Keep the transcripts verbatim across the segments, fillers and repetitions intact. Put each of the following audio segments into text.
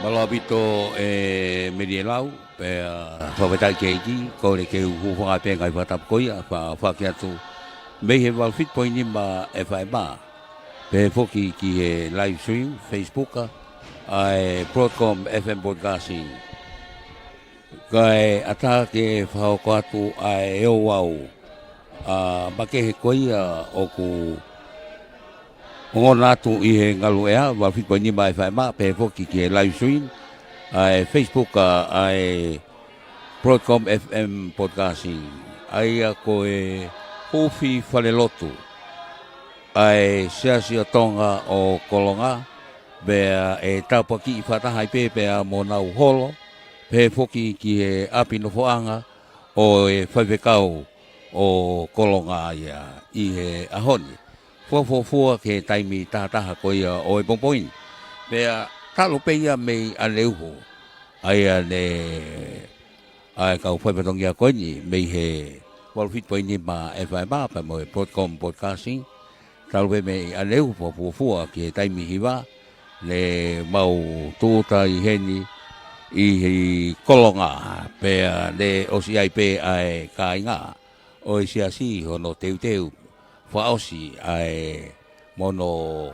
Mālō ʻaupito e Meli e lau, pea fakafetaʻi ki he ʻEiki, kole ke u hūfanga pē he ngaahi fakatapu ko ia, fa-, fakaʻosi atu mei he valu fitu poini nima F M. Pea foki ki he live stream, Facebook, ʻa e Broadcom F M Broadcasting. Kae ʻatā ke fakahoko atu ʻa e ouau, ʻa, makehe ko ia ʻoku ongona atu ʻi he ngaluʻea, valu fitu poini nima F M, pea foki ki he live stream, ʻa e Facebook, ʻa, ʻa e Broadcom F M Broadcasting. ʻA ia ko e huufi falelotu ʻa e Siasi ʻo Tonga ʻo Kolonga, pea ʻe tāpuakiʻi fakataha ai pē pea mo honau holo, pea foki ki he ʻapi nofoʻanga ʻo e faifekau ʻo Kolonga ia ʻi he ʻaho ni. Fuofua ki he taimi tahataha ko ia ʻo e pongipongi ni. Pea talu pē ia mei ʻaneuhu, ʻa ia ne, ʻa e kau faifatongia ko eni mei he valu fitu poini nima F M pea mo e Broadcom Broadcasting. Talu pē mei ʻaneuhu, fuofua ki he taimi hiva, ne mau tūʻuta ʻi heni ʻi Kolonga, pea ne ʻosi ʻi ai pē ʻa e kāinga ʻo e Siasi hono teuteu fakaʻosi ʻa e mono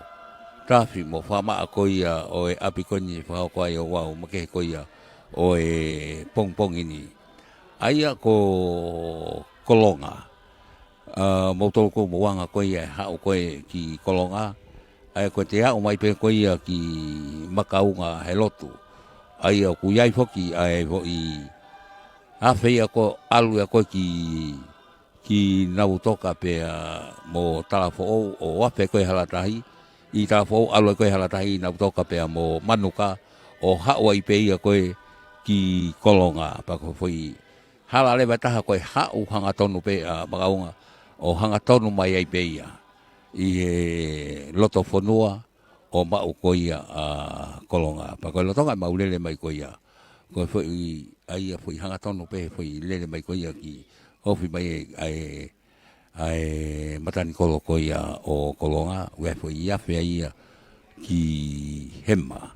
tafi mo fakamaʻa ko ia ʻo e ʻapi ko eni fakahoko ai ouau makehe ko ia ʻo e pongipongi ni. ʻA ia ko Kolonga, ʻa, moutolu ko mou anga ko ia e haʻu ko ē ki Kolonga, ʻa ia ko ʻete aʻu mai pē ko ia ki Makaunga he lotu. ʻA ia ʻoku ʻi ai foki ʻa e foʻi afe ia ko, ʻalu ia ko ē ki, ki Nautoka pea mo Talafoʻou, ʻo afe ko ē Halatahi, ʻi Talafoʻou ʻalu ko ē Halatahi, Nautoka pea mo Manuka, ʻo haʻu ai pē ia ko ē ki Kolonga, pea ko e foʻi hala leva ʻe taha ko e haʻu hangatonu pē ʻa Makaunga, ʻo hangatonu mai ai pē ia ʻi he loto fonua ʻo maʻu ko ia ʻa Kolonga. Pea ko e lolotonga ʻemau lele mai ko ia, ko e foʻi, ʻa ia foʻi hangatonu pē foʻi lele mai ko ia ki ofi mai ʻa e, ʻa e matanikolo ko ia ʻo Kolonga, ʻoku ʻi ai foʻi afe ʻa ia ki Hema.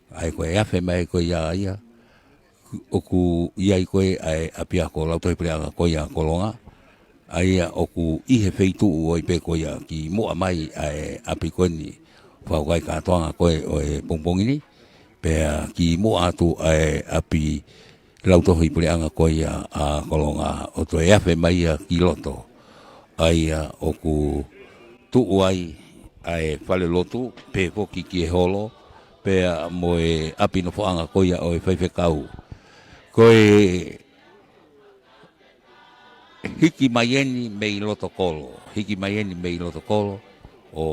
ʻA ia ko e afe mai ko ia ʻa ia, ʻoku ʻi ai ko ē ʻa e ʻapiako Lautohi Puleʻanga ko ia Kolonga, ʻa ia ʻoku ʻi he feituʻu ʻo ʻi pē ko ia ki muʻa mai ʻa e ʻapi ko eni fakahoko ai kātoanga ko ē ʻo e pongipongi ni, pea ki muʻa atu ʻa e ʻapi Lautohi Puleʻanga ko ia ʻa Kolonga, ʻo toe afe mai ia ki loto. ʻA ia ʻoku tuʻu ai ʻa e falelotu, pea foki ki he holo, pea mo e ʻapi nofoʻanga ko ia ʻo e faifekau. Ko e hiki mai eni mei loto kolo, hiki mai eni mei loto kolo, ʻo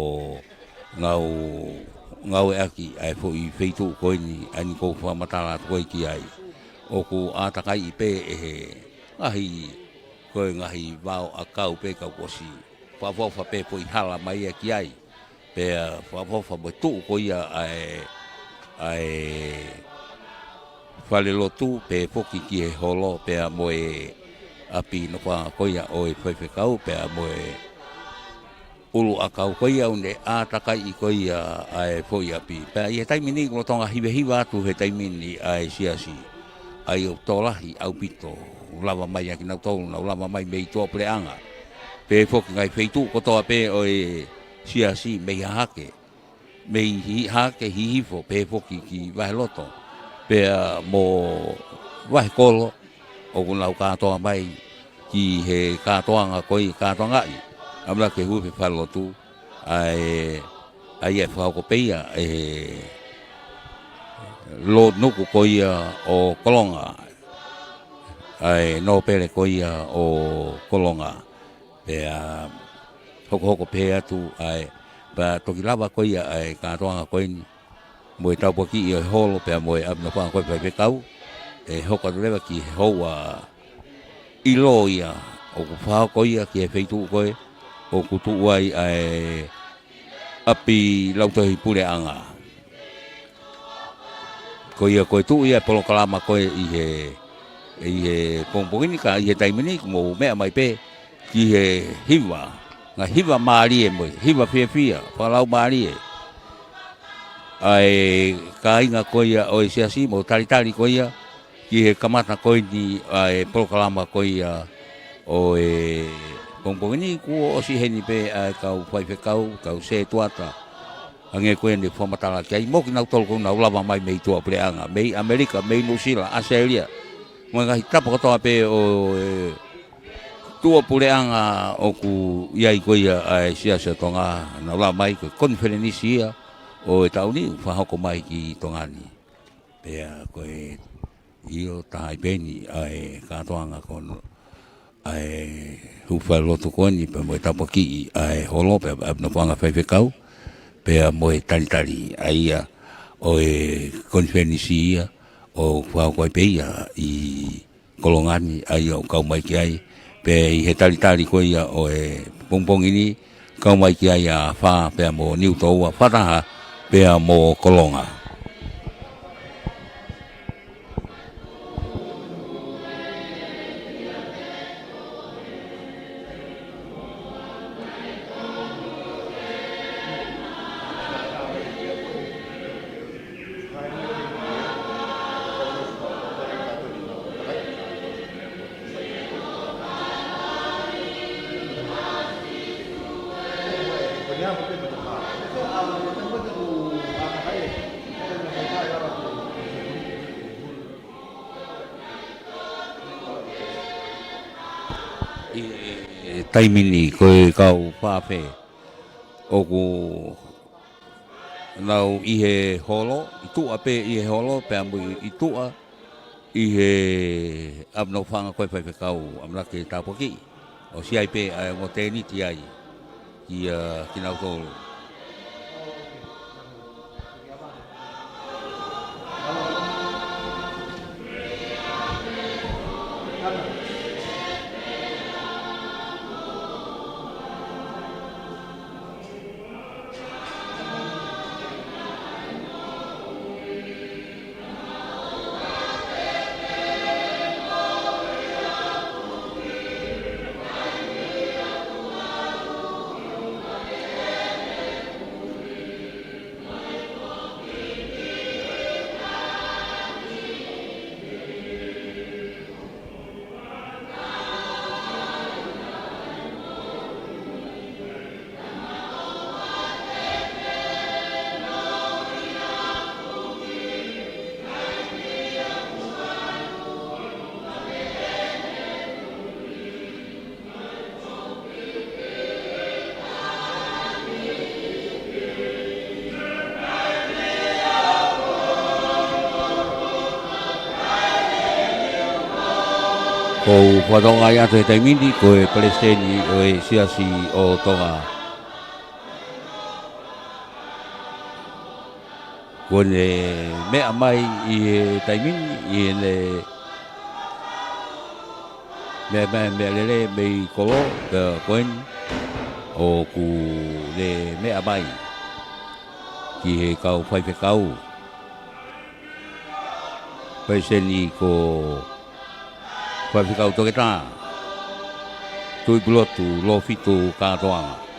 ngāu-, ngāueʻaki ʻa e foʻi feituʻu ko eni, ʻa eni ʻoku ou fakamatala atu ko ē ki ai. ʻOku ʻātakaiʻi pē ʻe he ngaahi, ko e ngaahi vao ʻakau pē kau ʻosi fakaʻofoʻofa pē foʻi hala mai ia ki ai. Pea fakaʻofoʻofa mo e tuʻu ko ia ʻa e, ʻa e falelotu, pea foki ki he holo, pea mo e ʻapi nofoʻanga ko ia ʻo e faifekau, pea mo e ʻuluʻakau ko ia ʻoku ne ʻātakaiʻi ko ia ʻa e foʻi ʻapi. Pea ʻi he taimi ni ʻoku lolotonga hivehiva atu he taimi ni ʻa e Siasi. ʻA ia ʻoku tokolahi ʻaupito, ʻoku lava mai ʻa kinautolu, ʻoku lava mai mei tuʻapuleʻanga, pea foki ngaahi feituʻu kotoa pē ʻo e Siasi, mei Hahake, mei Hi-, Hahake Hihifo, pea foki ki Vaheloto, pea mo Vahekolo, ʻoku nau kātoa mai ki he kātoanga ko ē, kātoangaʻi ʻa e meʻa ke hū he falelotu, ʻa e, ʻa ia ʻe fakahoko pē ia ʻe he lōnuku ko ia ʻo Kolonga, ʻa e nōpele ko ia ʻo Kolonga. Pea hokohoko pē atu ʻa e, pea toki lava ko ia ʻa e kātoanga ko eni, mo e tāpuakiʻi ʻo e holo pea mo e ʻapi nofoʻanga ko ē faifekau, ʻe hoko atu leva ki he houa ʻiloa ia, ʻoku fakahoko ia ki he feituʻu ko ē ʻoku tuʻu ai ʻa e ʻapi Lautohi Puleʻanga. Ko ia ko e tuʻu ia e polokalama ko ē ʻi he, ʻi he pongipongi ni, ka ʻi he taimi ni ʻoku mou meʻa mai pē ki he hiva, ngaahi hiva mālie mo e hiva fiefia, fakalaumālie. ʻa e kāinga ko ia ʻo e siasi mo talitali ko ia ki he kamata ko eni ʻa e polokalama ko ia ʻo e pongipongi ni. Kuo ʻosi heni pē ʻa e kau faifekau, kau setuata. Hangē ko ia ne fakamatala ki ai mo kinautolu ko ē ʻoku nau lava mai mei tuʻapuleʻanga, mei ʻAmelika, mei Nuʻusila, ʻAositelēlia. Mo e ngaahi tapa kotoa pē ʻo e tuʻapuleʻanga ʻoku ʻi ai ko ia ʻa e siasi ʻo Tonga, nau lava mai ko e konifelenisi ia ʻo e taʻu ni ʻoku fakahoko mai ki Tonga ni. Pea ko e ʻio taha ai pē eni ʻa e kātoanga ko ē ʻa e hūfanga lotu ko eni pea mo e tāpuakiʻi ʻa e holo pea ʻa e nofoʻanga faifekau pea mo e talitali ʻa ia ʻo e konifelenisi ia ʻoku fakahoko ai pē ia ʻi Kolonga ni ʻa ia ʻoku kau mai ki ai. Pea ʻi he talitali ko ia ʻo e pongipongi ni, kau mai ki ai ʻa Fā pea mo Niutoua, Fataha pea mo Kolonga. ʻI he taimi ni ko e kau fāfē ʻoku nau ʻi he holo, ʻi tuʻa pē ʻi he holo, pea mo ʻi tuʻa ʻi he ʻapi nofoʻanga ko e faifekau ʻamanaki ke tāpuakiʻi. ʻOsi ʻi ai pē ʻa e ongo tēniti ai kia kinautolu. ʻOku ou fakatokangaʻi atu he taimi ni ko e palesiteni ʻo e siasi ʻo Tonga. Kuo ne meʻa mai ʻi he taimi ni, ʻi heʻene meʻa mai, meʻalele mei kolo, pea ko eni ʻoku ne meʻa mai ki he kau faifekau. Palesiteni ko Faifekau Toketā Tuʻipulotu Lofitu Kātoanga.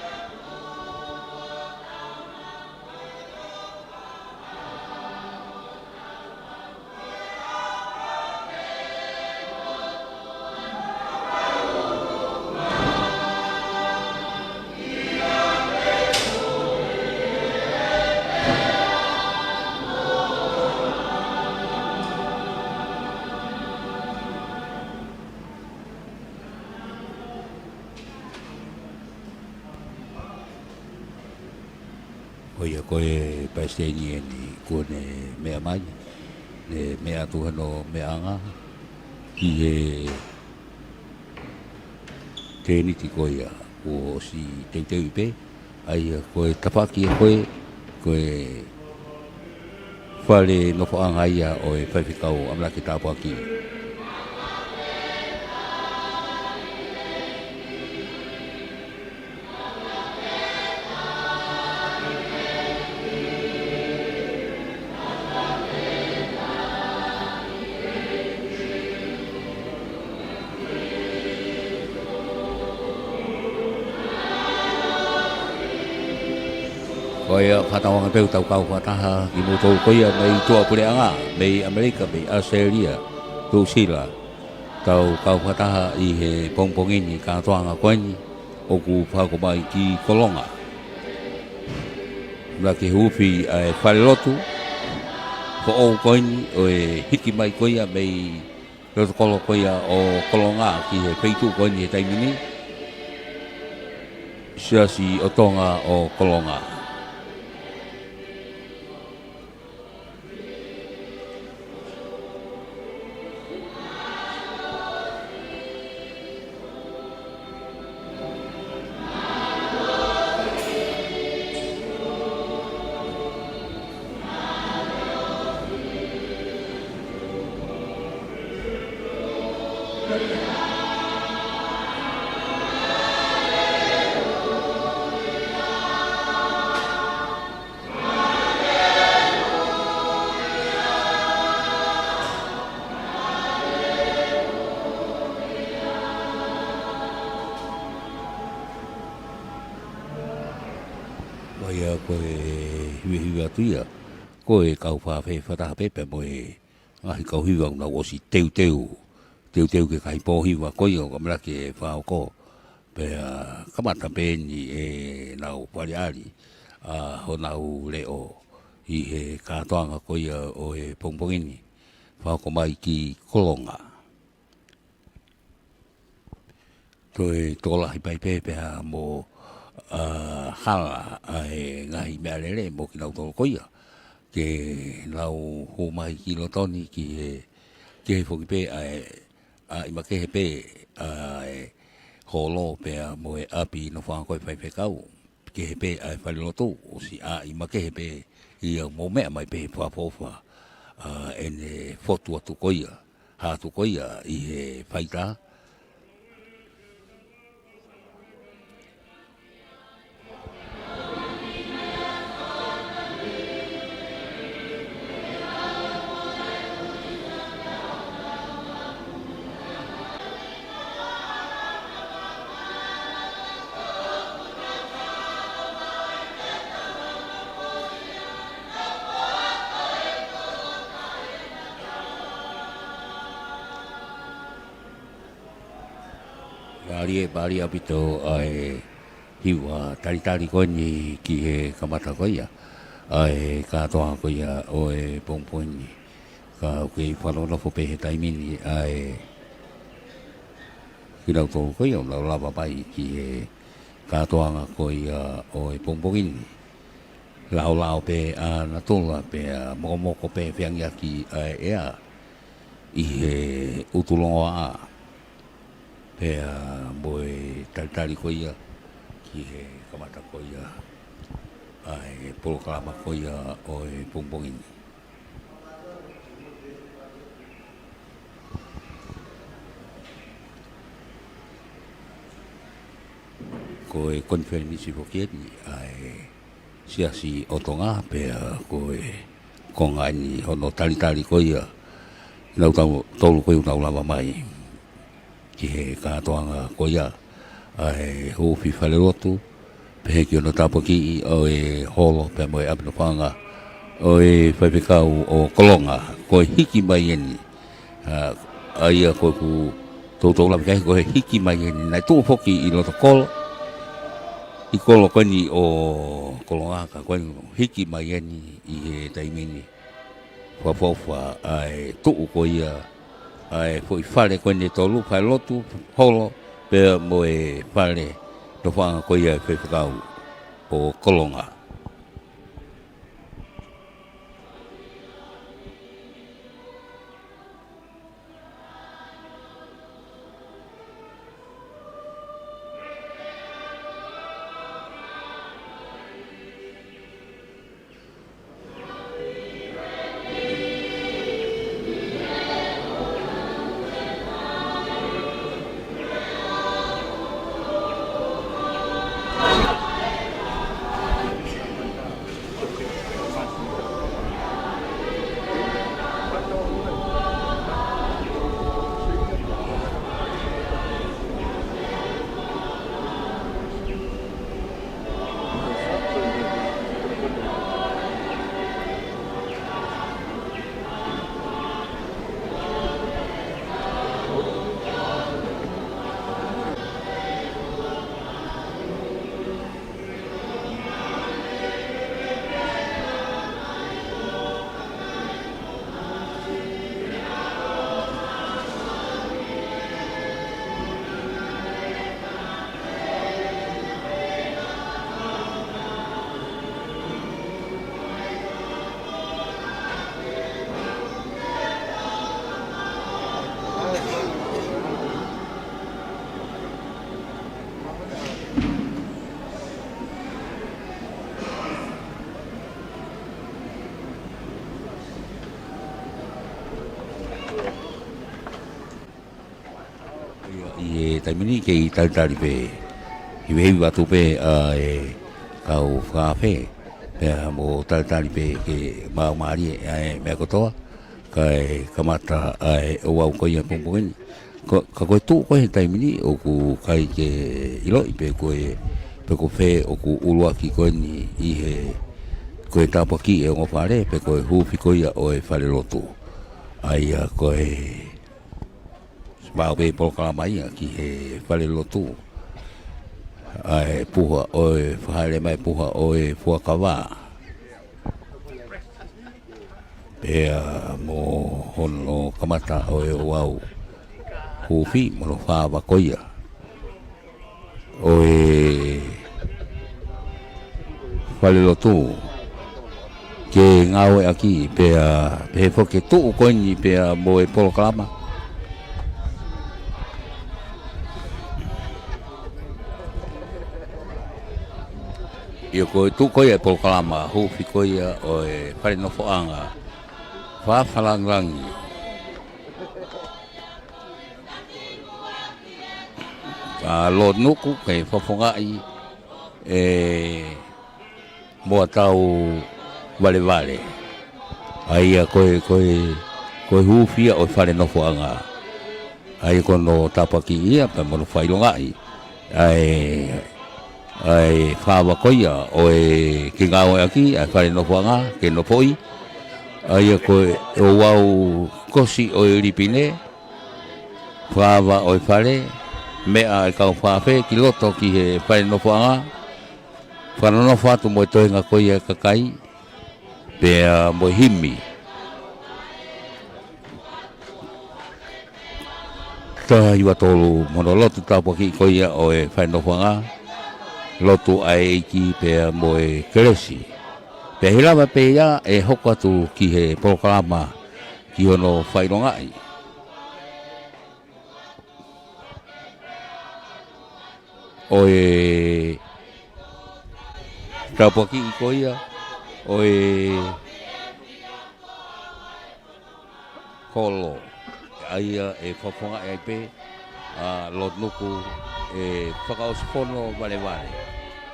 Ko ia ko e palesiteni eni kuo ne meʻa mai, ne meʻa atu hono meʻaʻanga ki he tēniti ko ia kuo ʻosi teuteuʻi pē, ʻa ia ko e tafaʻaki ko e, ko e fale nofoʻanga ia ʻo e faifekau ʻamanaki tāpuakiʻi. Ko ʻIo, fakatauange pē ʻoku tau kau fakataha kimoutolu ko ia mei tuʻapuleʻanga, mei ʻAmelika, mei ʻAositelēlia, Nuʻusila. Tau kau fakataha ʻi he pongipongi ni, kātoanga ko eni ʻoku fakahoko mai ki Kolonga. Mla ke huufi ʻa e falelotu foʻou ko eni ʻo e hiki mai ko ia mei loto kolo ko ia ʻo Kolonga ki he feituʻu ko eni he taimi ni, Siasi ʻo Tonga ʻo Kolonga. ʻA ia ko e hivahiva atu ia, ko e kau fakaafeʻi fakataha pē pea mo e ngaahi kau hiva ʻoku nau ʻosi teuteu, teuteu ki he ngaahi pō hiva ko ia ʻoku ʻamanaki ke fakahoko. Pea kamata pē eni ʻenau faleʻali ʻa honau leʻo ʻi he kātoanga ko ia ʻo e pongipongi ni, fakahoko mai ki Kolonga. Toe tokolahi pē pea mo, ʻa, hala ʻa e ngaahi meʻalele mo kinautolu ko ia ke nau hū mai ki loto ni ki he, ki he foki pē ʻa e, ʻa e makehe pē ʻa e holo pea mo e ʻapi nofoʻanga ko e faifekau. Kehe pē ʻa e falelotu, ʻosi ʻai makehe pē ia mo meʻa mai pē he fakaʻofoʻofa, ʻa, ʻene fotu atu ko ia, hā atu ko ia ʻi he faitā. Mālie, mālie ʻaupito ʻa e hiva talitali ko eni ki he kamata ko ia ʻa e kātoanga ko ia ʻo e pongipongi ni. Ka ʻoku kei fakanonofo pē he taimi ni ʻa e kinautolu ko ia ʻoku nau lava mai ki he kātoanga ko ia ʻo e pongipongi ni. Laolao pē ʻa natula pea mokomoko pē feangiaki ʻa e ʻea ʻi he ʻutu longoaʻa. Pea mo e talitali ko ia ki he kamata ko ia ʻa e polokalama ko ia ʻo e pongipongi ni. Ko e konifelenisi foki eni ʻa e Siasi ʻo Tonga, pea ko e konga eni hono talitali ko ia kinautolu ko ia ʻoku nau lava mai ki he kātoanga ko ia ʻa e huufi falelotu, pehē ki hono tāpuakiʻi ʻo e holo pea mo e ʻapi nofoʻanga ʻo e faifekau ʻo Kolonga. Ko e hiki mai eni, ʻa, ʻa ia ko ʻeku toutou lave ki ai, ko e hiki mai eni naʻe tuʻu foki ʻi loto kolo, ʻi kolo ko eni ʻo Kolonga, ka ko eni hiki mai eni ʻi he taimi ni. Fakaʻofoʻofa ʻa e tuʻu ko ia ʻa e foʻi fale ko eni ʻe tolu, falelotu, holo pea mo e fale nofoʻanga ko ia ʻo e faifekau ʻo Kolonga. ʻI he taimi ni kei talitali pē, hivehiva atu pē ʻa e kau fakaafe, pea mo talitali pē ke maumālie ʻa e meʻa kotoa, kae kamata ʻa e ouau ko ia pongipongi ni. Ko, ka ko e tuʻu ko ē he taimi ni ʻoku ʻikai ke ʻiloʻi pe ko e, pe ko fē ʻoku ʻuluaki ko eni ʻi he, ko e tāpuakiʻi e ongo fale, pe ko e huufi ko ia ʻo e falelotu. ʻA ia ko e maʻu pē polokalama ia ki he falelotu. ʻA e puha ʻo e, fakahaʻele mai puha ʻo e fuakava. Pea mo hono kamata ʻo e ouau huufi mo hono fāva ko ia ʻo e falelotu ke ngāueʻaki pea, pea pehē foki ke tuʻu ko eni pea mo e polokalama. ʻIo, ko e tuʻu ko ia e polokalama huufi ko ia ʻo e fale nofoʻanga fakafakalāngilangi ʻa Lord Nuku ke fakafofongaʻi e Moatau Valevale. ʻA ia ko e, ko e, ko e huufi ia ʻo e fale nofoʻanga. ʻA ia ko hono tāpuakiʻi ia pea mo hono fakaʻilongaʻi ʻa e, ʻa e fāva ko ia ʻo e ke ngāueʻaki ʻa e fale nofoʻanga ke nofoʻi. ʻA ia ko e ouau kosi ʻo e lipine, fāva ʻo e fale, meʻa e kau fakaafe ki loto ki he fale nofoʻanga, fakanonofo atu mo e toenga ko ia e kakai, pea mo e himi. Taha hiva tolu mo hono lotu tāpuakiʻi ko ia ʻo e fale nofoʻanga, lotu ʻa e ʻEiki pea mo e kelesi. Pea ʻi he lava pē ia ʻe hoko atu ki he polokalama ki hono fakaʻilongaʻi ʻo e tāpuakiʻi ko ia ʻo e holo. ʻA ia ʻe fakafofongaʻi ai pē ʻa Lord Nuku ʻe Fakaʻosifono Valevale.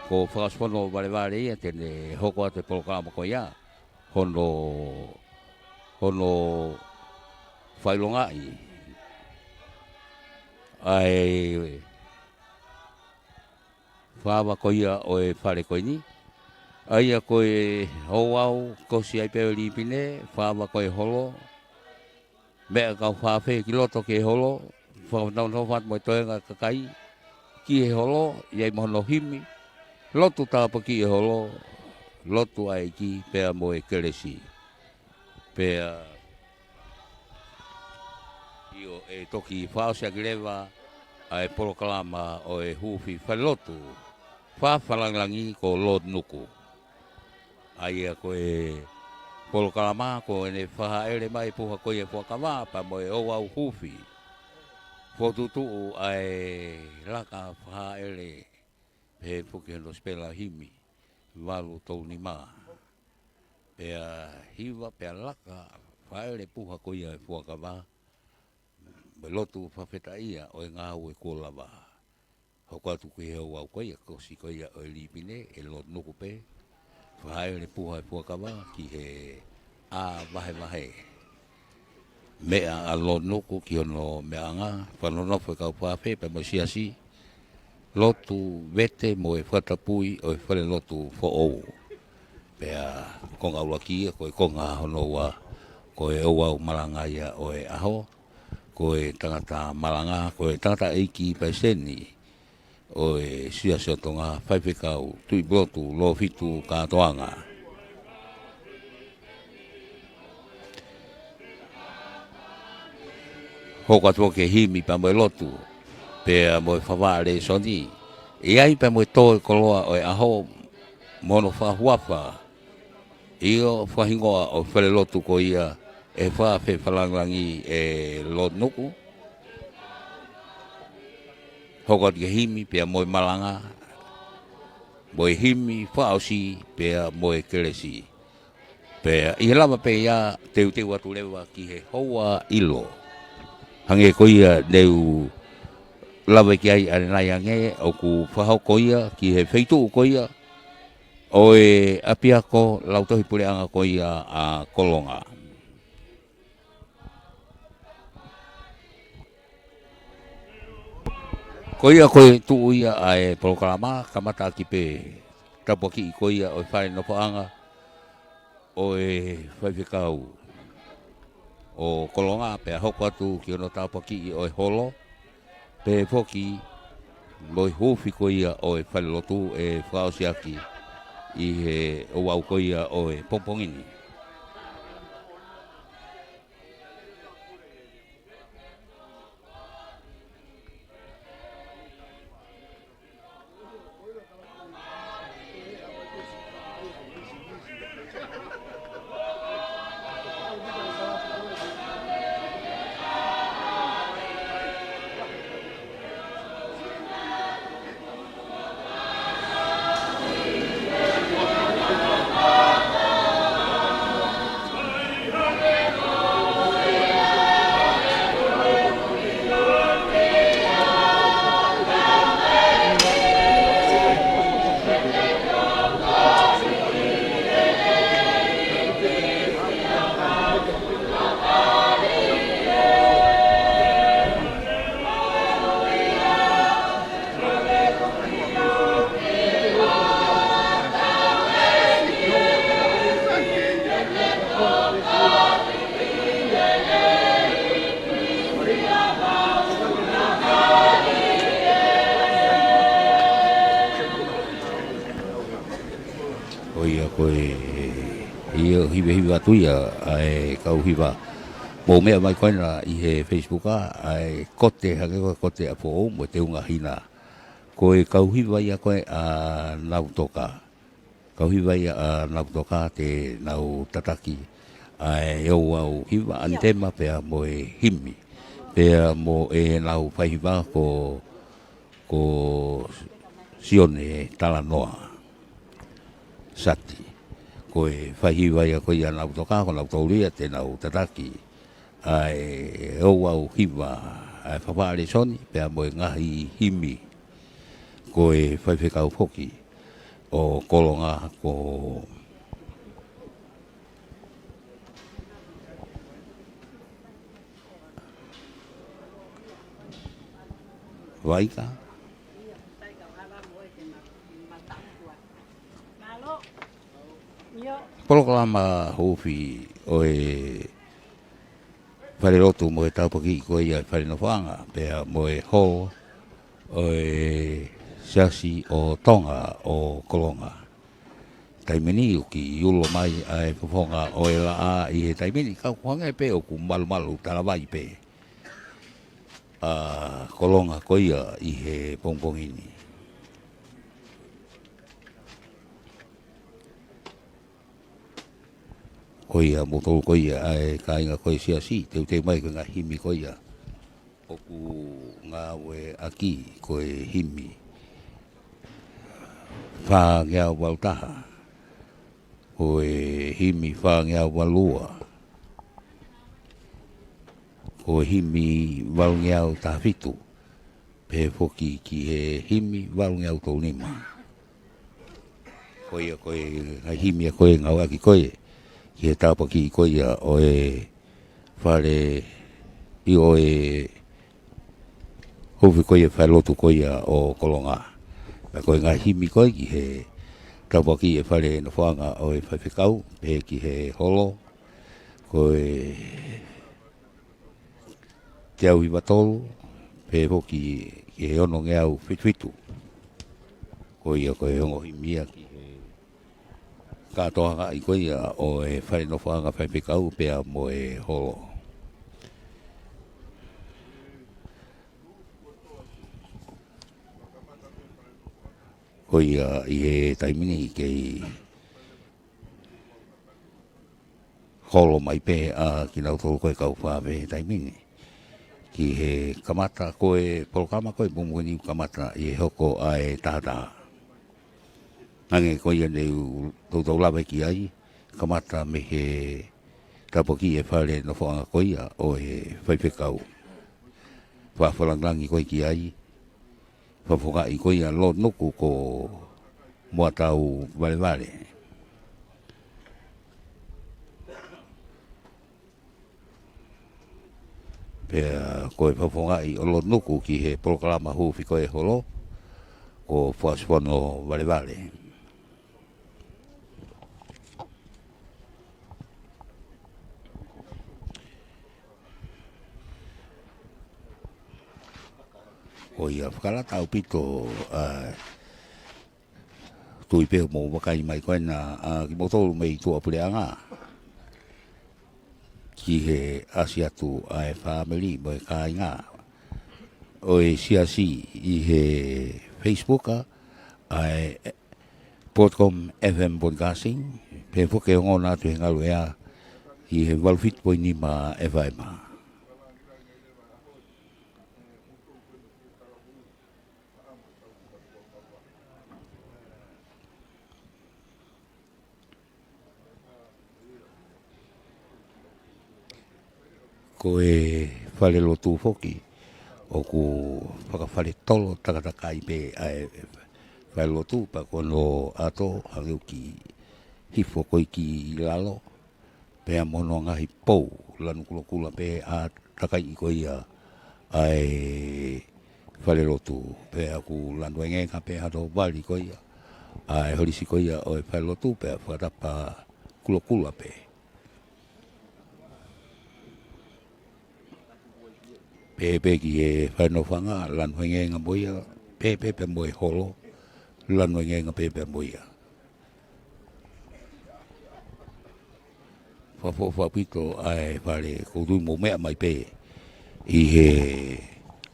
Ko Fakaʻosifono Valevale ia te ne hoko atu e polokalama ko ia hono, hono fakaʻilongaʻi ʻa e fāva ko ia ʻo e fale ko eni. ʻA ia ko e ouau kosi ai pē ʻo e lipine, fāva ko e holo, meʻa e kau fakaafe ki loto ki he holo, fakanonofo atu mo e toenga e kakai ki he holo, ʻi ai mo hono himi, lotu tāpuakiʻi e holo, lotu ʻa e ʻEiki pea mo e kelesi. Pea ʻio, ʻe toki fakaʻosi ʻaki leva ʻa e polokalama ʻo e huufi falelotu fakafakalāngilangi ko Lord Nuku. ʻA ia ko e polokalama ko ʻene fakahaʻele mai puha ko ia e fuakava pea mo e ouau huufi. Fokotuʻutuʻu ʻa e laka fakahaʻele, pehē foki hono sipela himi, valu tolu nima. Pea hiva pea laka fakahaʻele puha ko ia e fuakava, mo e lotu fakafetaʻia ʻo e ngāue kuo lava. Hoko atu ki he ouau ko ia, kosi ko ia ʻo e lipine, ʻe Lord Nuku pē, fakahaʻele puha e fuakava ki he ʻā vahevahe. Meʻa ʻa Lord Nuku ki hono meʻaʻanga, fakanonofo e kau fakaafe pea mo e siasi, lotu vete mo e fakatapui ʻo e falelotu foʻou. Pea konga ʻuluaki ia, ko e konga hono ua, ko e ouau malanga ia ʻo e ʻaho, ko e tangata malanga, ko e tangataʻeiki palesiteni ʻo e Siasi ʻo Tonga, Faifekau Tuʻipulotu Lōfitu Kātoanga. Hoko atu ki he himi pea mo e lotu, pea mo e fakavaʻa lēsoni. ʻI ai pea mo e tō e koloa ʻo e ʻaho, mo hono fakahuafa, ʻio, fakahingoa ʻo e falelotu ko ia ʻe fakafakalāngilangi ʻe Lord Nuku. Hoko atu ki he himi pea mo e malanga, mo e himi fakaʻosi pea mo e kelesi. Pea ʻi he lava pē ia teuteu atu leva ki he houa ʻilo. Hangē ko ia ne u lave ki ai ʻanenai ange, ʻoku fakahoko ia ki he feituʻu ko ia ʻo e ʻapiako lautohi puleʻanga ko ia ʻa Kolonga. Ko ia ko e tuʻu ia ʻa e polokalama, kamata ʻaki pē tāpuakiʻi ko ia ʻo e fale nofoʻanga ʻo e faifekau ʻo Kolonga, pea hoko atu ki hono tāpuakiʻi ʻo e holo, pea foki mo e huufi ko ia ʻo e falelotu ʻe fakaʻosi ʻaki ʻi he ouau ko ia ʻo e pongipongi ni. ʻO ia ko e, ʻio, hivahiva atu ia ʻa e kau hiva. Mou meʻa mai ko ena ʻi he Facebook ʻa, ʻa e kote, hangē ko e kote ʻa Foʻou mo e Teunga Hina. Ko e kau hiva ia ko ē ʻa Nautoka. Kau hiva ia ʻa Nautoka te nau tataki ʻa e ouau hiva, ʻanitema pea mo e himi. Pea mo ʻenau faihiva ko, ko Sione Talanoa Sati. Ko e faihiva ia ko ia ʻa Nautoka, ko nautolu ia te nau tataki ʻa e ouau hiva, ʻa e fafale soni, pea mo e ngaahi himi. Ko e faifekau foki ʻo Kolonga ko Vaika. Polokalama huufi ʻo e falelotu mo e tāpuakiʻi ko ia ʻa e fale nofoʻanga, pea mo e holo ʻo e Siasi ʻo Tonga ʻo Kolonga. Taimi ni ʻoku kiʻi ulo mai ʻa e fofonga ʻo e laʻā ʻi he taimi ni, ka ʻoku hangē pē ʻoku malumalu talavai pē ʻa Kolonga ko ia ʻi he pongipongi ni. Ko ia moutolu ko ia ʻa e kāinga ko e Siasi, teuteu mai ko e ngaahi himi ko ia ʻoku ngāueʻaki, ko e himi fāngeau valu taha, ko e himi fāngeau valu ua, ko e himi valungeau taha fitu, pehē foki ki he himi valungeau tolu nima. Ko ia ko e ngaahi himi ia ko ē ngāueʻaki ko ē ki he tāpuakiʻi ko ia ʻo e fale, ʻio, ʻo e huufi ko ia ʻa e falelotu ko ia ʻo Kolonga. Pea ko e ngaahi himi ko ē ki he tāpuakiʻi ʻa e fale nofoʻanga ʻo e faifekau, pehē ki he holo, ko e teau hiva tolu, pehē foki ki he onongeau fitu fitu. Ko ia ko e ongo himi ia ki he kātoangaʻi ko ia ʻo e fale nofoʻanga faifekau pea mo e holo. Ko ia ʻi he taimi ni kei holo mai pē ʻa kinautolu ko e kau fāmili he taimi ni. Ki he kamata ko e polokalama ko e pongipongi ni, kamata ʻi he hoko ʻa e tahataha. Hangē ko ia naʻa ku toutou lave ki ai, kamata mei he tāpuakiʻi ʻa e fale nofoʻanga ko ia ʻo e faifekau. Fakalāngilangi ko ē ki ai, fakafofongaʻi ko ia Lord Nuku ko Moatau Valevale. Pea ko e fakafofongaʻi ʻo Lord Nuku ki he polokalama huufi ko e holo, ko Fuasifono Valevale. Ko ia fakalata ʻaupito, ʻa, tui pē ʻoku mou vakai mai ko ena, ʻa, kimoutolu mei tuʻapuleʻanga ki he ʻasi atu ʻa e fāmili mo e kāinga ʻo e siasi ʻi he Facebook, ʻa, ʻa e Broadcom F M Broadcasting, pea foki ʻo ngona atu he ngalu ʻea ʻi he valu fitu poini nima F M. Ko e falelotu foki, ʻoku fakafaletolo takatakai pē ʻa e falelotu, pea ko hono ʻato hangē ʻoku hifo ko ē ki lalo, pea mo hono ngaahi pou lanu kulokula pē ʻa takaiʻi ko ia ʻa e falelotu, pea ʻoku lanu engeenga pē hano vali ko ia ʻa e holisi ko ia ʻo e falelotu, pea fakatapa kulokula pē. Pehē pē ki he fale nofoʻanga, lanu engeenga mo ia, pehē pē pea mo e holo, lanu engeenga pē pea mo ia. Fakaʻofoʻofa ʻaupito ʻa e fale, ʻoku ou tui mou meʻa mai pē ʻi he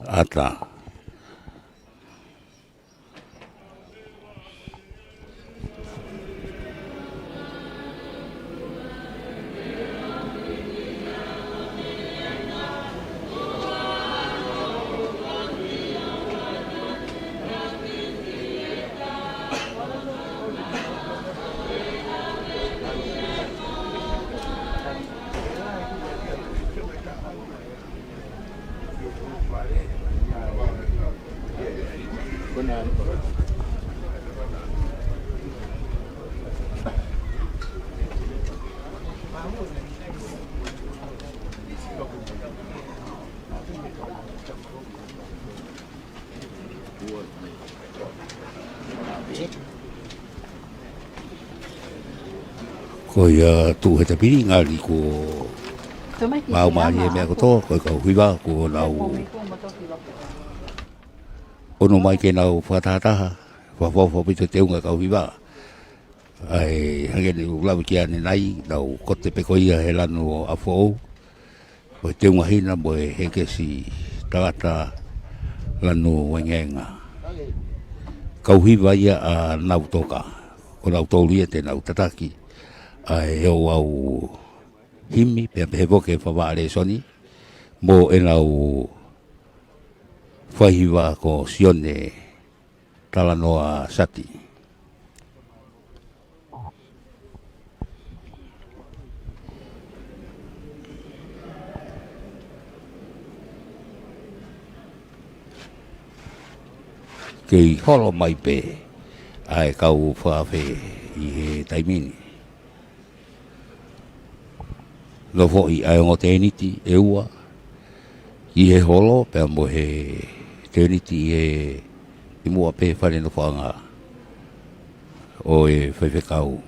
ʻata. Ko ia tuʻu he tapili ngali kuo maumau e meʻa kotoa, ko e kau hiva kuo nau ʻunu mai ke nau fakatahataha, fakaʻofoʻofa ʻaupito e teunga kau hiva. ʻA e hangē ne u lave ki ai ʻanenai, nau kote pē ko ia he lanu ʻa foʻou. Ko e teunga hina mo e hekesi tangata lanu engeenga. Kau hiva ia ʻa Nautoka. Ko nautolu ia te nau tataki ʻa e ouau himi, pea pehē foki e favaʻa lēsoni mo ʻenau faihiva ko Sione Talanoa Sati. Kei holo mai pē ʻa e kau fakaafe ʻi he taimi ni. Nofoʻi ʻa e ongo tēniti ʻe ua ʻi he holo, pea mo e tēniti ʻi he ʻi muʻa pē fale nofoʻanga ʻo e faifekau.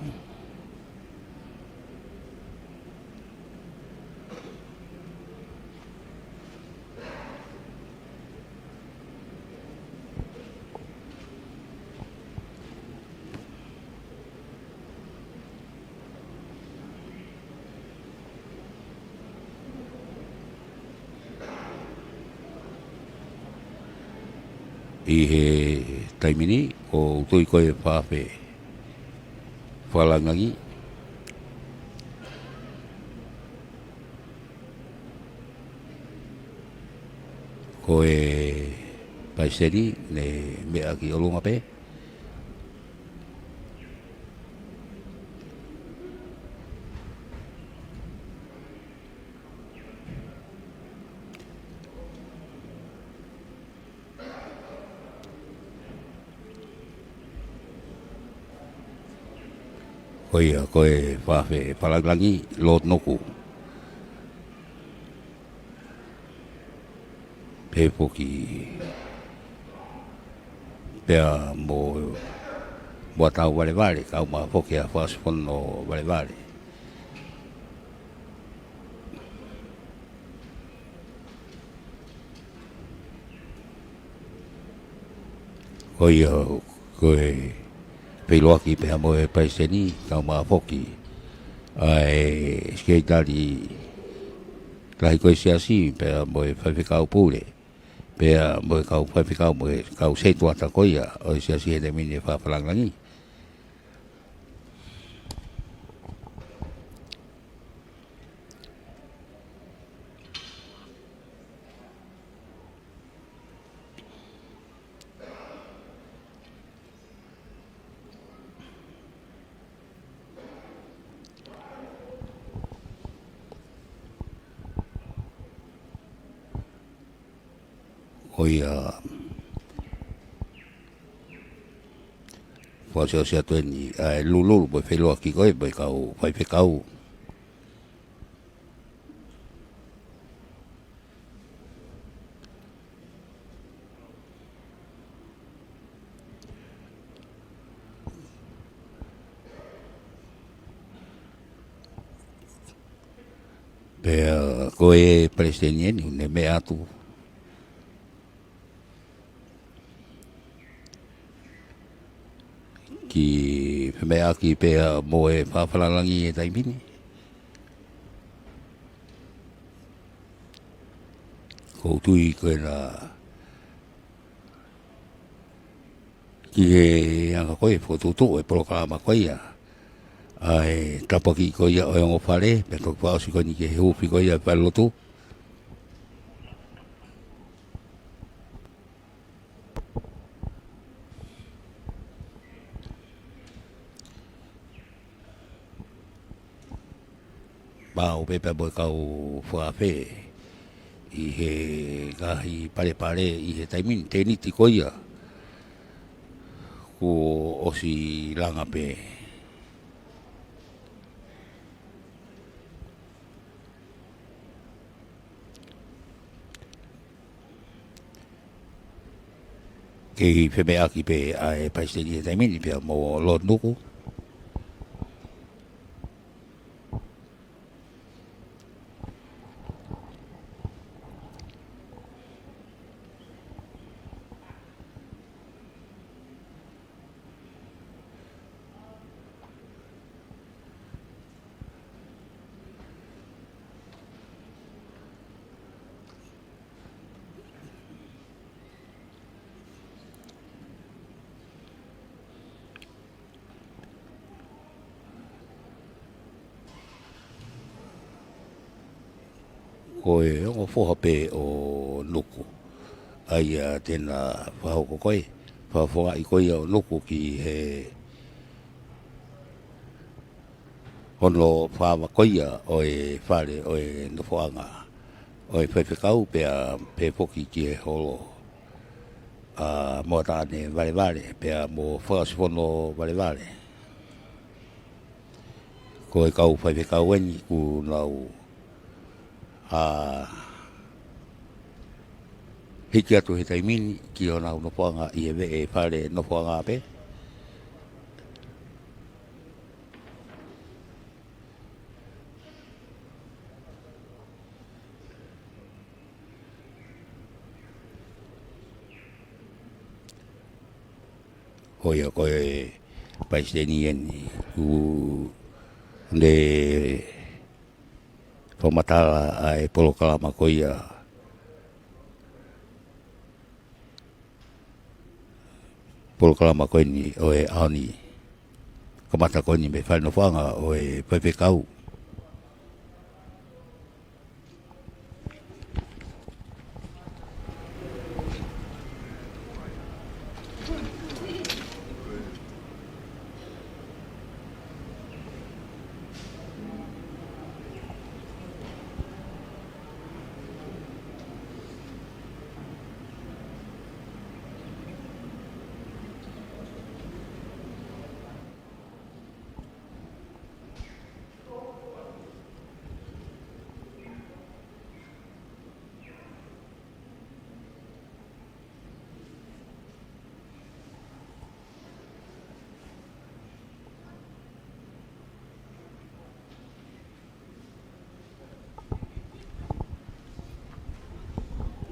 ʻI he taimi ni, ʻoku ou tui ko e fakaafe fakalāngilangi ko e paiseli ne meʻa ki ʻolunga pē. Ko ia, ko e Faafe Fakalāngilangi, Lord Nuku. Pehē foki pea mo Moatau Valevale, kau mai foki ʻa Fasifono Valevale. Ko ia, ko e feʻiloaki pea mo e palesiteni, kau mai foki ʻa e sekelitali lahi ko e siasi, pea mo e faifekau pule, pea mo e kau faifekau mo e kau setuata ko ia ʻo e siasi he taimi ni, Faafe Fakalāngilangi. Ko ia, fakaʻosiʻosi atu eni ʻa e lulululu mo e feʻiloaki ko ē mo e kau faifekau. Pea ko e palesiteni eni, ʻoku ne meʻa atu ke femeʻaʻaki pea mo e Faafe Fakalāngilangi he taimi ni. ʻOku ou tui ko ena ki he anga ko ē fokotuʻutuʻu e polokalama ko ia, ʻa e tāpuaki ko ia ʻo e ongo fale, pea toki fakaʻosi ko eni ki he huufi ko ia e falelotu. Maʻu pē pea mo e kau fakaafe ʻi he ngaahi palepale ʻi he taimi ni, tēniti ko ia kuo ʻosi langa pē. Kei femeʻaʻaki pē ʻa e palesiteni he taimi ni pea mo Lord Nuku. Ko e ongo foha pē ʻo Nuku. ʻA ia te na fakahoko ko ē, fakafofongaʻi ko ia ʻo Nuku ki he hono fāma ko ia ʻo e fale ʻo e nofoʻanga ʻo e faifekau pea pehē foki ki he holo ʻa Moataʻane Valevale pea mo Fasifono Valevale. Ko e kau faifekau eni kuo nau ʻa hiki atu he taimi ni ki honau nofoʻanga ʻi he veʻe fale nofoʻanga pē. Ko ia ko e palesiteni eni, ʻoku ne fakamatala ʻa e polokalama ko ia. Polokalama ko eni ʻo e ʻaho ni. Kamata ko eni mei he fale nofoʻanga ʻo e faifekau.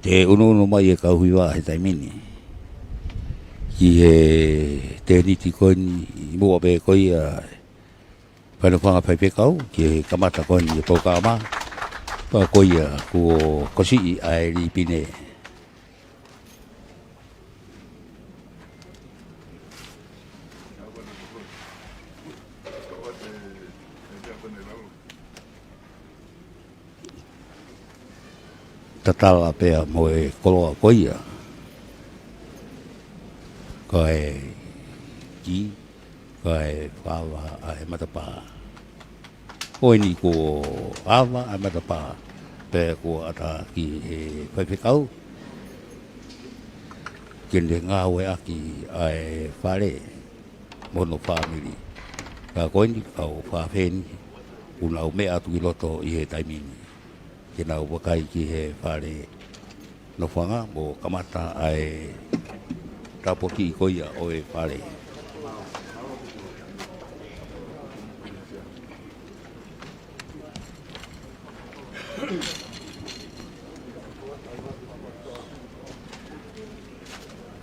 Te unuunu mai e kau hiva he taimi ni ki he tēniti ko eni, ʻi muʻa pē ko ia, fale nofoʻanga faifekau, ki he kamata ko eni e polokalama. Pea ko ia kuo kosiʻi ʻa e lipine. Tatala pea mo e koloa ko ia, kae kī, kae fakaava ʻa e matapā. Ko eni kuo ava ʻa e matapā, pea kuo ʻatā ki he faifekau ke ne ngāueʻaki ʻa e fale mo hono fāmili. Ka ko eni kau fafē ni, ʻoku nau meʻa atu ki loto ʻi he taimi ni ke nau vakai ki he fale nofoʻanga mo kamata ʻa e tāpuakiʻi ko ia ʻo e fale.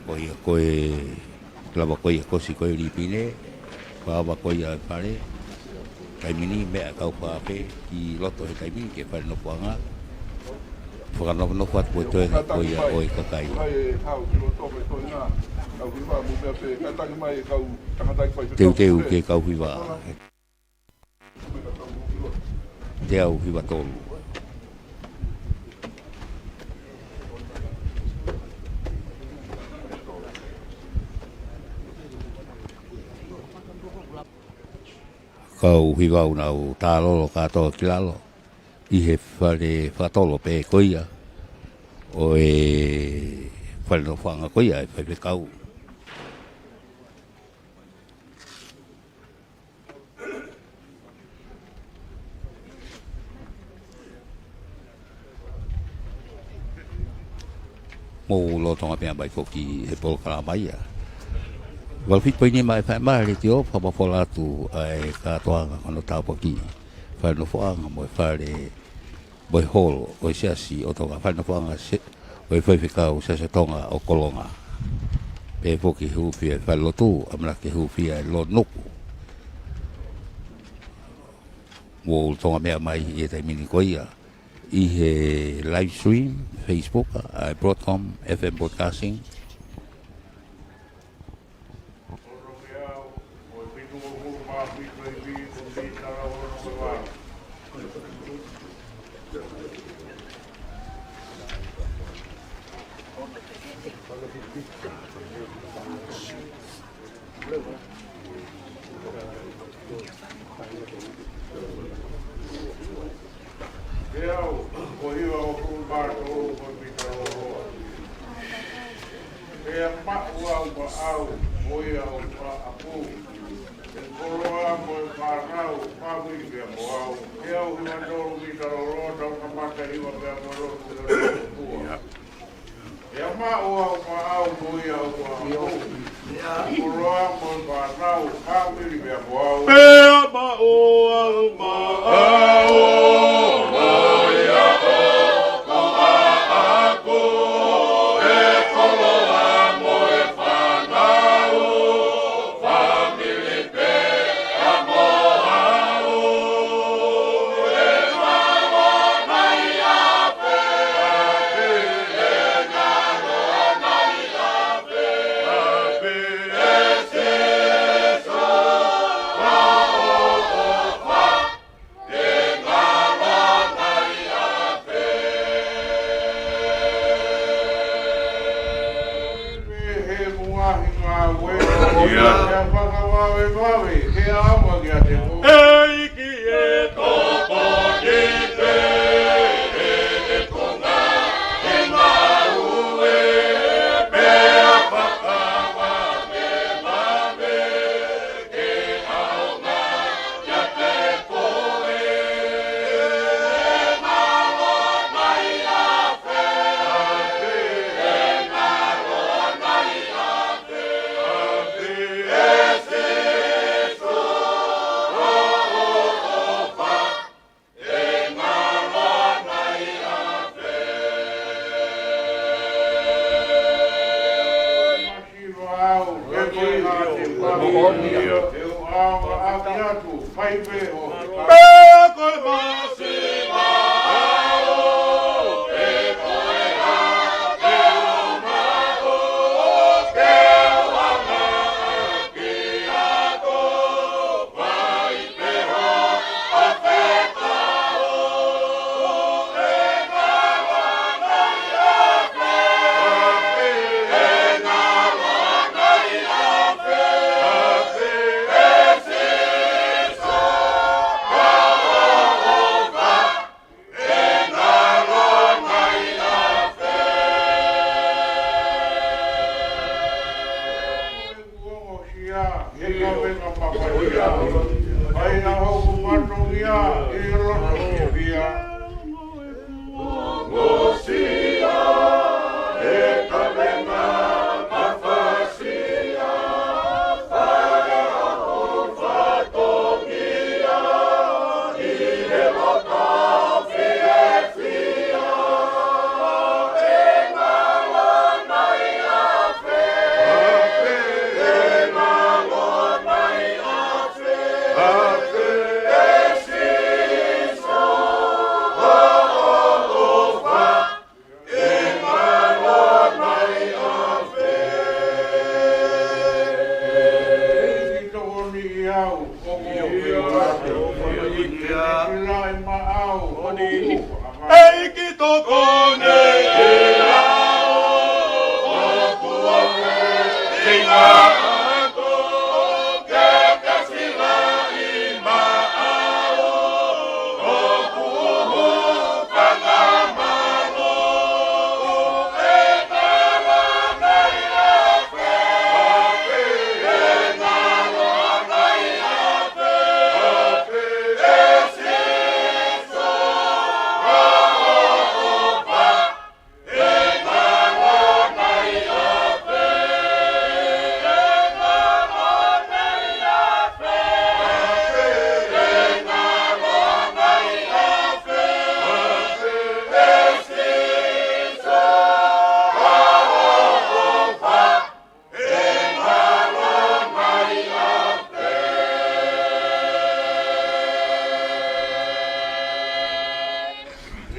Ko ia ko e lava ko ia kuo ʻosi ko e lipine, fakaava ko ia e fale. Taimi ni meʻa kau fafē ki loto he taimi ni ki he fale nofoʻanga. Fakanofonofo atu ko e toenga ko ia ʻo e kakai. Teuteu ki he kau hiva. Teau hiva tolu. Kau hiva ʻoku nau tālolo kātoa ki lalo ʻi he fale fakatolo pē ko ia ʻo e fale nofoʻanga ko ia e faifekau. Mou lolotonga pē ʻa mai foki he polokalama ia. Valu fitu poini nima F M Letiō, fakamafola atu ʻa e kātoanga ko hono tāpuakiʻi fale nofoʻanga mo e fale mo e holo ʻo e Siasi ʻo Tonga, fale nofoʻanga se-, ʻo e faifekau Siasi ʻo Tonga ʻo Kolonga. Pehē foki hūfia e falelotu, ʻamanaki ke hūfia e lonuku. Mou lolotonga meʻa mai ʻi he taimi ni ko ia ʻi he live stream, Facebook, ʻa e Broadcom F M Broadcasting. Pea u, ko hiva ʻo Fuʻu Mātolu ko Pita Loloa. Pea maʻu au maʻau, ko ia ʻoku faʻa ʻapu. ʻE koloa mo e fānau, fāmili pea mo au. Pea u hiva tolu Pita Loloa, tau kamata hiva pea mo lotu pea mo tua. Pea maʻu au maʻau mo ia ʻoku ʻapu. Koloa mo e fānau, fāmili pea mo au. Pea maʻu au maʻau mo ia ʻoku ʻapu. ʻE koloa mo e fānau, fāmili pea mo au. ʻE fānau mai ʻa ʻEiki tokoni ʻi au.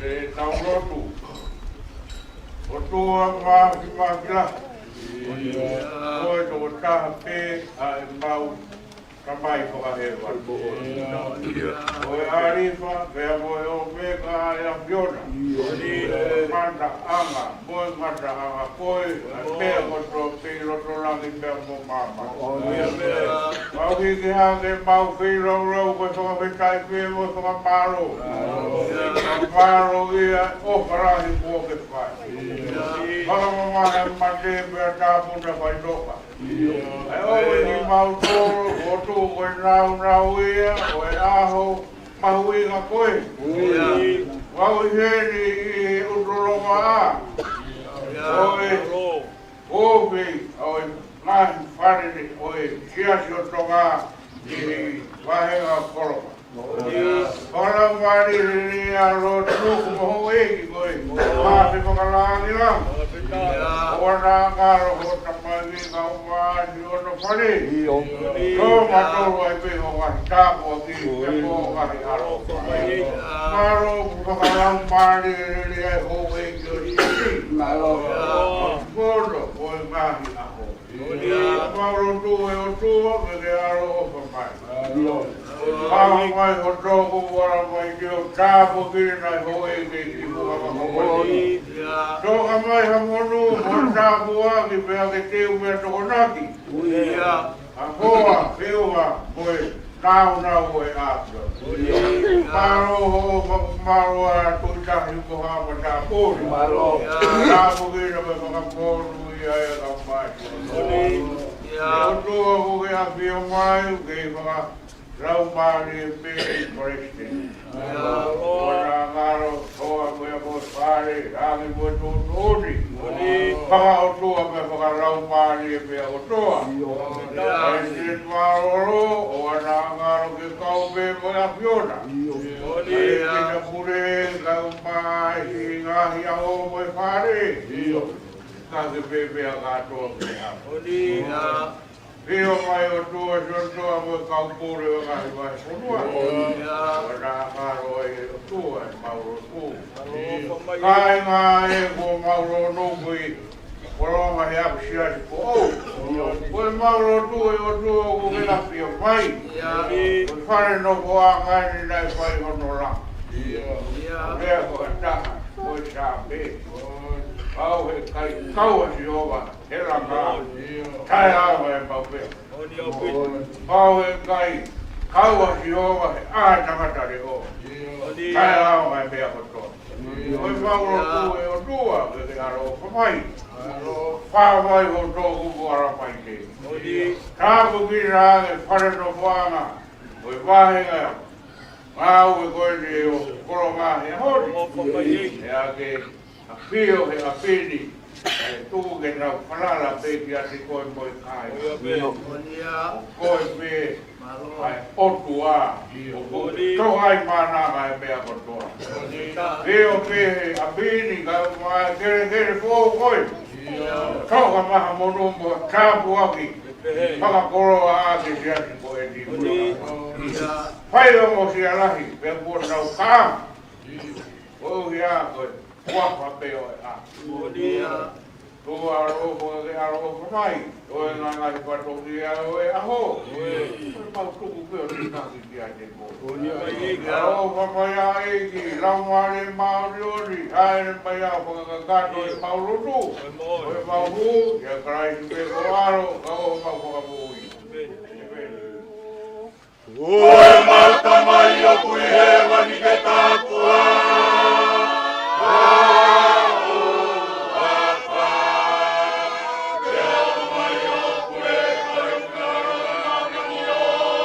ʻE tau lotu. ʻOtua Māfimafi lahi, ko koe tokotaha pē ʻa ʻemau Tamai fakahēvani. Ko e ʻAlifa pea mo e ʻOmeka ʻa e ʻAfiona. Ko e ngataʻanga mo e ngataʻanga koe ʻa e meʻa kotoa pē ʻi loto langi pea mo māmani. Mau hiki hake ʻemau feilaulau ko e fakafetaʻi pē mo e fakamālō. Fakamālō ia ʻofa lahi kuo ke fai. Fakamamahi e mate pea tāpuni e faʻitoka. ʻE ʻoua ʻe kimautolu, ʻOtua, ko e nāunau ia ʻo e ʻaho mahuʻinga ko ē. Mau ʻi heni ʻi he ʻutu longoaʻa ʻo e kofe ʻo e ngaahi fale ʻo e Siasi ʻo Tonga ʻi he vahenga Kolonga. Fakalaumālie lelei ʻa e lotu ʻoku mo houʻeiki ko e Maʻake Fakalāngilangi. ʻOua naʻa ngalo hoʻo tamaiki kae ʻumaʻā siʻono fale. Tō mātolu ai pē hoʻo ngaahi tāpuaki pea mo hoʻo ngaahi ʻalo. Mālō ʻoku fakalaumālie lelei ai houʻeiki ʻo e Siasi. Mālō. Kono ko e ngaahi ʻaho. Mau lotu ʻe ʻOtua, ke ke ʻaloʻofa mai. Pau mai ho toʻukupu ʻalamaite ʻo tāpuekina e houʻeiki ki muʻa ka mokoni. Toka mai ha monū mo e tāpuaki pea ke teu pea tokonaki ʻa e hoa, feʻunga mo e nāunau ʻo e ʻAfiona. Mālō hoʻo fakamālō atu ʻi tahi ko ha matāpule. Tāpuekina mo e fakamonūʻia e kau mai. ʻE ʻOtua, ʻoku ke ʻafio mai, ʻoku ke fakalaumālie pē ʻi Palesiteni. ʻOua naʻa ngalo, toʻa ko ia ko e fale, langi mo e tuʻutuʻuni. Fakaʻotua pea fakalaumālie pē ʻa e ʻOtua. Palesiteni mālōlō, ʻoua naʻa ngalo ke kau pē mo e ʻAfiona. Palesiteni pule, kau mai ʻi he ngaahi ʻaho mo e fale. Ka ke pēpē ʻa kātoa ke hapo. Pio mai ʻOtua, siʻono toʻa mo e kau pule ʻo e ngaahi vahefonua. ʻOua naʻa ngalo ai ʻOtua ʻemau lotu. Kāinga ē, kuo mau lōnouku ʻi Kolonga he ʻapisiasi ko ʻou. Ko ʻemau lotu ʻe ʻOtua ʻoku ke ʻafio mai. Ko e fale nofoʻanga eni naʻe fai hono langa. Lea ko e taha, ko e Saame. Pau he ʻikai kau ʻa Sihova he langa, taʻeʻaonga ʻemau meʻa. Pau he ʻikai kau ʻa Sihova he ʻā tangata leʻo, taʻeʻaonga e meʻa kotoa. Ko ʻemau lotu ʻe ʻOtua, ke ke ʻaloʻofa mai. Fai mai ho toʻukupu ʻalamaite. Tāpuekina ange e fale nofoʻanga ʻo e vahenga Ngāue ko eni ʻo e kolonga he ʻaho ni. ʻOfa mai ē. ʻEa ke ʻafio he ʻapi ni. ʻE tuku ke nau falala pē kiate koe mo e kāinga. ʻIo pē. ʻO koe pē ʻa e ʻOtua. ʻOku toʻo ai mana ʻa e meʻa kotoa. ʻIo pē he ʻapi ni ka ʻoku ʻi ai e kelekele foʻou ko ē. Toka maha monū mo tāpuaki. Fakakoloa ʻa e siasi ko eni. Fai ʻo mo sia lahi, pea kuo nau kā. ʻOku ʻi ai ko e huafa pē ʻo e ʻa. Tuku ʻaloʻofa ke ʻaloʻofa mai, ʻo e ngaahi fatongia ʻo e ʻaho. Ko e mau tuku pē ʻo tinaki kiate koe. ʻAloʻofa mai ʻa e ʻEiki, Laumālie Māʻoniʻoni, ʻa ē ʻe mai ʻa fakakakato ʻemau lotu, ʻo ʻemau hū, ʻia Kalaisi pē ko ho ʻAlo, ka ko homau Fakamoʻui. ʻĒmeni. Ko ʻemau Tamai ʻoku ʻi hēvani, ke tāpuhā ho huafa. Ke hoko mai hoʻo puleʻanga, ke hoko mai hoʻo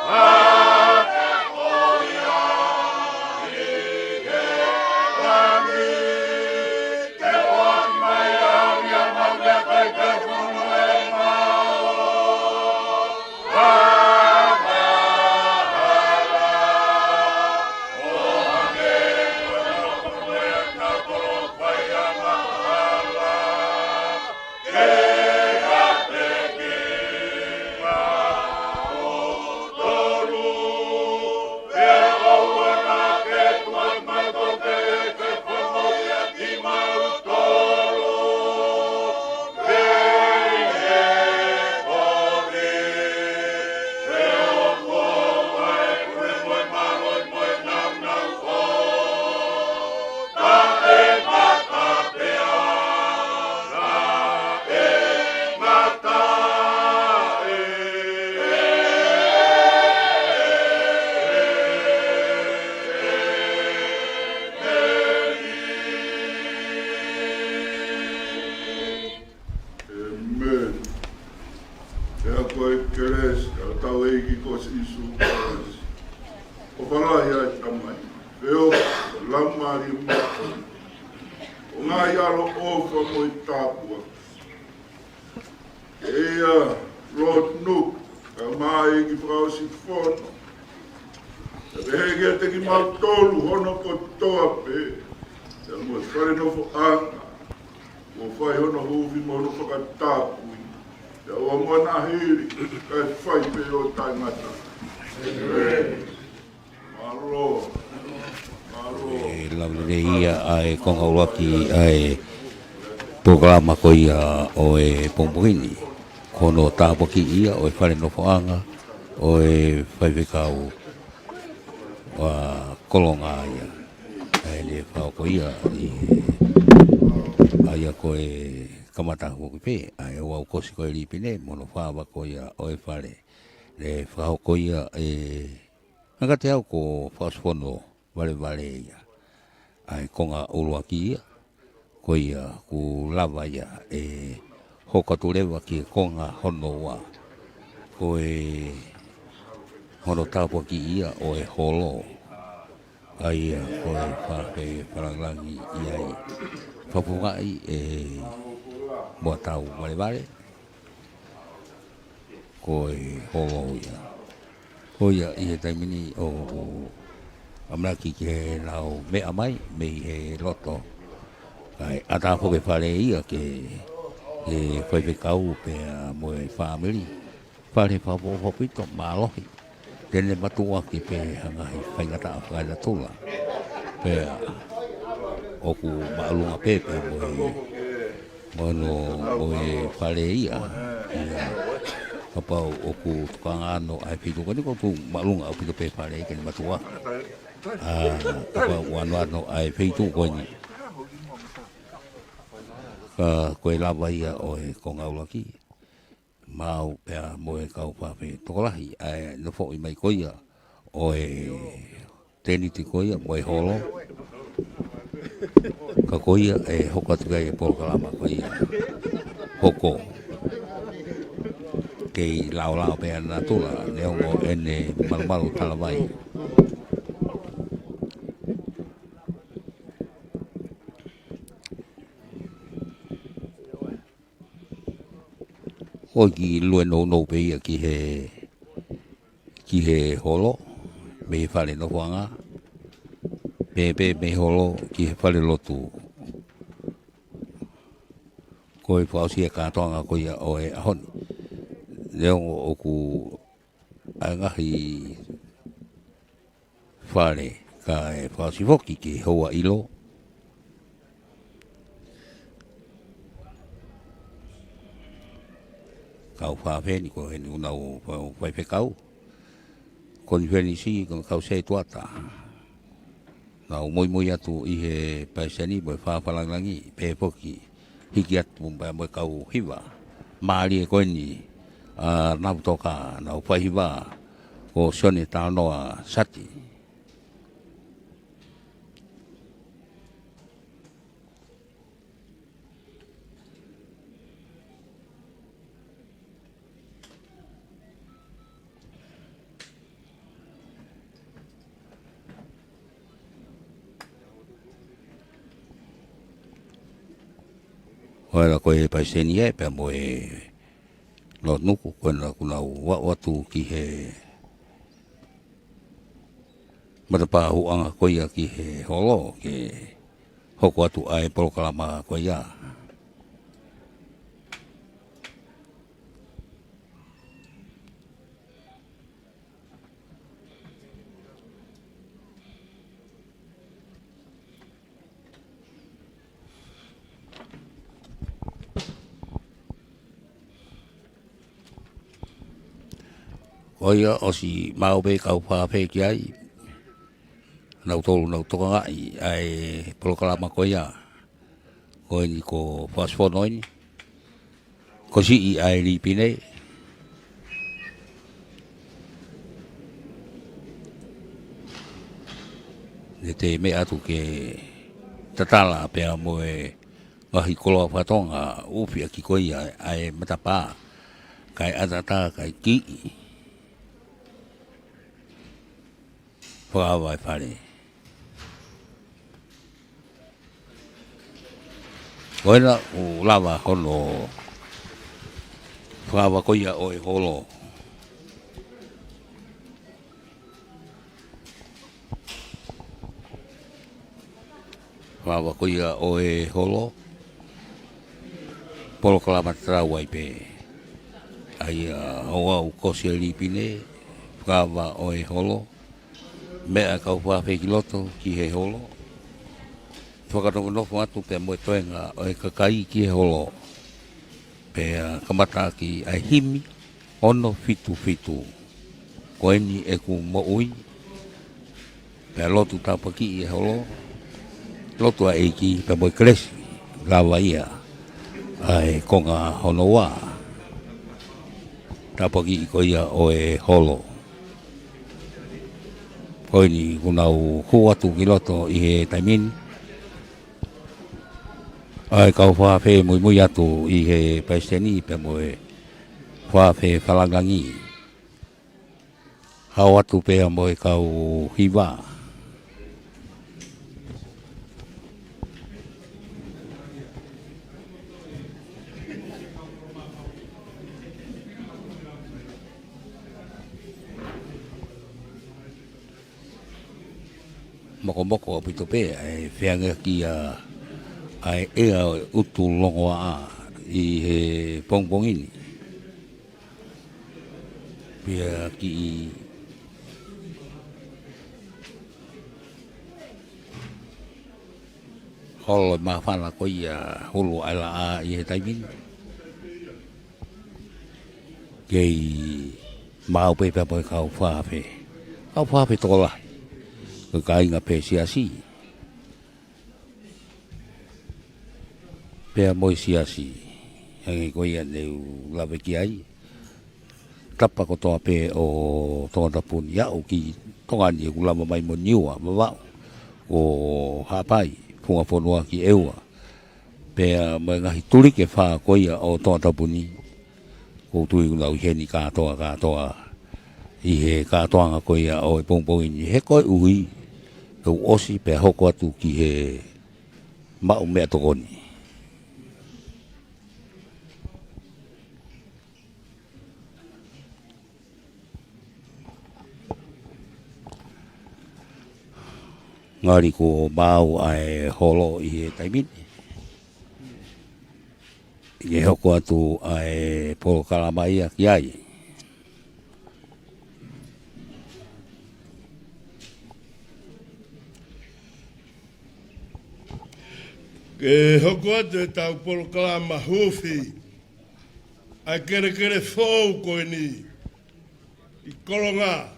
ʻAlo, ke hoko mai ho ʻAlo, ke hoko mai ho huafa. ʻĒmeni. Pea ko e kelesi ʻa hotau ʻEiki ko Sīsū Kalaisi, ʻofa lahi ʻa e Tamai, feohi ʻa e Laumālie Māʻoniʻoni, ʻo e ngaahi ʻaloʻofa mo e tāpuaki. ʻIa Lord Nuku, kae ʻumaʻā e ʻEiki Fakaʻosi Fono, pea pehē kiate kimautolu hono kotoa pē, pea mo e fale nofoʻanga, kuo fai hono huufi mo hono fakatapui, pea ʻoua muʻa naʻa hili, kae fai pē ʻo taʻengata. ʻĒmeni. Mālō. Mālō. ʻE lau lelei ia ʻa e konga ʻuluaki ʻa e polokalama ko ia ʻo e pongipongi ni. Ko hono tāpuakiʻi ia ʻo e fale nofoʻanga ʻo e faifekau ʻa Kolonga ia. ʻA ē naʻe fakahoko ia ʻi he, ʻa ia ko e kamata foki pē ʻa e ua ʻo ʻAokosi ko e lī pine mo hono fā ʻo e ʻaho ko ia ʻo e fale. Naʻe fakahoko ia ʻe Ngata ʻAu ko Fakaʻosi Fono Valevale ia. ʻA e konga ʻuluaki ia, ko ia kuo lava ia ʻe hoko atu leva ki he konga hono ua. Ko e hono tāpuakiʻi ia ʻo e holo. ʻA ia ko e fale fakalāngilangi ʻi ai. Fakafofongaʻi ʻe Moatau Valevale. Ko e holo ia. Ko ia ʻi he taimi ni ʻoku ʻamanaki ke nau meʻa mai mei he loto. Kae ʻatā foki e fale ia ke, ke faifekau pea mo e fāmili. Fale fakaʻofoʻofa ʻaupito, mālohi. Te ne matuʻuaki pē ha ngaahi faingataʻa fakaenatula. Pea ʻoku māʻolunga pē pea mo e, mo hono, mo e fale ia. Ia, kapau ʻoku tokanga ʻa e feituʻu ko eni ʻoku māʻolunga ʻaupito pē fale ke ne matuʻuaki. ʻA, kapau ʻoku anoano ʻa e feituʻu ko eni. Ka ko e lava ia ʻo e konga ʻuluaki. Maʻu pea mo e kau fafe tokolahi, ʻa e nofoʻi mai ko ia ʻo e tēniti ko ia mo e holo. Ka ko ia ʻe hoko atu ki ai e polokalama ko ia. Hoko. Kei laolao pē ʻa natula, neongo ʻene malumalu talavai. ʻOku lue nounou pē ia ki he, ki he holo, mei he fale nofoʻanga, pea pē mei he holo ki he fale lotu. Ko e fakaʻosi e kātoanga ko ia ʻo e ʻaho ni. Neongo ʻoku ʻi ai e ngaahi fale, kae fakaʻosi foki ki he houa ʻilo. Kau fafē ni ko eni ʻoku nau fa-, faifekau konifelenisi, ko e kau setuata. Nau muimui atu ʻi he palesiteni mo e fafalalangi, pea foki hiki atu pea mo e kau hiva. Mālie ko eni, ʻa Navutoka, nau faihiva, ko Sione Talanoa Sati. Ko ena ko e palesiteni ē, pea mo e lotu nuku, ko ena kuo nau aʻu atu ki he matapā huʻanga ko ia ki he holo, ke hoko atu ai e polokalama ko ia. Ko ia ʻosi maʻu pē kau fafē ki ai. Nautolu nau tokangaʻi ʻa e polokalama ko ia. Ko eni ko Fasifono eni. Ko siʻi ʻa e lipine. Ne te meʻa atu ke tatala pea mo e ngaahi koloa fakatonga, ʻufiʻaki ko ia ʻa e matapā. Kae ʻataʻatā, kae kiʻi. Fakaava e fale. Ko ena ʻoku lava hono fakaava ko ia ʻo e holo. Fakaava ko ia ʻo e holo. Polokalama tatau ai pē. ʻA ia ʻoku ʻosi e lipine, fakaava ʻo e holo. Meʻa e kau fafē ki loto ki he holo. Fakanofonofo atu pea mo e toenga ʻo e kakai ki he holo. Pea kamataʻaki ʻa e himi ono fitu fitu. Ko eni ʻeku moʻui. Pea lotu tāpuakiʻi e holo. Lotu ʻa e ʻEiki pea mo e kelesi. Lava ia ʻa e konga hono ua. Tāpuakiʻi ko ia ʻo e holo. Ko eni kuo nau hū atu ki loto ʻi he taimi ni. ʻA e kau fafē muimui atu ʻi he palesiteni pea mo e fafalalangi. Hao atu pea mo e kau hiva. Mokomoko ʻaupito pē ʻa e feangaʻaki ʻa, ʻa e ʻea ʻo e ʻutu longoaʻa ʻi he pongipongi ni. Pea kiʻi holo e māfana ko ia hulu ʻa e laʻā ʻi he taimi ni. Kei maʻu pē pea mo e kau fafē. Kau fafē tokolahi. Ko e kāinga pē siasi. Pea mo e siasi. Hangē ko ia ne u lave ki ai. Tapa kotoa pē ʻo Tongatapu ni, aʻu ki Tonga ni, ʻoku lava mai mo Niua, Vavaʻu, ʻo Haʻapai, Funga Fonua ki ʻEua. Pea mo e ngaahi tuliki ʻe fā ko ia ʻo Tongatapu ni, ʻoku ou tui ʻoku nau ʻi heni kātoa, kātoa, ʻi he kātoanga ko ia ʻo e pongipongi ni, he koeʻuhi, ʻoku ʻosi pea hoko atu ki he maʻu meʻatokoni. Ngali kuo maau ʻa e holo ʻi he taimi ni. Ke hoko atu ʻa e polokalama ia ki ai. Ke hoko atu ʻetau polokalama huufi ʻa e kelekele foʻou ko eni ʻi Kolonga,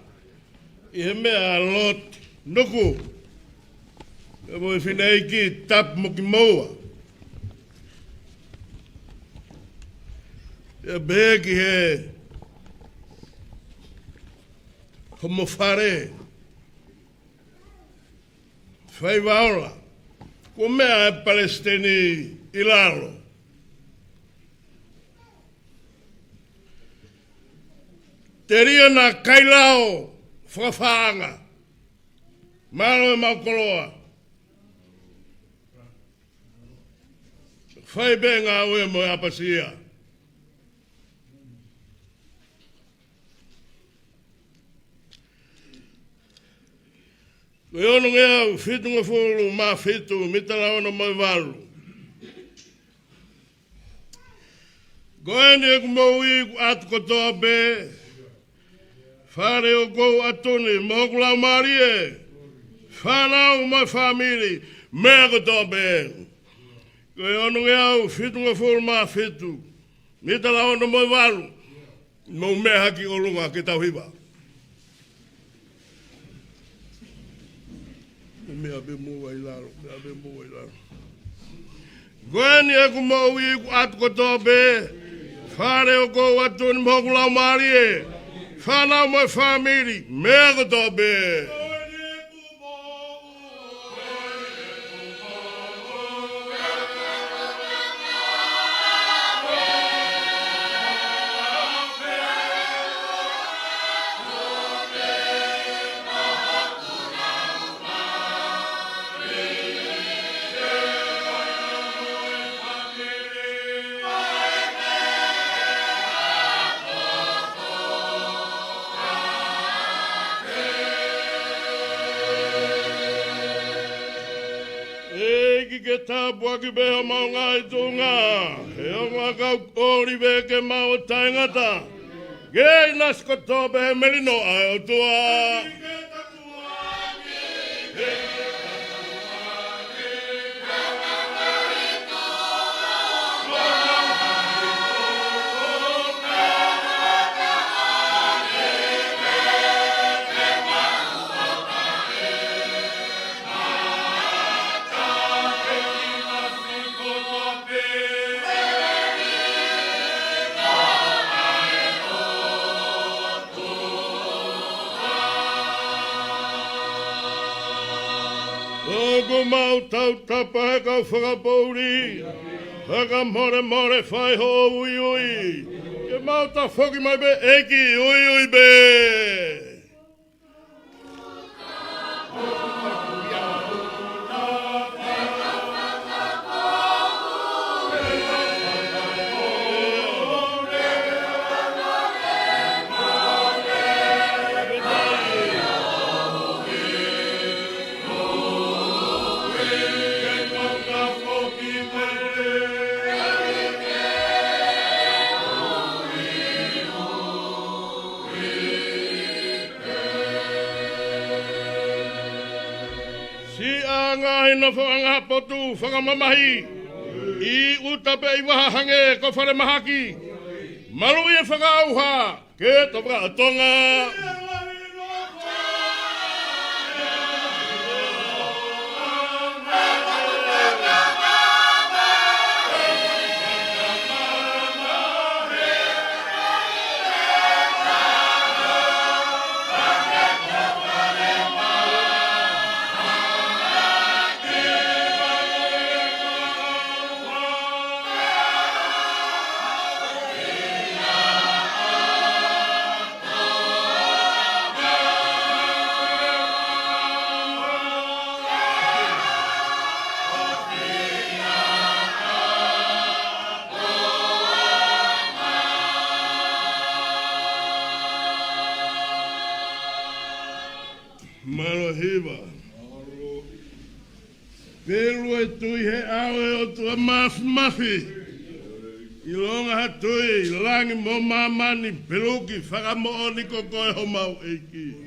ʻi he meʻa ʻa Loti Nuku, ʻa e mo e fineʻeiki Tapu mo Kimoua. ʻIo pē ki he homo fale Faivaola, ko e meʻa ʻa e palesiteni ʻi lalo. Telia naʻa kailao fakafaʻanga. Mālō e mau koloa. Fai pē ngāue mo e ʻapasia. Ko e onongeau fitungofulu mā fitu, mita lau ono mo e valu. Ko eni ʻeku moʻui ʻoku ʻatu kotoa pē, fale ʻoku ou ʻatu ni mo hoku laumālie, fānau mo e fāmili, meʻa kotoa pē. Ko e onongeau fitungofulu mā fitu, mita lau ono mo e valu. Mou meʻa hake ki ʻolunga ke tau hiva. Meʻa pē mou ʻai lalo, meʻa pē mou ʻai lalo. Ko eni ʻeku moʻui ʻoku ʻatu kotoa pē, fale ʻoku ou ʻatu ni mo hoku laumālie, fānau mo e fāmili, meʻa kotoa pē. ʻEiki ke tāpuaki pē homau ngaahi tuʻunga, he ongo ʻakau ʻōlive ke mau taʻengata, ke ʻinasi kotoa pē he melino ʻa e ʻOtua. ʻOku mau tautapa he kau fakapoʻuli, fakamolemole fai hoʻo uiui. Ke mau tafoki mai pē ʻEiki, uiui pē. Siʻa ngaahi nofoʻanga potu fakamamahi, ʻi ʻuta pē ʻi vaha hangē ko falemahaki, maluʻi e fakaʻauha ke tofanga ʻa Tonga. Pelu e tui he ʻao ʻo e ʻOtua Māfimafi. ʻIlonga ha tui, langi mo māmani, peluki, fakamoʻoni ko koe homau ʻEiki.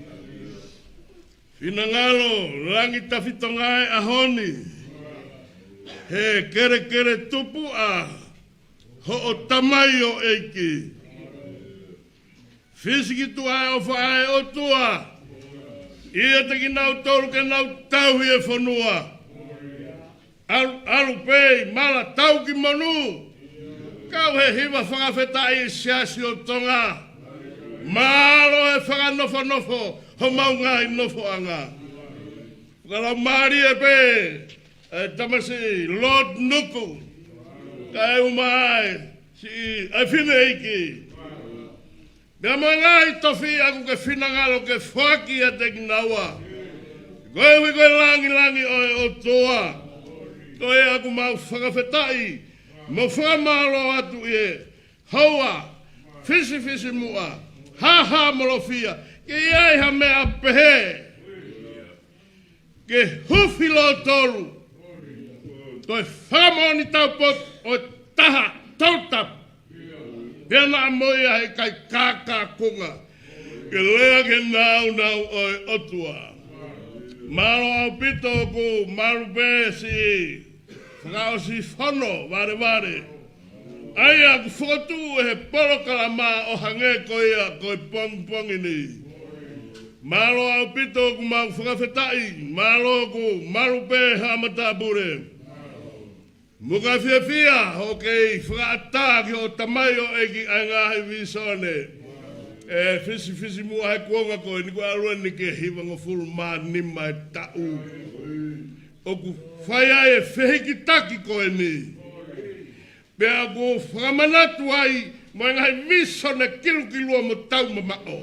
Finangalo, langi tafitonga e ʻaho ni. He kelekele tupuʻa hoʻo tamaioʻeiki. Fisi ki tuʻa e ʻofa ʻa e ʻOtua ʻiate kinautolu ke nau tauhi e fonua. ʻAlu, ʻalu pē ʻi mala tau ki monū. Kau he hiva fakafetaʻi ʻi he Siasi ʻo Tonga. Mālō e fakanofonofo homau ngaahi nofoʻanga. Fakalaumālie pē e tamasiʻi Lord Nuku, kae ʻumaʻā e siʻi ʻa e fineʻeiki. Pea mo e ngaahi tofiʻa ʻoku ke finangalo ke foaki ʻiate kinaua. Koeʻuhi ko e langilangi ʻo e ʻOtua. Ko ia ʻoku mau fakafetaʻi mo fakamālō atu ʻi he houa fisifisimuʻa, hāhāmolofia, ke ʻi ai ha meʻa pehē ke hufi lōtolu. Ko e fakamoʻoni taupotu ʻo e taha Tolutap. Pea naʻa mo ia he ʻikai kākākunga ke lea ki he nāunau ʻo e ʻOtua. Mālō ʻaupito ʻoku malu pē siʻi fakaʻosi fono valevale. ʻA ia ʻoku fokotuʻu ʻe he polokalama ʻo hangē ko ia ko e pongipongi ni. Mālō ʻaupito ʻoku mau fakafetaʻi, mālō ʻoku malu pē haʻa matāpule. Mo ka fiefia hoʻo kei fakaʻatā ki hoʻo tamaioʻeiki ʻa e ngaahi vīsone. ʻE fisifisimuʻa he kuonga ko eni kuo ʻalu eni ki he hivangofulu mā nima e taʻu ʻoku fai ai e fehikitaki ko eni. Pea ʻoku fakamanatu ai mo e ngaahi vīsone kilukilua mo taumamaʻo.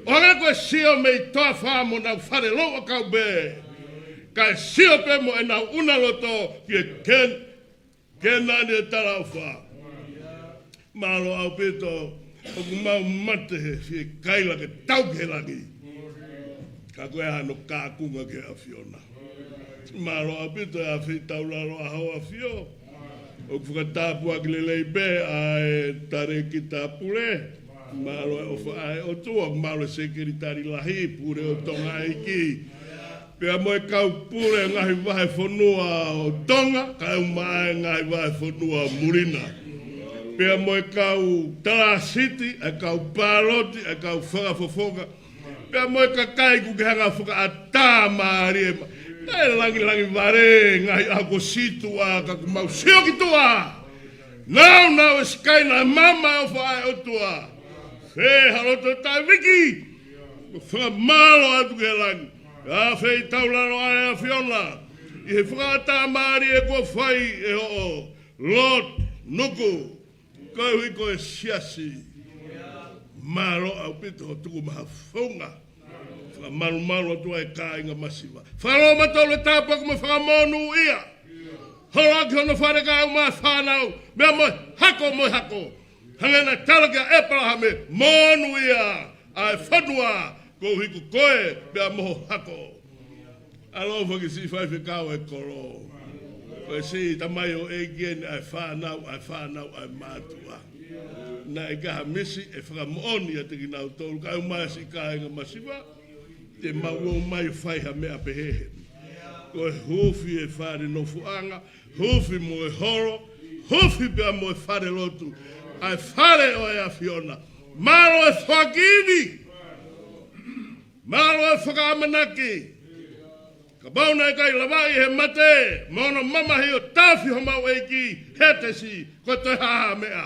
ʻO hangē ko e sio mei toafa mo ʻenau fale louʻakau pē, kae sio pē mo ʻenau ʻunaloto ki he Ken-, Kēnani ʻo e talaʻofa. Mālō ʻaupito ʻoku mau mate he fiekaila ke tau ki he langi. Ka ko e hano kākunga ki he ʻAfiona. Mālō ʻaupito e afeitaulalo ʻa Hoʻo ʻAfio. ʻOku fakatāpuaki lelei pē ʻa e talēkita pule. Mālō e ʻofa ʻa e ʻOtua, mālō e sekelitali lahi, pule ʻo Tonga ʻEiki. Pea mo e kau pule ngaahi vahefonua ʻo Tonga, kae ʻumaʻā e ngaahi vahefonua muli na. Pea mo e kau talāsiti, e kau pāloti, e kau fakafofonga. Pea mo e kakai ʻoku ke hanga fakaʻatā mālie mai. Kae langilangi vale ngaahi ʻaho ko e situʻa ka ʻoku mau sio ki tuʻa. Nāunau e sikaina e maama ʻofa ʻa e ʻOtua. Fē ha loto taʻeviki. Ko e fakamālō atu ki he langi. Afeitaulalo ʻa e ʻAfiona. ʻI he fakaʻatā mālie kuo fai ʻe hoʻo Lord Nuku. Koeʻuhi ko e siasi. Mālō ʻaupito hoʻo tuku mai ha founga. Fakamalumalu atu ai kāinga masiva. Fakamālō atu e tāpuaki mo e fakamonūʻia. Holoki hono fale kae ʻumaʻā e fānau. Pea mo e hako mo e hako. Hangē naʻe tala kia ʻEpalahame, monūʻia ʻa e fonua koeʻuhi ko koe pea mo ho hako. ʻAlofa ki siʻi faifekau e kolo. Ko e siʻi tamaioʻeiki eni ʻa e fānau, ʻa e fānau, ʻa e mātuʻa. Naʻe ʻikai ha misi ʻe fakamoʻoni ʻiate kinautolu, kae ʻumaʻā siʻi kāinga masiva, te mau ō mai ʻo fai ha meʻa pehē. Ko e hufi e fale nofoʻanga, hufi mo e holo, hufi pea mo e fale lotu, ʻa e fale ʻo e ʻAfiona. Mālō e foaki ivi. Mālō e fakaʻamanaki. Kapau naʻe ʻikai lavaʻi he mate, mo hono mamahi ʻo tafi homau ʻEiki, Hētesi, ko e toe hā ha meʻa.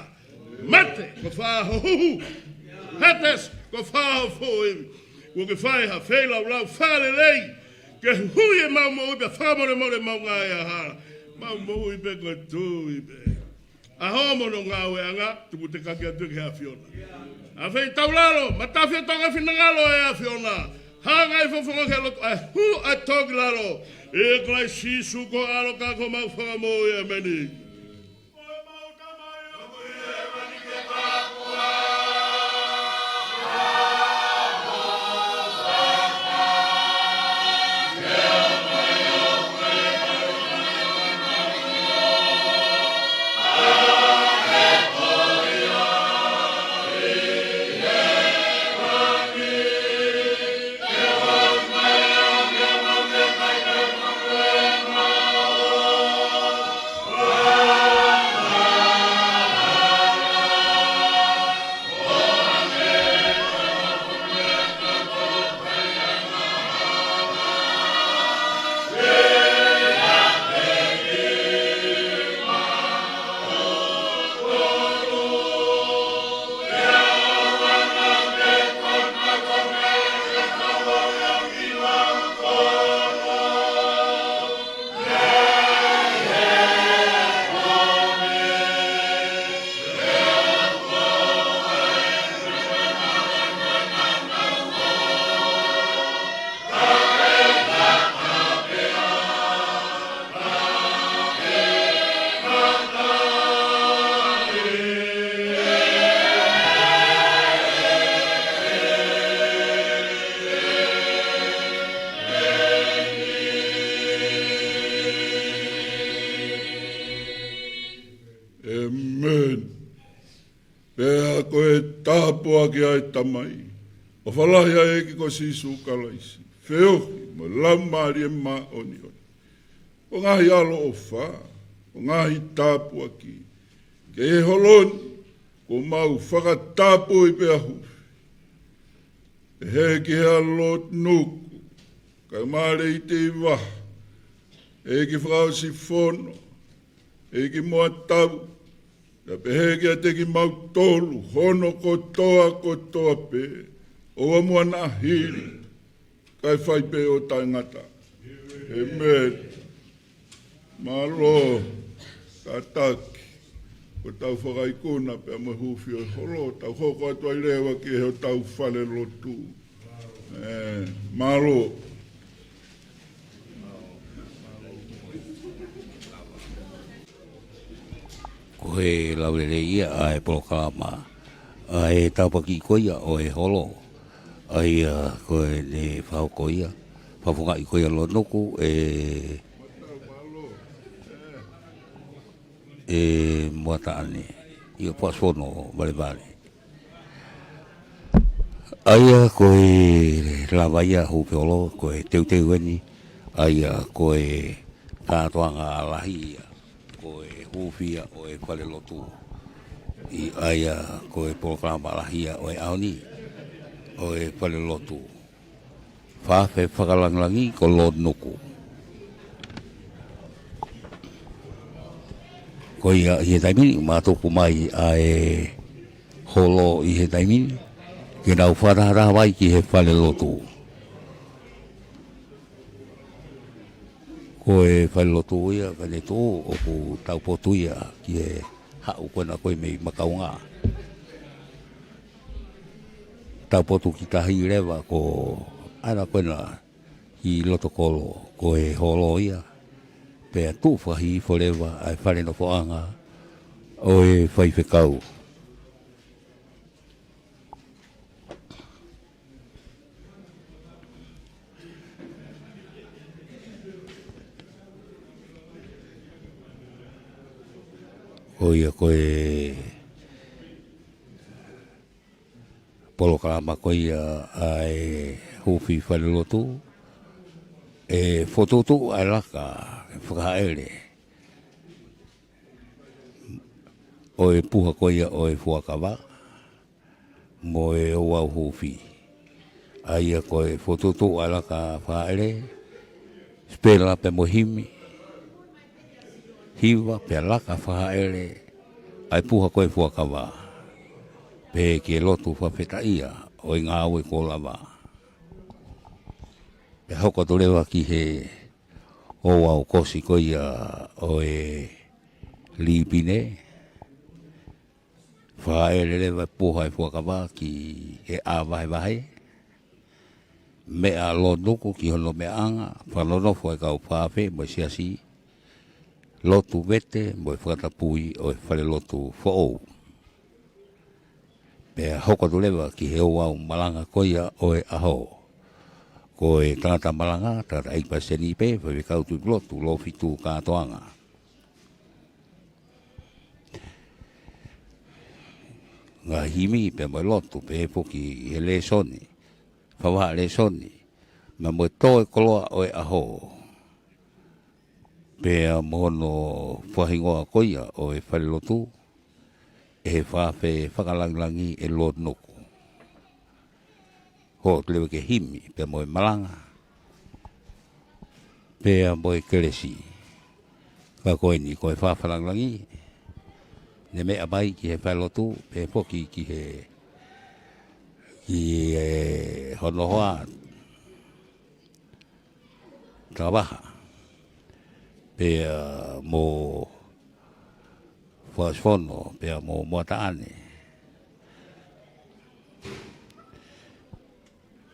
Mate, ko fē ho huhu. Hētesi, ko fē ho foʻi ivi. Kuo ke fai ha feilaulau fakalelei ke huhuʻi ʻemau moʻui pea fakamolemole ʻemau ngaahi angahala. Mau moʻui pē ko e tui pē. ʻAho mo hono ngāueʻanga, tuku tekaki atu ki he ʻAfiona. Afeitaulalo, matafi ʻa Tonga, finangalo e ʻAfiona. Hanga ʻi he fofonga ke lotu ʻa e hū ʻa e tō ki lalo. ʻIa Kalaisi Sīsū ko e ʻAlo ka ko homau Fakamoʻui, ʻēmeni. ʻĒmeni. Pea ko e tāpuaki ʻa e Tamai, ʻofa lahi ʻa e ʻEiki ko Sīsū Kalaisi, feohi mo e Laumālie Māʻoniʻoni, ʻo ngaahi ʻaloʻofa, ʻo ngaahi tāpuaki, ke he holo ni kuo mau fakatapui pea hufi. Pehē ki he ʻAlo Nuku, kae ʻumaʻā ʻEiki Vaha, ʻEiki Fakaʻosifono, ʻEiki Moatau, pea pehē kiate kimautolu hono kotoa kotoa pē, ʻoua muʻa naʻa hili, kae fai pē ʻo taʻengata. ʻĒmeni. Mālō, kātaki, ko ʻetau fakaikuna pea mo e hufi ʻo e holo, tau hoko atu ai leva ki hotau fale lotu. ʻĒ, mālō. Ko e lau lelei ia ʻa e polokalama ʻa e tāpuaki ko ia ʻo e holo. ʻA ia ko ʻene fakahoko ia, fakafofongaʻi ko ia ʻa Lonuku, ʻe, ʻe Moataʻane, ʻio, Fakaʻosifono Valevale. ʻA ia ko e lava ia hufi holo, ko e teuteu eni, ʻa ia ko e kātoanga lahi ia, ko e hufi ia ʻo e fale lotu. ʻI ʻa ia ko e polokalama lahi ia ʻo e ʻaho ni, ʻo e fale lotu. Fakafe fakalangilangi ko Lonuku. Ko ia ʻi he taimi ni, mātuku mai ʻa e holo ʻi he taimi ni, ke nau fakatahataha mai ki he fale lotu. Ko e fale lotu ia, fale lotu ʻoku taupotu ia ki he haʻu ko ena ko ē mei Makaunga. Taupotu ki tahi leva ko ena ko ena ki loto kolo, ko e holo ia. Pea tuʻu fakahihifo leva ʻa e fale nofoʻanga ʻo e faifekau. Ko ia ko e polokalama ko ia ʻa e hufi fale lotu, ʻe fokotuʻutuʻu ʻa e laka fakahaʻele ʻo e puha ko ia ʻo e fuakava mo e ouau hufi. ʻA ia ko e fokotuʻutuʻu ʻa e laka fakahaʻele, sipela pea mo e himi, hiva pea laka fakahaʻele ʻa e puha ko e fuakava, pea ke lotu fakafetaʻia ʻo e ngāue kuo lava. Pea hoko atu leva ki he ouau kosi ko ia ʻo e lipine, fakahaʻele leva e puha e fuakava ki he ʻā vahevahe, meʻa ʻa Lonuku ki hono meʻaʻanga, fakanonofo e kau fakafe mo e siasi, lotu vete mo e fakatapui ʻo e fale lotu foʻou. Pea hoko atu leva ki he ouau malanga ko ia ʻo e ʻaho. Ko e tangata malanga, tangataʻeiki palesiteni pē, faifekau tuʻi lotu, Lōfitu Kātoanga. Ngaahi himi pea mo e lotu, pea foki he lēsoni, fakavahaʻa lēsoni, pea mo e tō e koloa ʻo e ʻaho. Pea mo hono fakahingoa ko ia ʻo e fale lotu, ʻe he fakafe fakalangilangi ʻe Lonuku. Hoko atu leva ki he himi, pea mo e malanga, pea mo e kelesi. Ka ko eni, ko e fakafe fakalangilangi, ne meʻa mai ki he fale lotu, pea foki ki he, ki he hono hoa, Tavaha, pea mo Fakaʻosifono, pea mo Moataʻane.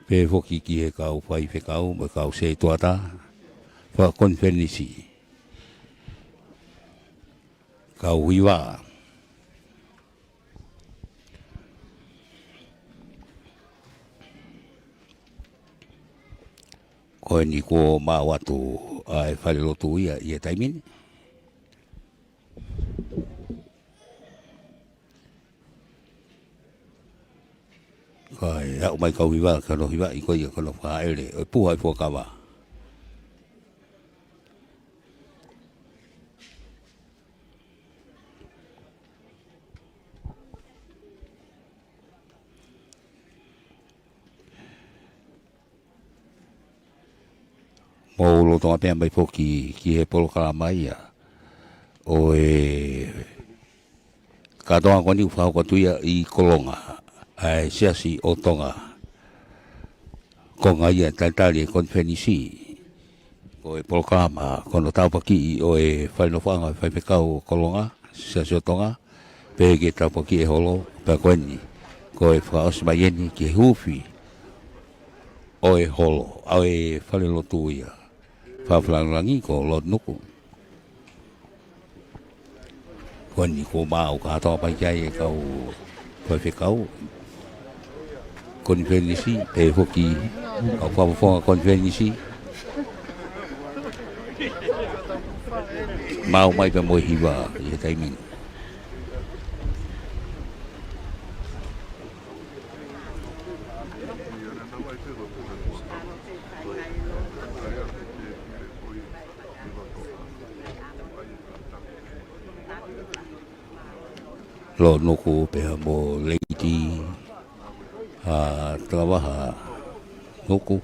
Pea foki ki he kau faifekau, mo e kau setuata, fakakonifelenisi, kau hiva. Ko eni kuo maʻu atu ʻa e fale lotu ia ʻi he taimi ni. ʻAi, aʻu mai kau hiva, kau hiva ʻi ko ia, kau fakaʻele, ʻo puha ʻi fuakava. Mou lolotonga pea mai foki ki he polokalama ia ʻo e kātoanga ko eni ʻoku fakahoko atu ia ʻi Kolonga, ʻa e Siasi ʻo Tonga. Konga ia talitali e konifelenisi, ko e polokalama ko hono tāpuakiʻi ʻo e fale nofoʻanga faifekau ʻo Kolonga, Siasi ʻo Tonga, pea ke tāpuakiʻi e holo, pea ko eni, ko e fakaʻosi mai eni ki he huufi ʻo e holo, ʻa e falelotu ia. Fakafanongo ange ko Lord Nuku. Ko eni kuo mau kātoa mai ki ai e kau faifekau konifelenisi, pea foki kau fakafofonga konifelenisi. Mau mai pea mo e hiva ʻi he taimi ni. Lord Nuku pea mo Lady, ʻa, Talavaha Nuku.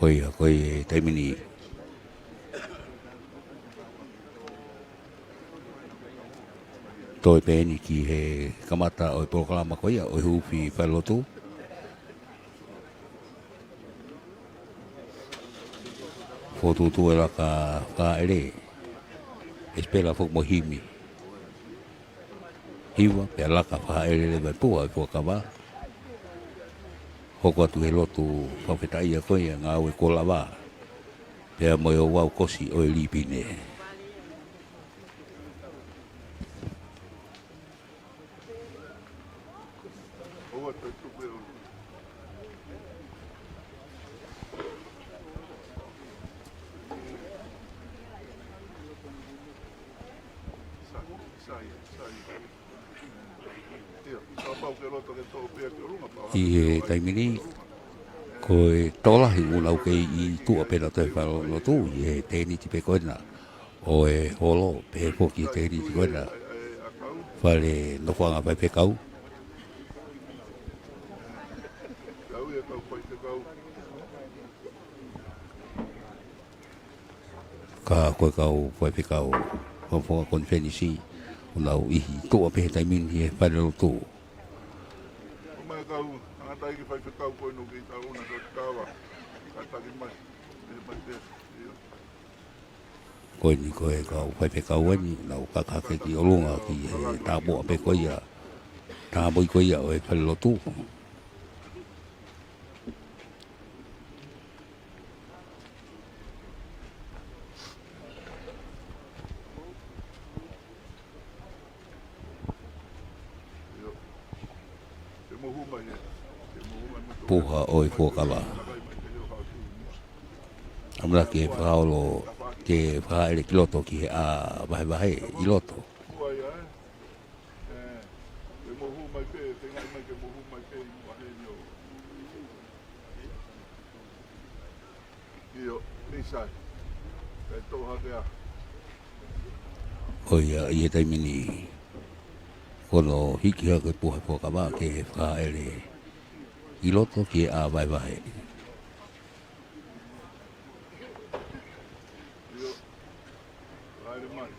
Ko ia, ko ia, taimi ni. Toe pē eni ki he kamata ʻo e polokalama ko ia ʻo e huufi falelotu. Fokotuʻutuʻu e laka fakaʻele, ʻEsipela foki mo Himi. Hiva, pea laka fakaʻele leva e puha ʻi fuakava. Hoko atu he lotu fakafetaʻia ko ia ngāue kuo lava. Pea mo e ouau kosi ʻo e lipine. ʻI he taimi ni, ko e tokolahi ʻoku nau kei ʻi tuʻa pē ʻena toe falelotu ʻi he tēniti pē ko ena ʻo e holo, pea foki he tēniti ko ena fale nofoʻanga faifekau. Ka ko e kau faifekau fakafofonga konifelenisi, ʻoku nau ʻi tuʻa pē he taimi ni he falelotu. Ko eni ko e kau faifekau eni, nau kakahake ki ʻolunga ki he tāpuakiʻi pē ko ia, tāpuakiʻi ko ia ʻo e falelotu. Puha ʻi fuakava. ʻAmanaki ke fakaholo ke fakaʻele ki loto ki he ʻā vahevahe ʻi loto. ʻIo, ʻi sai. Kae toʻo hake ā. Ko ia, ʻi he taimi ni, ko hono hiki hake puha fuakava ke fakaʻele ʻi loto ki he ʻā vahevahe. ʻIo. Vahevahe.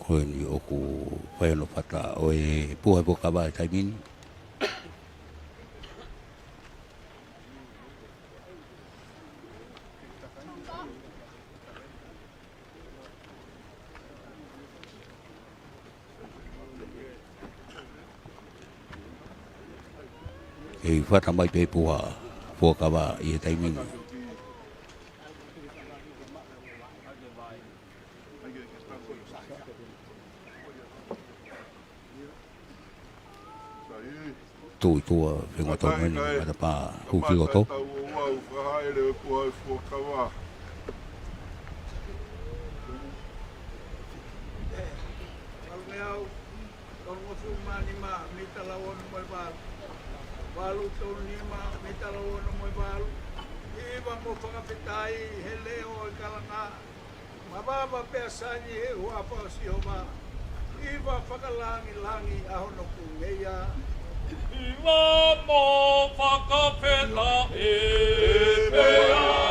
Ko eni ʻoku fai hono fata ʻo e puha fuakava he taimi ni. ʻE fata mai pē Puha Fuakava ʻi he taimi ni. Tuʻu ʻi tuʻa, fengatonu eni, matapā, hū ki loto. Tolungofulu mā nima mita lau ono mo e valu. Valu tolu nima mita lau ono mo e valu. Hiva mo fakafetaʻi he leʻo ʻo e kalanga. Mavava pea sani he huafa ʻo Sihova. Hiva fakalangilangi ʻa hono kungeia. Hiva mo fakafetaʻi pea leʻo he kalanga.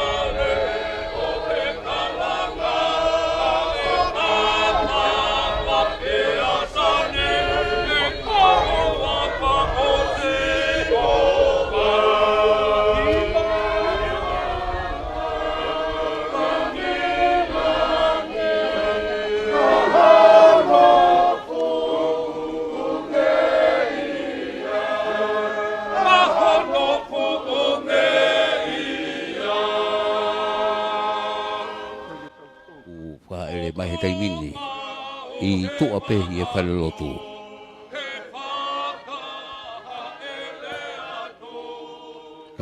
ʻOku fakaʻele mai he taimi ni ʻi tuʻa pē ʻi he falelotu.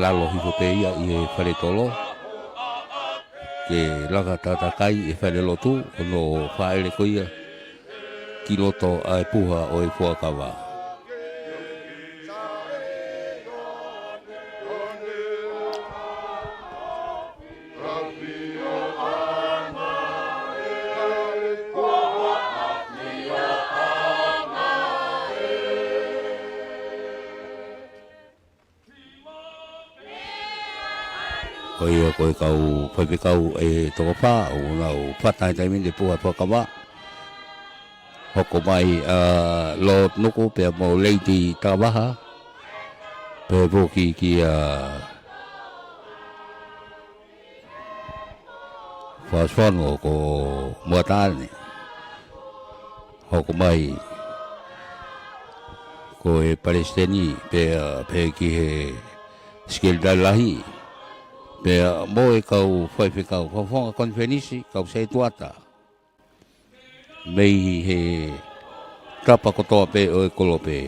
Lalo hifo pē ia ʻi he faletolo ke laka tatakai ʻi he falelotu, ʻo fakaʻele ko ia ki loto ʻa e Puha ʻo e Fuakava. Ko ia ko e kau faifekau ʻe toko fā, ʻoku nau fata he taimi ni he Puha Fuakava. Hoko mai ʻa Lord Nuku pea mo Lady Tavaha. Pea foki kia Fasifono ko Muataane. Hoko mai ko e palesiteni pea pehē ki he sekelitali lahi. Pea mo e kau faifekau, fakafofonga konifelenisi, kau setuata. Mei he tapa kotoa pē ʻo e kolope.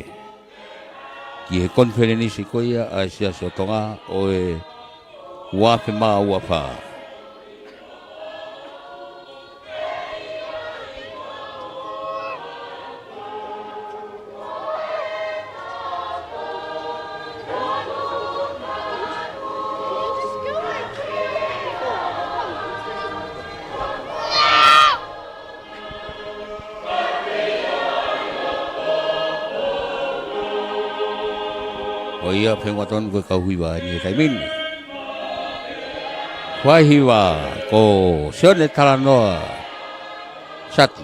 Ki he konifelenisi ko ia ʻa e Siasi ʻo Tonga ʻo e ua afe mā ua fā. Ko ia fengatonu ko e kau hiva ʻi he taimi ni. Fai hiva ko Sione Talanoa Sati.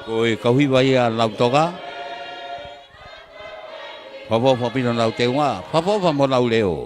Ko e kau hiva ia ʻa Lautoka. Fakaʻofoʻofa pino honau teunga, fakaʻofoʻofa mo honau leʻo.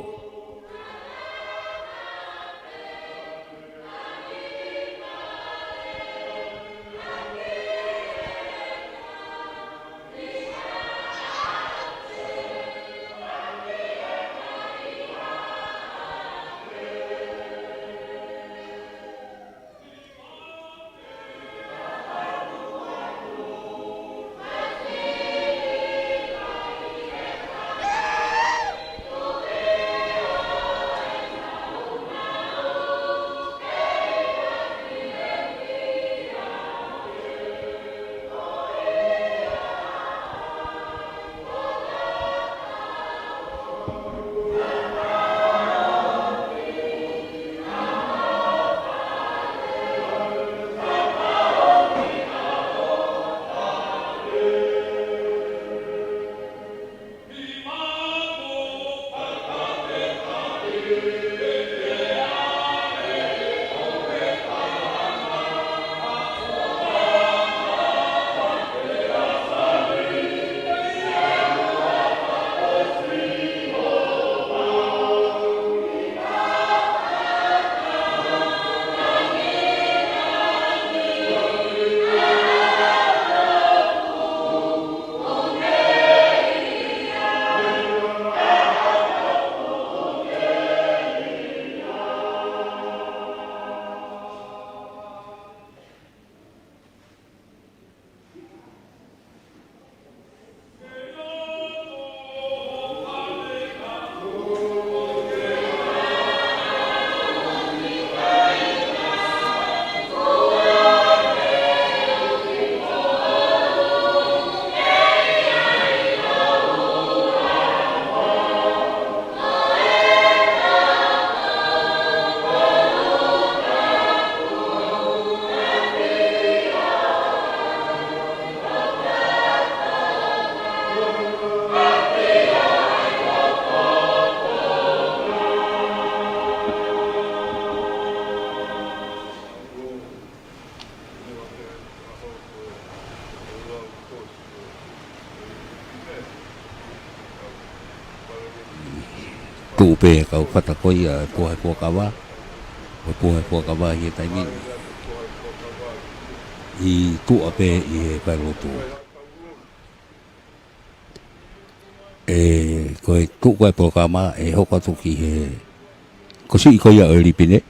Tuʻu pē kau fata ko ia e puha he fuakava. Ko e puha he fuakava ʻi he taimi ni. ʻI tuʻa pē ʻi he falelotu. ʻE, ko e tuʻu ko e polokalama ʻe hoko atu ki he kosiʻi ko ia ʻo e lipine.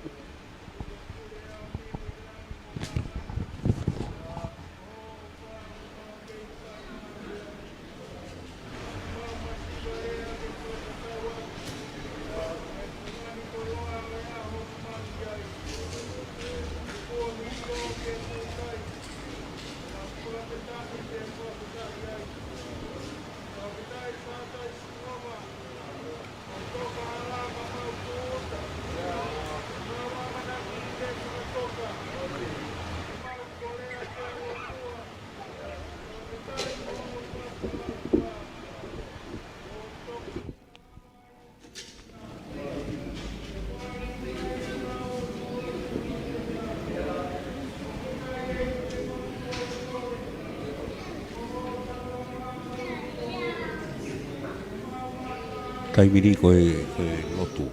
Taimi ni ko e, ko e lotu.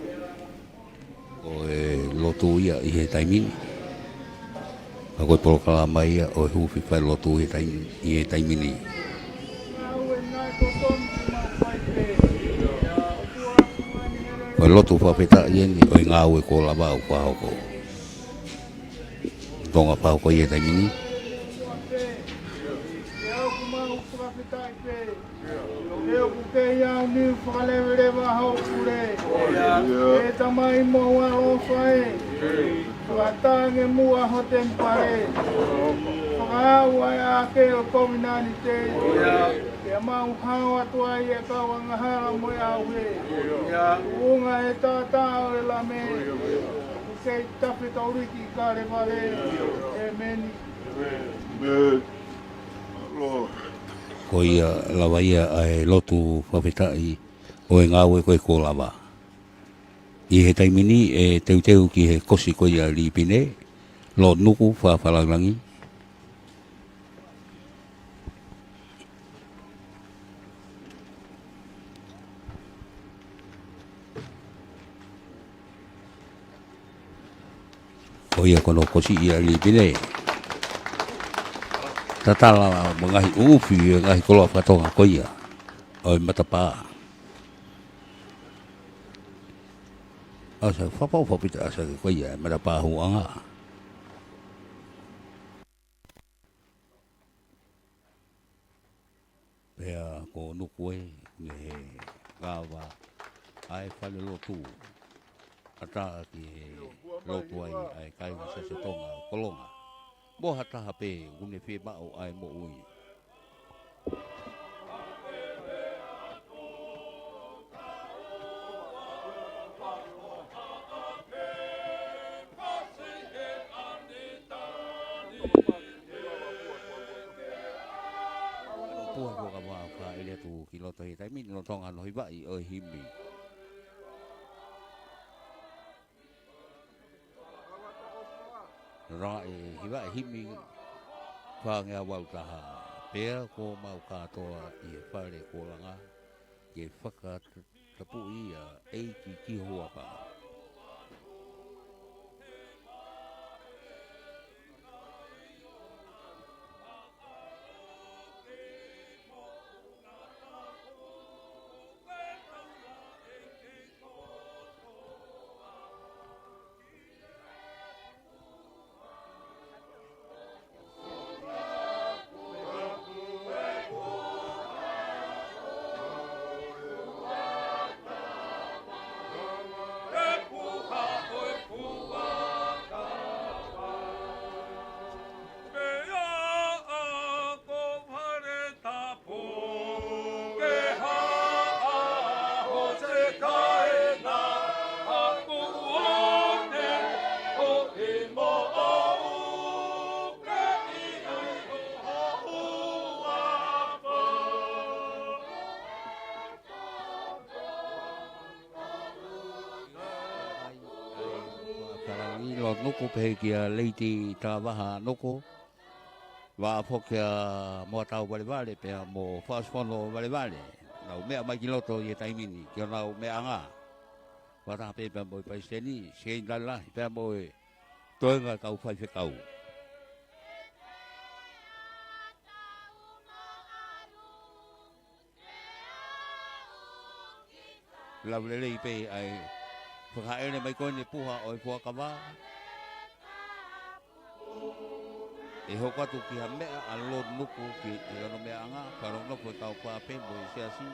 Ko e lotu ia ʻi he taimi ni. Ka ko e polokalama ia ʻo e huufi falelotu ʻi he taimi, ʻi he taimi ni. Ko e lotu fakafetaʻi eni ʻo e ngāue kuo lava ʻo fakahoko. Tonga fakahoko ʻi he taimi ni. He ʻoku kei au ni fakaleveleva hoʻo pule. ʻE Tamai mo ho ʻaloʻofa ē. Fakatangi muʻa ho temipale. Fakaʻau ʻa e ʻaho ʻo e kovinānite. Pea mau hao atu ai e kau angahala mo e ʻauhē. Tuʻunga he taʻataʻa ʻo e Lame. ʻOku kei tafe kauliki Kalevale. ʻEmeni. Ko ia lava ia ʻa e lotu fakafetaʻi ʻo e ngāue ko ē kuo lava. ʻI he taimi ni ʻe teuteu ki he kosi ko ia lipine, Lonuku Fafalaulangi. Ko ia ko hono kosi ia lipine. Tatala mo e ngaahi ʻufi, e ngaahi koloa faka-Tonga ko ia ʻo e matapā. ʻAsa, fakapapau fakapita ʻasa ko ia e matapā huʻanga. Pea ko Nuku ē, ne he kava ʻa e falelotu. ʻAtā ki he lotu ai ʻa e kāinga Siasi ʻo Tonga ʻo Kolonga. Mo ha taha pē ʻoku ne fiemaʻu ʻa e moʻui. Puha ko ka vā ka ele atu ki loto he taimi ni, lolotonga hono hivaʻi ʻo e himi. Naʻe hivaʻi himi fāngeau valu taha. Pea kuo mau kātoa ʻi he fale kuo langa ke fakatapuʻi ʻa e ʻEiki ki ho huafa. Fakalani Lonuku pehē kia Lady Tavaha Nuku. Vā foki ʻa Moatau Valevale pea mo Fasifono Valevale. Nau meʻa mai ki loto ʻi he taimi ni, ki honau meʻaʻanga. Fakataha pē pea mo e palesiteni, Seini Lalahi pea mo e toenga kau faifekau. Lau lelei pē ʻa e fakaʻele mai ko eni puha ʻo e fuakava. ʻE hoko atu ki ha meʻa ʻa Lord Nuku ki he ʻanumeaʻanga, fakanonofo e kau pāpē mo e siasi.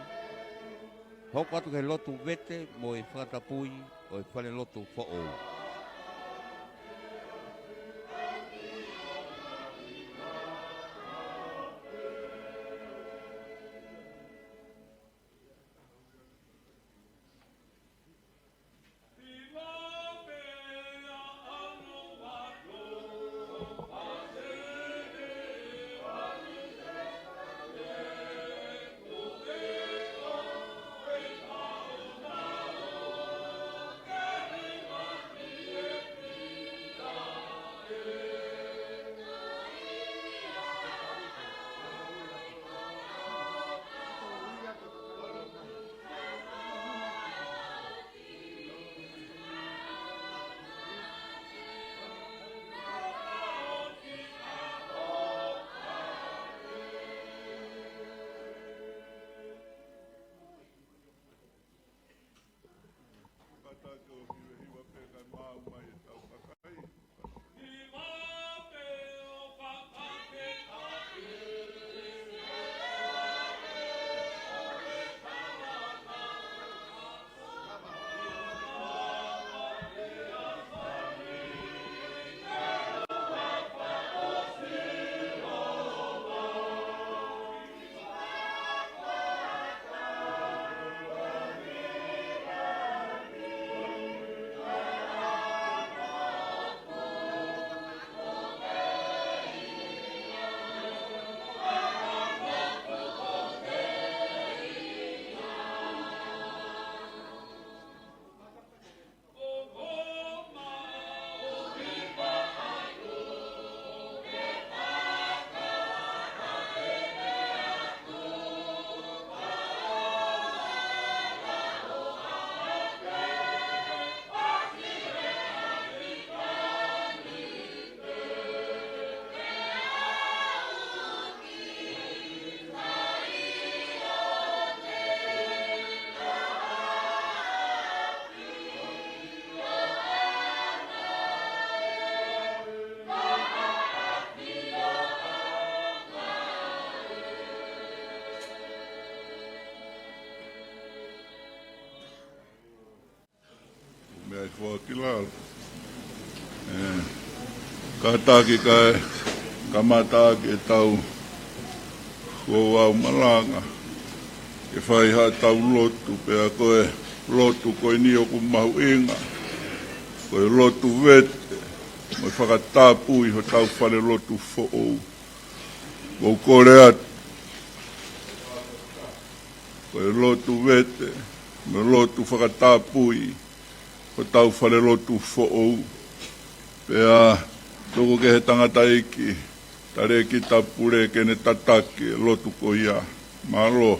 Hoko atu ki he lotu vete mo e fakatapui ʻo e falelotu foʻou. Meʻa ʻi fua ki lalo. ʻE, kātaki kae kamata ʻaki ʻetau ouau malanga. Ke fai haʻatau lotu, pea ko e lotu ko eni ʻoku mahuʻinga. Ko e lotu vete, mo e fakatapui hotau falelotu foʻou. ʻOku ou kole atu. Ko e lotu vete, mo e lotu fakatapui, hotau falelotu foʻou. Pea tuku ki he tangataʻeiki, Talēkita Pule ke ne tataki e lotu ko ia. Mālō.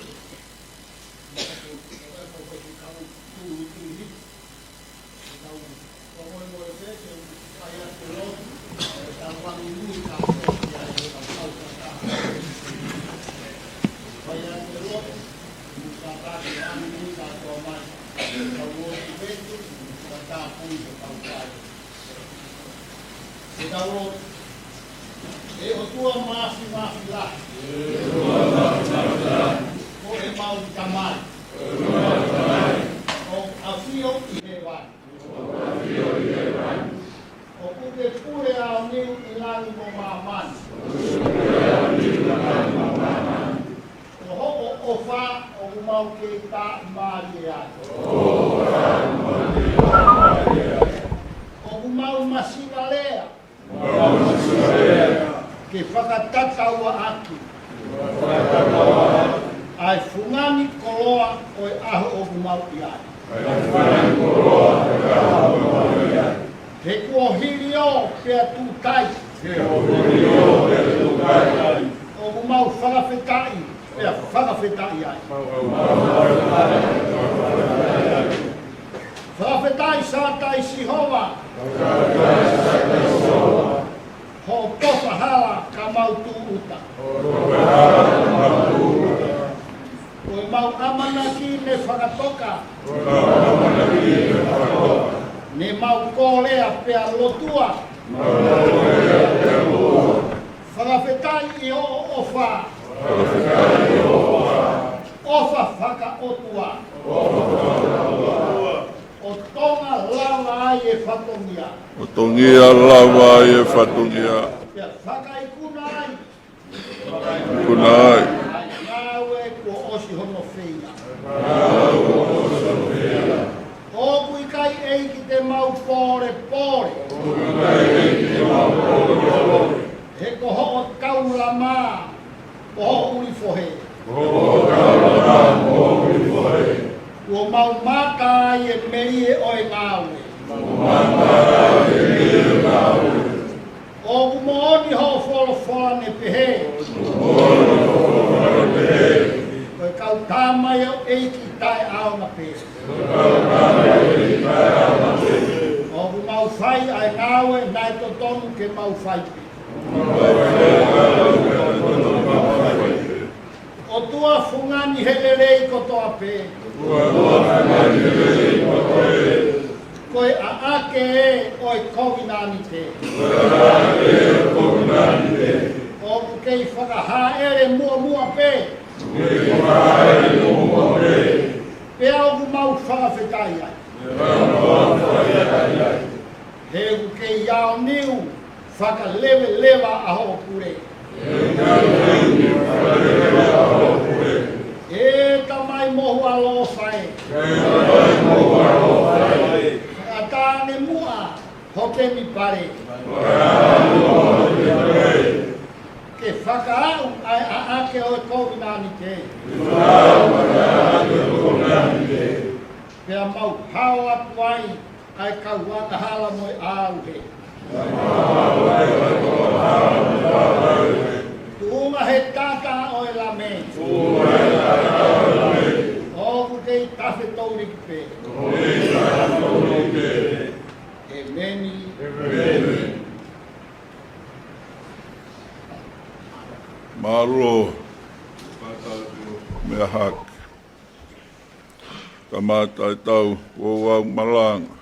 ʻE ʻOtua Māfimafi lahi, ko ʻemau Tamai, ʻoku ke ʻafio ʻi hēvani. ʻOku ke pule ʻaoniu ʻi langi mo māmani. Ko hoʻo ʻofa ʻoku mau kei tāʻimālie ai. ʻOku mau masiva lea ke fakatatau ʻaki ʻa e fungani koloa ʻo e ʻaho ʻoku mau ʻi ai. He kuo hilio pea tuʻu tai. ʻOku mau fakafetaʻi pea fakafetaʻi ai. Fakafe- Sihova, hoʻo tofa hala ka mau tūʻuta. Ko ʻemau ʻamanaki ne fakatoka, ne mau kole pea lotua. Fakafetaʻi ʻi hoʻo ʻofa, ʻofa fakaʻotua. ʻO Tonga lava ai e fatongia, ʻo Tonga lava ai e fatongia. Pea fakaikuna ai, ikuna ai, ʻa e ngāue kuo ʻosi hono feia. ʻOku ʻikai ʻEiki te mau pōlepole, he ko hoʻo taulama mo hoʻo ʻuli fohe. Kuo mau mata ai e melie ʻo e ngāue. ʻOku moʻoni hoʻo folofola ne pehē, ko e kau tama ʻo e ʻEiki taʻeʻaonga pē. ʻOku mau fai ʻa e ngāue naʻe totonu ke mau fai pē. ʻOtua fungani he lelei kotoa pē, ko e ʻaʻake ʻo e kovinānite. ʻOku kei fakahāʻele muʻomuʻa pē, pea ʻoku mau fakafetaʻi ai. He ʻoku kei aoniu fakaleveleva ʻa hoʻo pule. ʻE Tamai mo ho ʻAlo ʻofa ē, fakatāne muʻa ho temipale ke fakaaʻu ʻa e ʻaʻake ʻo e kovinānite. Pea mau hao atu ai ʻa e kau angahala mo e ʻauhē. Tuʻunga he taʻataʻa ʻo e Lami, ʻoku kei tafe touliki pē. ʻEmeni. Mālō. Meʻa hake. Kamata ʻetau ouau malanga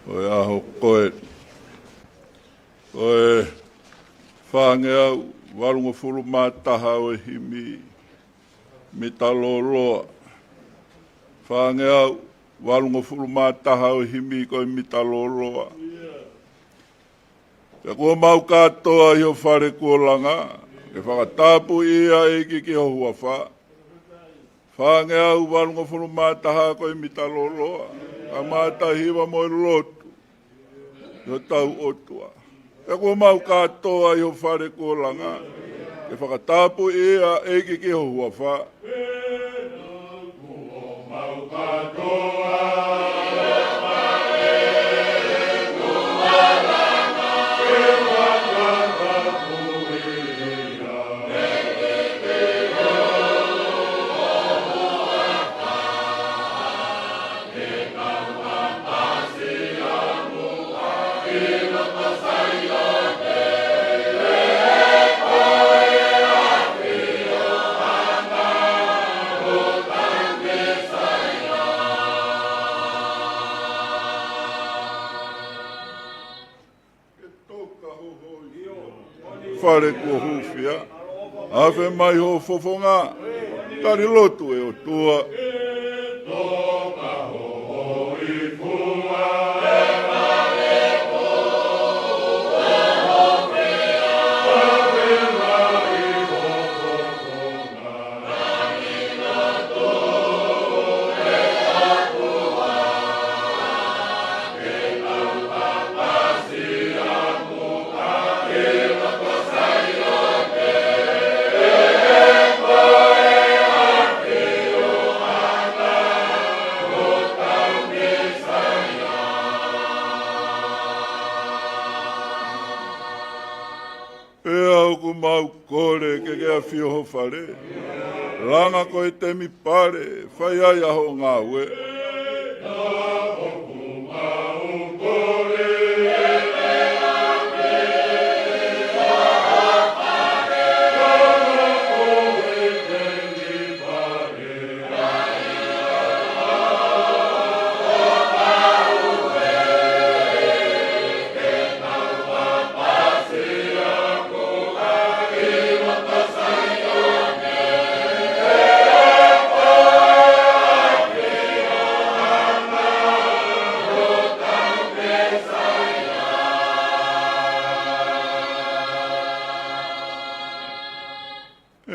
ʻo e ʻaho ko eni, ko e fāngeau valungofulu mā taha ʻo e himi, Mita Lōloa. Fāngeau valungofulu mā taha ʻo e himi ko e Mita Lōloa. Pea kuo mau kātoa ʻi ho fale kuo langa, ke fakatapui ʻa e ʻEiki ki ho huafa. Fāngeau valungofulu mā taha ko e Mita Lōloa, kamata hiva mo e lotu ʻi hotau ʻOtua. Pea kuo mau kātoa ʻi ho fale kuo langa, ke fakatapui ʻa e ʻEiki ki ho huafa. Fale kuo hūfia, afe mai ho fofonga, tali lotu ʻe ʻOtua. Pea ʻoku mau kole ke ke ʻafio ho fale. Langa ko e temipale, fai ai ʻa hoʻo ngāue.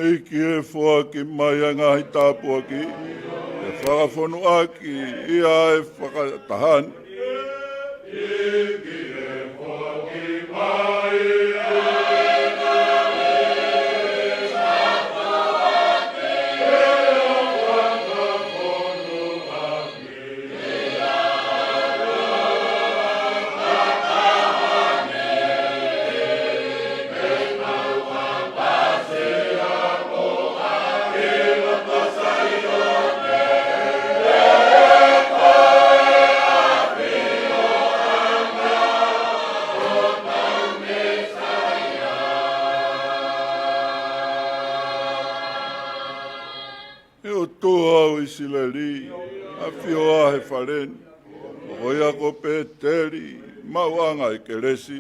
ʻEiki ē, foaki mai ʻa e ngaahi tāpuaki, ʻe fakafonuʻaki ia ʻa e fakataha ni. ʻE ʻOtua ʻo ʻIsileli, ʻafio ā he fale ni, ʻo ko ia ko Pēteli, maʻuʻanga ʻo e kelesi.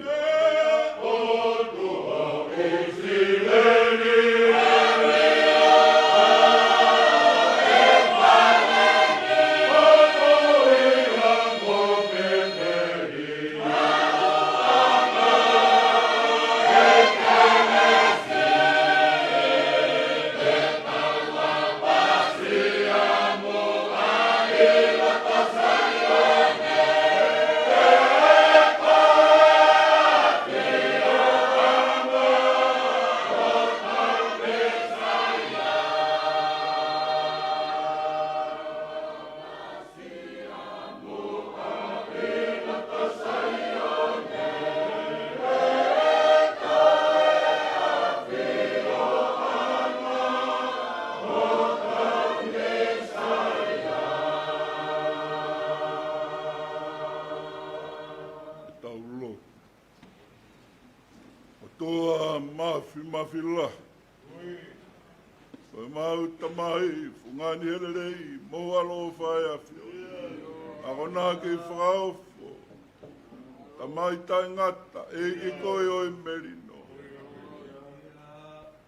Tau lotu. ʻOtua Māfimafi lahi, ko ʻemau Tamai, fungani he lelei, mo e ʻaloʻofa ʻa e ʻAfiona. Akonaki fakaofo, Tamai taʻengata, ʻEiki koe ʻo e melino.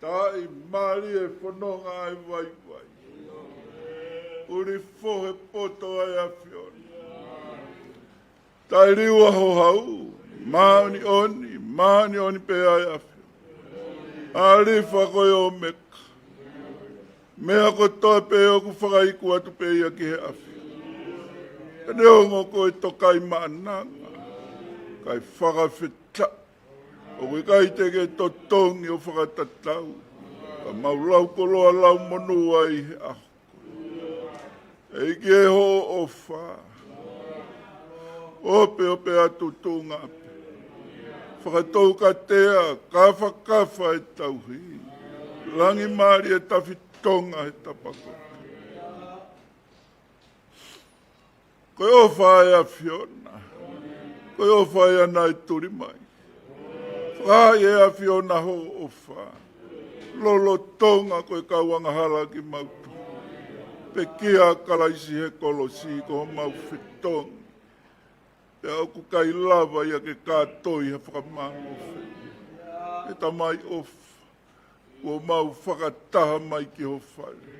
Taʻimālie e fononga ʻa e vaivai. ʻUli fohe poto ʻa e ʻAfiona. Taʻeliua ho hau, māʻoniʻoni, māʻoniʻoni pē ʻa e ʻAfiona. ʻAlifa koe ʻOmeka. Meʻa kotoa pē ʻoku fakaiku atu pē ia ki he ʻAfiona. Pea neongo ko e tokaimaʻananga, kae fakafetaʻi. ʻOku ʻikai te ke totongi ʻo fakatatau, ka mau lau koloa lau monū ai he ʻaho. ʻEiki ē, hoʻo ʻofa. Ope, ope atu tuʻunga pē. Fakatoukatea, kafakafa e tauhi. Langi mālie tafitonga he tapakoto. Ko e ʻofa ʻa e ʻAfiona. Ko e ʻofa ia naʻe tuli mai. Fakahā ʻe he ʻAfiona hoʻo ʻofa. Lolotonga ko e kau angahala kimautolu. Pekia ʻa Kalaisi he kolosi ko homau fetongi. Pea ʻoku ʻikai lava ia ke kātoi ha fakamālohi. ʻE Tamai ʻofa, kuo mau fakataha mai ki ho fale.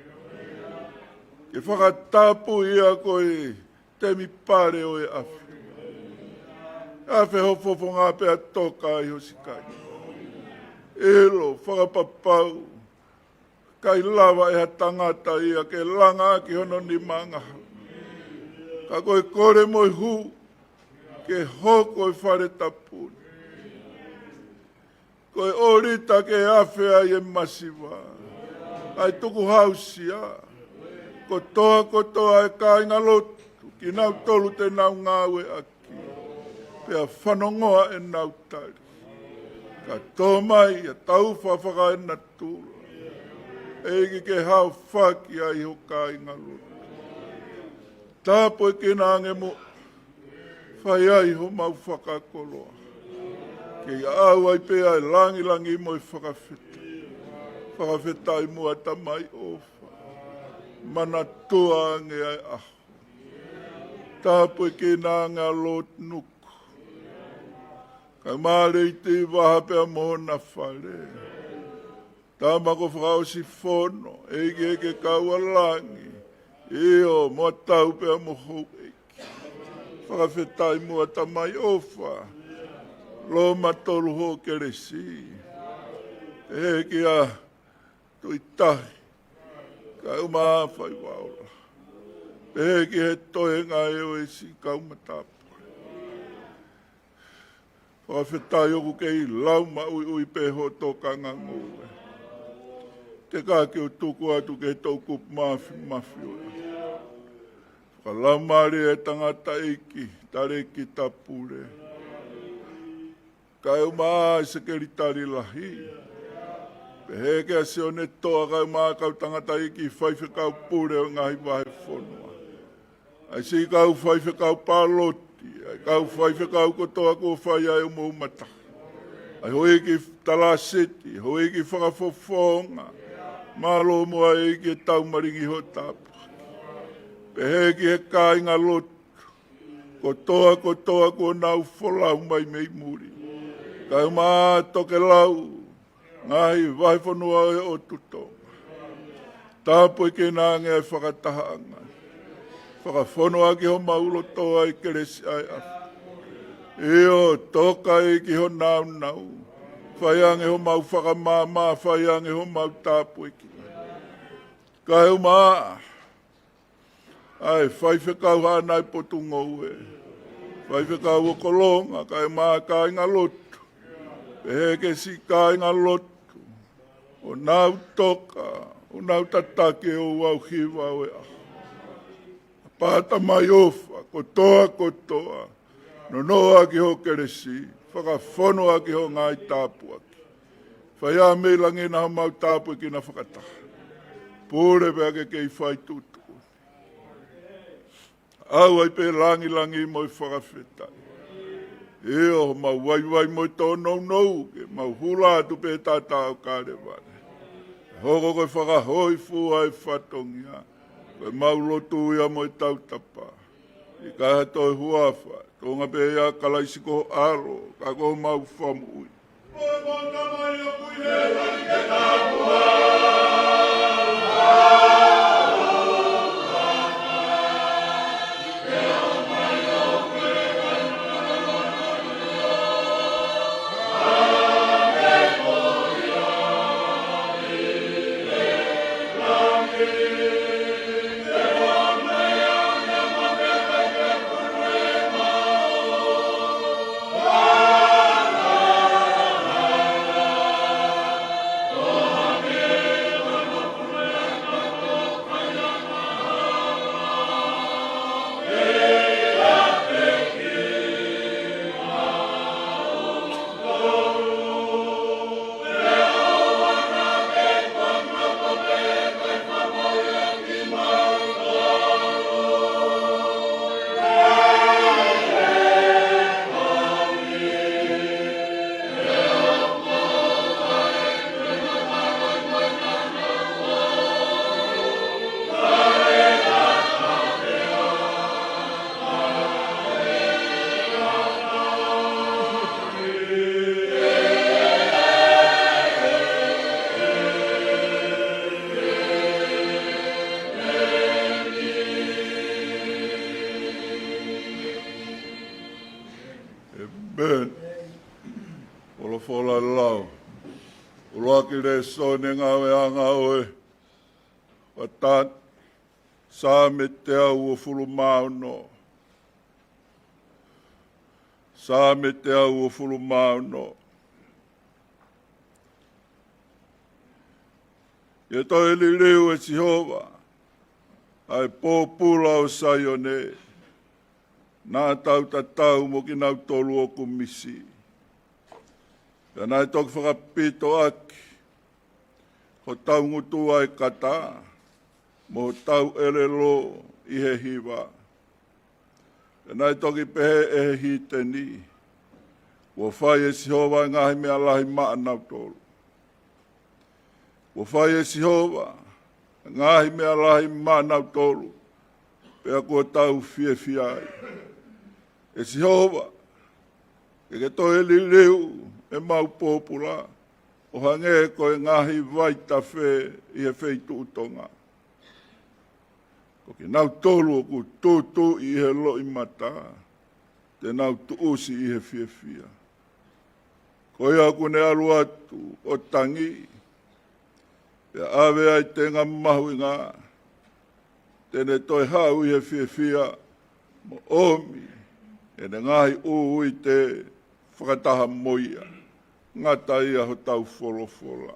Ke fakatapu ia ko e temipale ʻo e ʻAfiona. Afe ho fofonga pea toka ai ho siʻi kāinga. ʻIlo, fakapapau, ʻikai lava ʻe ha tangata ia ke langa ʻaki hono nima angahala. Ka ko e kole mo e hū, ke hoko e fale tapu ni ko e ʻōlita ke afe ai e masiva, ʻa e tukuhāusia, kotoa kotoa e kāingalotu, kinautolu te nau ngāueʻaki, pea fanongoa ʻenau tali. Ka tō mai ʻa e taufa fakaenatula, ʻEiki ke haofaki ai ho kāingalotu. Tāpuekina ange muʻa, fai ai homau fakakoloa. Ke ʻaʻau ai pē ʻa e langilangi mo e fakafetaʻi. Fakafetaʻi muʻa Tamai ʻofa. Manatua ange ʻa e ʻaho. Tāpuekina ange ʻa Lord Nuku. Kae mālō ʻi he vaha pea mo hona fale. Tama ko Fakaʻosifono, ʻEiki ke kau ʻa langi. ʻIo, mo tau pea mo houʻeiki. Fakafetaʻi muʻa Tamai ʻofa. Loma tolu hoʻo kelesi. ʻEiki ā, Tuʻi Tahi, kae ʻumaʻā Faivaola. Pehē ki he toenga ʻo e siʻi kau matāpule. Fakafetaʻi ʻoku kei lau maʻuiʻui pē hoʻo tokanga ngoue. Te ka ke u tuku atu ki he toʻukupu māfimafi ʻo e ʻaho. Fakalaumālie e tangataʻeiki, talēkita pule. Kae ʻumaʻā e sekelitali lahi. Pehē kia Sione Toa kae ʻumaʻā kau tangataʻeiki faifekau pule ʻo e ngaahi vahefonua. ʻA e siʻi kau faifekau pāloti, ʻa e kau faifekau kotoa kuo fai ʻa e ʻumou mata. ʻA e houʻeiki talāsiti, houʻeiki fakafofonga. Mālō muʻa ʻEiki e tau malingi hoʻo tāpuaki. Pehē ki he kāinga lotu kotoa, kotoa kuo nau folau mai mei muli. Kae ʻumaʻā tokelau, ngaahi vahefonua ʻo e ʻOtu Tonga. Tāpuekina ange ʻa e fakatahaʻanga. Fakafonuʻaki homau loto ʻa e kelesi ʻa e ʻAfiona. ʻIo, toka ʻEiki ho nāunau. Fai ange homau fakamaama, fai ange homau tāpuekina. Kae ʻumaʻā ʻa e faifekau Haʻanai Potungāue. Faifekau ʻo Kolonga, kae ʻumaʻā kāinga lotu. Pehē ki he siʻi kāinga lotu. ʻO nau toka, ʻo nau tataki ʻo ʻauhiva ʻo e ʻaho. Pāta mai ʻofa, kotoa, kotoa. Nonoʻo ʻaki ho kelesi, fakafonuʻaki ho ngaahi tāpuaki. Fai ā mei langi na homau tāpuekina fakataha. Pule pea ke kei fai tuʻutuʻuni. ʻAu ai pē langilangi mo e fakafetaʻi. ʻIo, homau vaivai mo e tōnounou, ke mau hula atu pē tātā ʻo Kalevale. Hoko ko e fakahōifua e fatongia, ko e mau lotu ia mo e tautapa. ʻIkai ha toe huafa, tuʻunga pē ʻia Kalaisi ko ho ʻAlo, ka ko homau Fakamoʻui. ʻĒmeni. Folofola lau. ʻUluaki lēsoni Ngāueʻanga ʻo e Fakatātā, Saame teau uofulu mā ono. Saame teau uofulu mā ono. ʻIo, toe liliu ʻe Sihova ʻa e pōpula ʻo Saione, naʻa tau tatau mo kinautolu ʻoku misi. Pea naʻe toki fakapito ʻaki hotau ngutu ʻa e kata, mo hotau ʻelelo ʻi he hiva. Pea naʻe toki pehē ʻe he hiteni, Kuo fai ʻe Sihova e ngaahi meʻa lahi maʻanautolu. Kuo fai ʻe Sihova e ngaahi meʻa lahi maʻanautolu, pea kuo tau fiefia ai. ʻE Sihova, ke ke toe liliu ʻemau pōpula, ʻo hangē ko e ngaahi vaitafe ʻi he feituʻu tonga. Ko kinautolu ʻoku tūtuuʻi ʻi he loʻimata, te nau tuʻusi ʻi he fiefia. Ko ia ʻoku ne ʻalu atu ʻo tangi, Pea ʻave ai tenga mahuʻinga, te ne toe haʻu ʻi he fiefia mo ʻomi ʻene ngaahi ʻū uite fakataha mo ia. Ngata ia hotau folofola.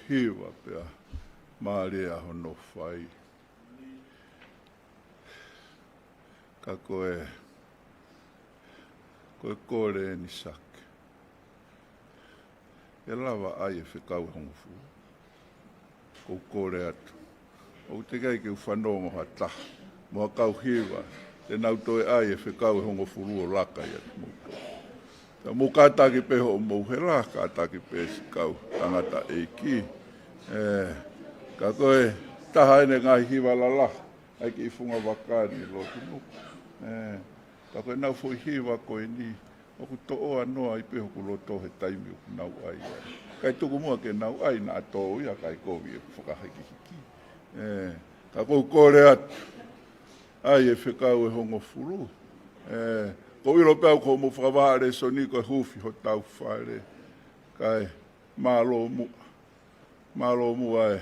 Hiva pea mālie hono fai. Ka ko e, ko e kole eni Sake, ʻe lava ʻai e fekau ʻe hongofulu? ʻOku ou kole atu, ʻoku teʻeki ai ke u fanongo ha taha mo ha kau hiva te nau toe ʻai e fekau ʻe hongofulu ʻo laka ʻiate kimoutolu. Ka mou kātaki pē hoʻomou hela, kātaki pē siʻi kau tangata ʻeiki. Ē, ka ko e taha eni e ngaahi hiva lalahi ʻa e kiʻi funga vaka ni, Lotu Nuku. Ē, ka ko ʻenau foʻi hiva ko eni, ʻoku toʻoa noa ai pē hoku loto he taimi ʻoku nau ʻai ai. Kae tuku muʻa ke nau ʻai naʻa tō ia, kae kovi ʻeku fakahikihiki. Ē, ka ʻoku ou kole atu, ʻai e fekau ʻe hongofulu. Ē, ʻoku ou ʻilo pē au ko hoʻomou fakavahaʻa lēsoni ko e huufi hotau fale. Kae mālō muʻa, mālō muʻa e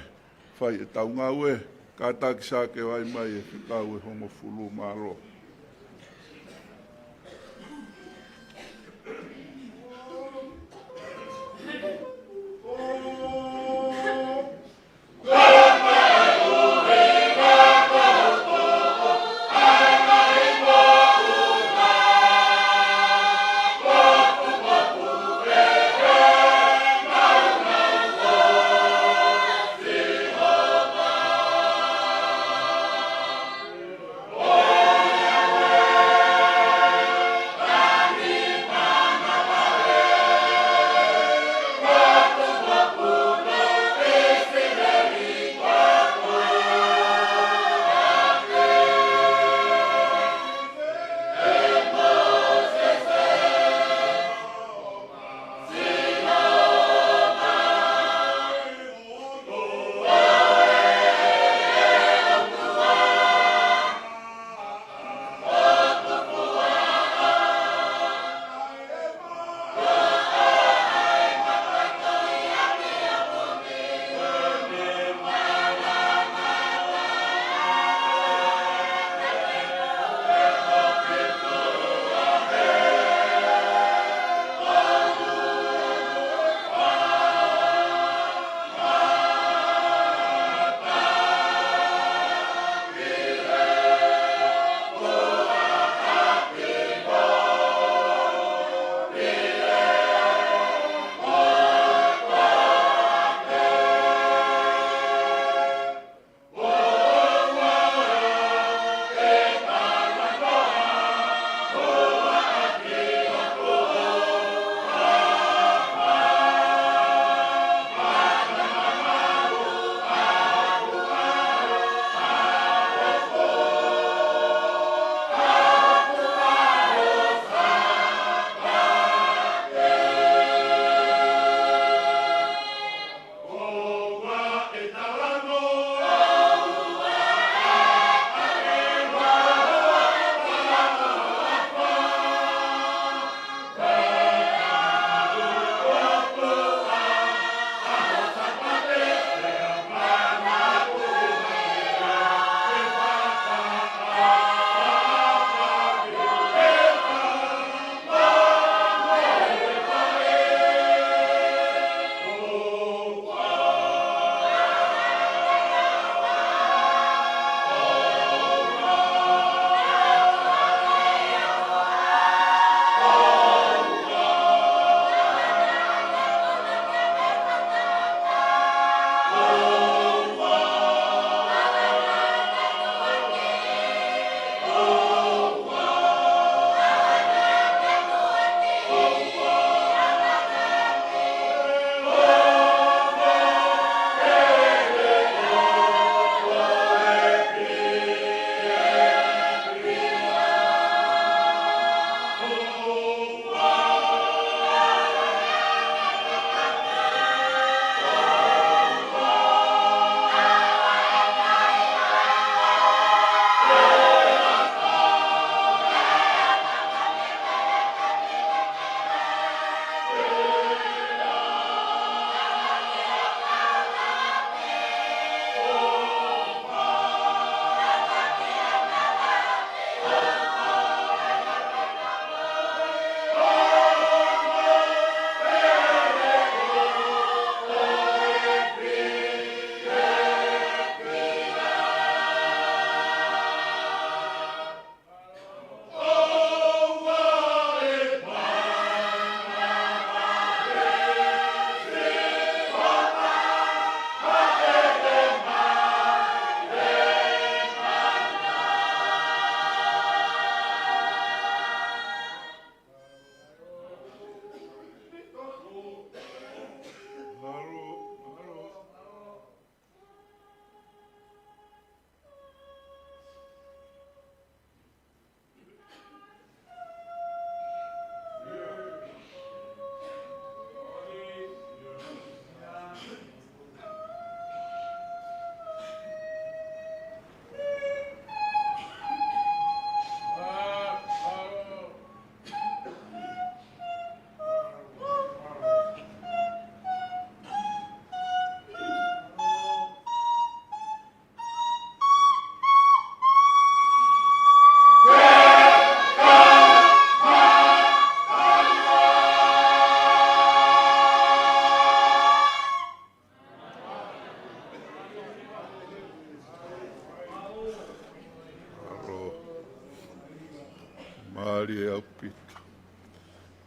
fai ʻetau ngāue. Kātaki Sake ʻo ʻai mai e fekau ʻe hongofulu, mālō.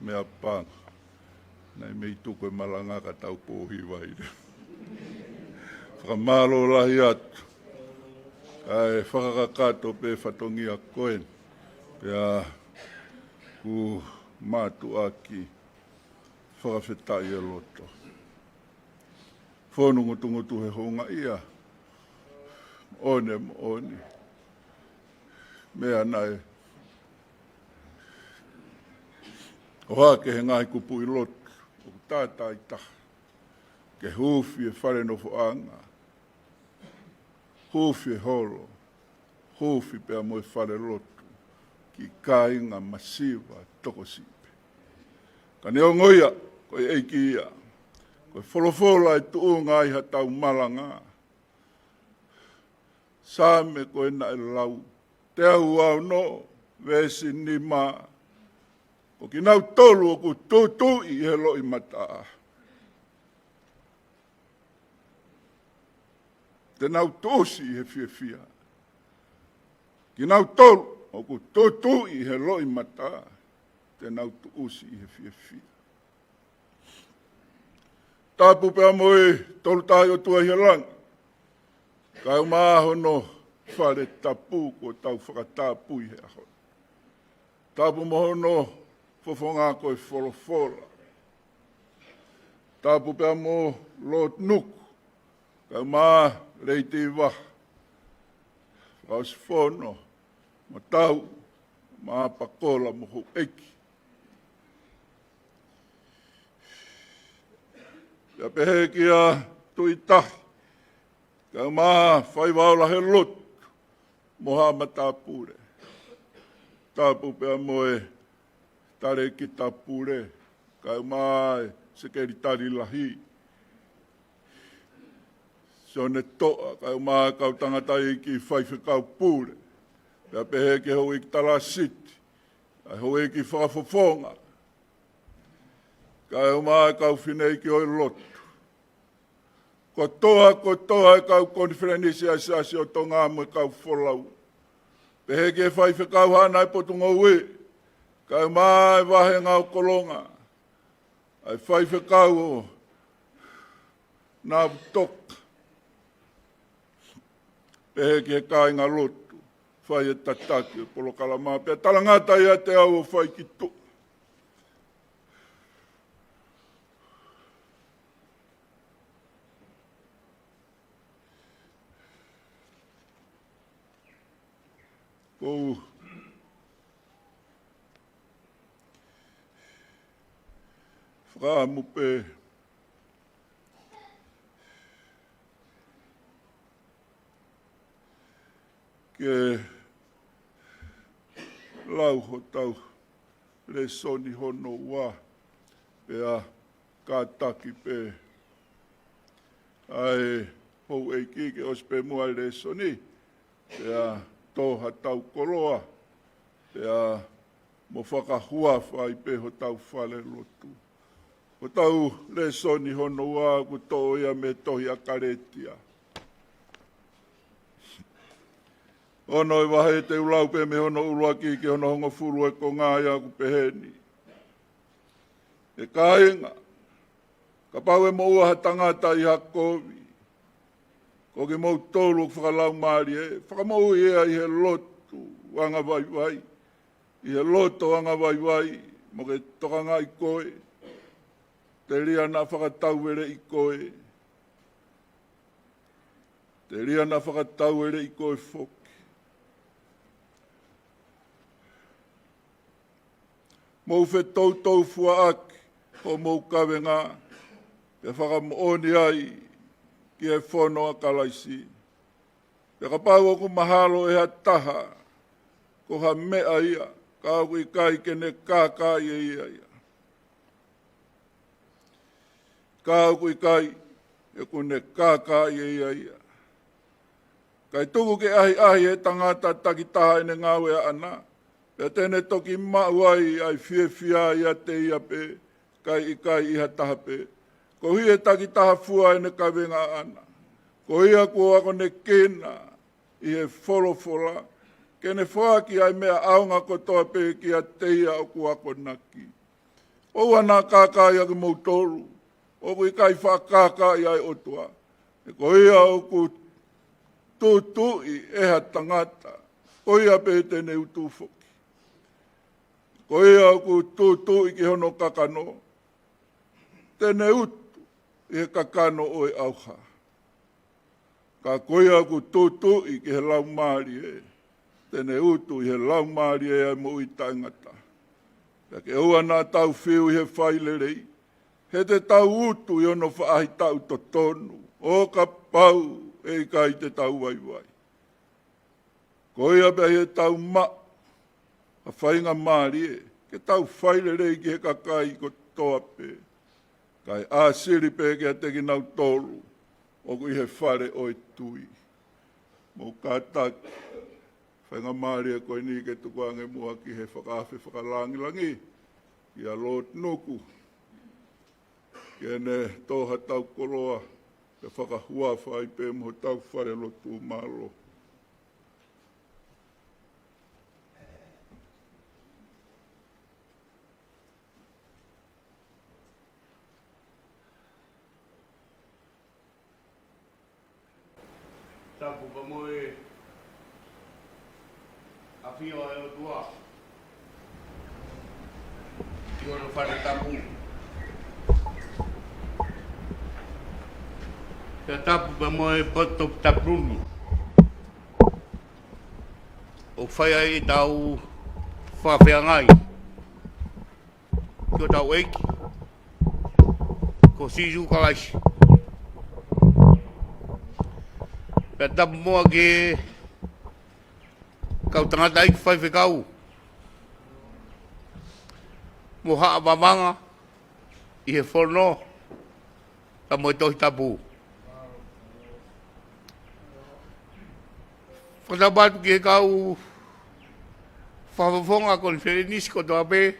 meʻapango. Naʻe mei tuku e malanga ka tau pōhiva ai. Fakamālō lahi atu. Kae fakakakato pē fatongia ko eni. Pea ʻoku mātuʻaki fakafetaʻi e loto. Fonu ngutungutu he houngaʻia. Moʻoni, moʻoni. Meʻa naʻe ʻohake he ngaahi kupuʻi lotu ʻoku tātāitaha. Ke huufi e fale nofoʻanga. Huufi e holo. Huufi pea mo e fale lotu. Ki he kāinga masiva tokosiʻi pē. Ka neongo ia, ko e ʻEiki ia. Ko e folofola ʻe tuʻunga ai haʻatau malanga. Saame ko ē naʻe lau. Teau uaono, veesi nima. Ko kinautolu ʻoku tūtuuʻi he loʻimata, te nau tuʻusi he fiefia. Kinautolu ʻoku tūtuuʻi he loʻimata, te nau tuʻusi he fiefia. Tapu pea mo e Tolu Tahaʻi ʻOtua ʻi he langi. Kae ʻumaʻā hono fale tapu kuo tau fakatapui he ʻaho ni. Tapu mo hono fofonga ko e folofola. Tapu pea mo Lord Nuku. Kae ʻumaʻā Lady Vaha. Fakaʻosifono, Matau, mo Pakola mo houʻeiki. Pea pehē kia Tuʻi Tahi. Kae ʻumaʻā Faiva Ola he lotu mo haʻa matāpule. Tapu pea mo e talēkita pule. Kae ʻumaʻā e sekelitali lahi. Sione Toʻa, kae ʻumaʻā e kau tangataʻeiki faifekau pule. Pea pehē ki he houʻeiki talāsiti. ʻA e houʻeiki fakafofonga. Kae ʻumaʻā e kau fineʻeiki ʻo e lotu. Kotoa, kotoa e kau konifelenisi ʻa e Siasi ʻo Tonga mo e kau folau. Pehē ki he faifekau haʻana ʻi Potungāue. Kae ʻumaʻā e vāhenga ʻo Kolonga. ʻA e faifekau ʻo Navutoka. Pehē ki he kāinga lotu. Fai e tataki e polokalama. Pea talangata ʻiate au ʻo fai ki tuʻa. Ko u fakaʻamu pē ke lau hotau lēsoni hono ua, pea kātaki pē ʻa e houʻeiki ke ʻosi pē muʻa e lēsoni, pea tō haʻatau koloa, pea mo fakahuafa ai pē hotau fale lotu. Hotau lēsoni hono ua ʻoku toʻo ia mei he tohi ʻa Kalētia. Ono e vahe te u lau pē mei hono ʻuluaki ki hono hongofulu e konga ia ʻoku pehē ni. ʻE kāinga, kapau ʻe moʻua ha tangata ʻi ha kovi, ko kimoutolu ʻoku fakalaumālie, fakamoʻui ia ʻi he lotu angavaivai, ʻi he loto angavaivai, mo ke tokangaʻi koe, telia naʻa fakatauveleʻi koe, telia naʻa fakatauveleʻi koe foki. Mou fetoutou fuaʻaki homou kavenga, pea fakamoʻoni ai ki he fono ʻa Kalaisi. Pea kapau ʻoku mahalo ʻe ha taha ko ha meʻa ia, ka ʻoku ʻikai ke ne kākaaʻi ʻe ia ia. Ka ʻoku ʻikai, ʻoku ne kākaaʻi ʻe ia ia. Kae tuku ke ʻahiʻahi ʻe he tangata takitaha ʻene ngāue ʻaʻana, pea te ne toki maʻu ai ʻa e fiefia ʻiate ia pē, kae ʻikai ʻi ha taha pē. Koeʻuhi ʻe takitaha fua ʻene kavenga ʻaʻana. Ko ia kuo akonekina ʻi he folofola, ke ne foaki ʻa e meʻa ʻaonga kotoa pē kiate ia ʻoku akonaki. ʻOua naʻa kākaaʻi ʻa kimoutolu, ʻoku ʻikai faʻa kākaaʻi ʻa e ʻOtua. He ko ia ʻoku tūtuuʻi ʻe ha tangata, ko ia pē te ne utu foki. Ko ia ʻoku tūtuuʻi ki hono kakano, te ne utu ʻi he kakano ʻo e ʻauha. Ka ko ia ʻoku tūtuuʻi ki he Laumālie, te ne utu ʻi he Laumālie ʻa e moʻui taʻengata. Pea ke ʻoua naʻa tau fiu ʻi he fai lelei, he te tau utu ʻi hono faʻahitaʻu totonu, ʻo kapau ʻe ʻikai te tau vaivai. Ko ia pē ʻi heʻetau maʻu ʻa e faingamālie ke tau fai lelei ki he kakai kotoa pē, kae ʻāsili pē kiate kinautolu ʻoku ʻi he fale ʻo e tui. Mou kātaki, faingamālie ko eni ke tukuange muʻa ki he fakaafe fakalāngilangi kia Lord Nuku, ke ne tō haʻatau koloa, ke fakahuafa ai pē mo hotau falelotu. Mālō. Tapu pea mo e ʻafio ʻa e ʻOtua ʻi hono fale tapu. Pea tapu pea mo e potu tapu tapu ni ʻoku fai ai ʻetau fakafeangai ki hotau ʻEiki ko Sīsū Kalaisi. Pea tapu muʻa ki he kau tangataʻeiki faifekau mo haʻa vavanga ʻi he fono pea mo e Tohi Tapu. Fakatapu atu ki he kau fakafofonga konifelenisi kotoa pē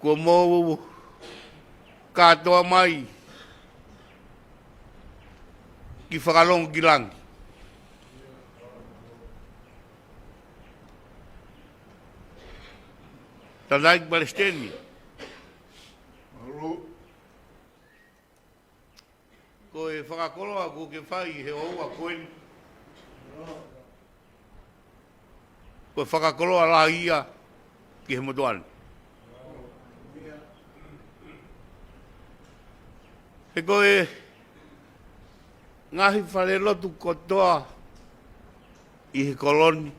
kuo mou kātoa mai ki Fakalongo ki Langi. Tangataʻeiki Palesiteni, ko e fakakoloa kuo ke fai he ʻaho ko eni, ko e fakakoloa lahi ia ki he motuʻa ni. He ko e ngaahi falelotu kotoa ʻi he kolo ni,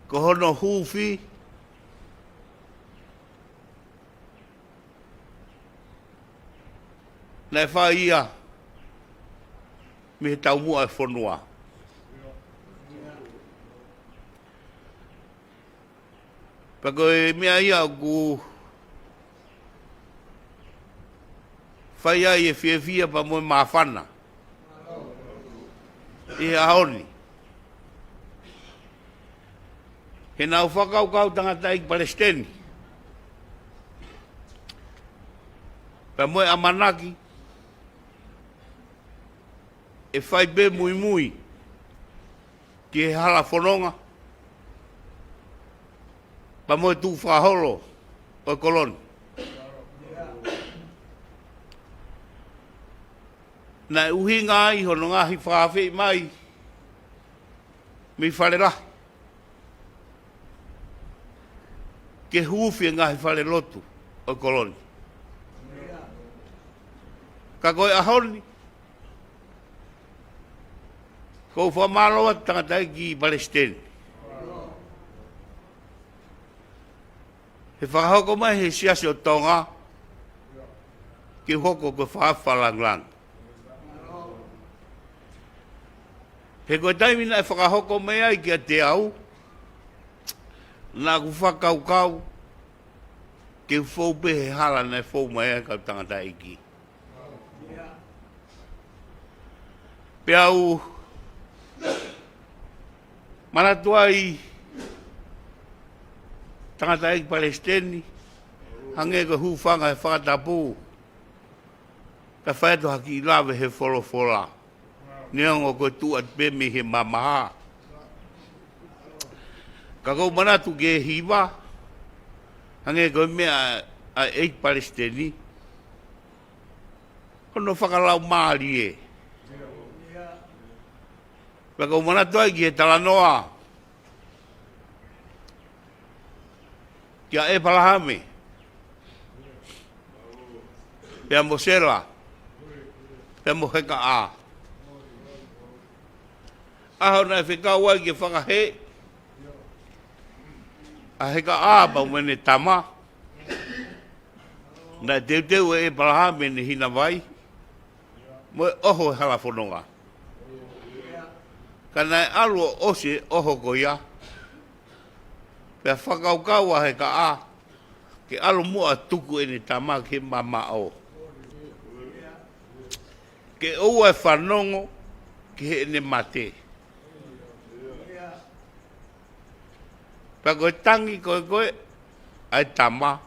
ko hono huufi naʻe fai ia mei he taumuʻa ʻo e fonua. Pea ko e meʻa ia ʻoku fai ai e fiefia pea mo e māfana ʻi he ʻaho ni, he naʻa ku fakakaukau, tangataʻeiki Palesiteni, pea mo e ʻamanaki ʻe fai pē muimui ki he hala fononga pea mo e tukufakaholo ʻo e kolo ni. Naʻe ʻuhinga ai hono ngaahi fakaafeʻi mai mei Falelahi ke huufi e ngaahi falelotu ʻo e kolo ni. Ka ko e ʻaho ni, ʻoku ou fakamālō atu, tangataʻeiki Palesiteni, he fakahoko mai he Siasi ʻo Tonga ke u hoko ko e fakaafe fakalāngilangi. He ko e taimi naʻe fakahoko mai ai kiate au, naʻa ku fakakaukau ke u fou pē he hala naʻe fou mai ai e kau tangataʻeiki. Pea u manatu ai, tangataʻeiki Palesiteni, hangē ko e hūfanga he fakatapu, ka fai atu ha kiʻi lave he folofola, neongo ko e tuʻu atu pē mei he mamaha. Ka ʻoku ou manatu ki he hiva, hangē ko e meʻa ʻa, ʻa e ʻEiki Palesiteni, hono fakalaumālie. Ka ʻoku ou manatu ai ki he talanoa kia ʻEpalahame, pea mo Sela, pea mo Hekaʻā. ʻAho naʻe fekau ai ke fakahē ʻa Hekaʻā pea mo ʻene tama, naʻe teuteu ʻe ʻEpalahame ʻene hina vai mo e ʻoho ʻo e hala fononga. Ka naʻe ʻalu ʻo ʻosi e ʻoho ko ia, pea fakakaukau ʻa Hekaʻā ke ʻalu muʻa ʻo tuku ʻene tama ki he mamaʻo, ke ʻoua ʻe fanongo ki heʻene mate. Pea ko e tangi ko ē ko ē ʻa e tama,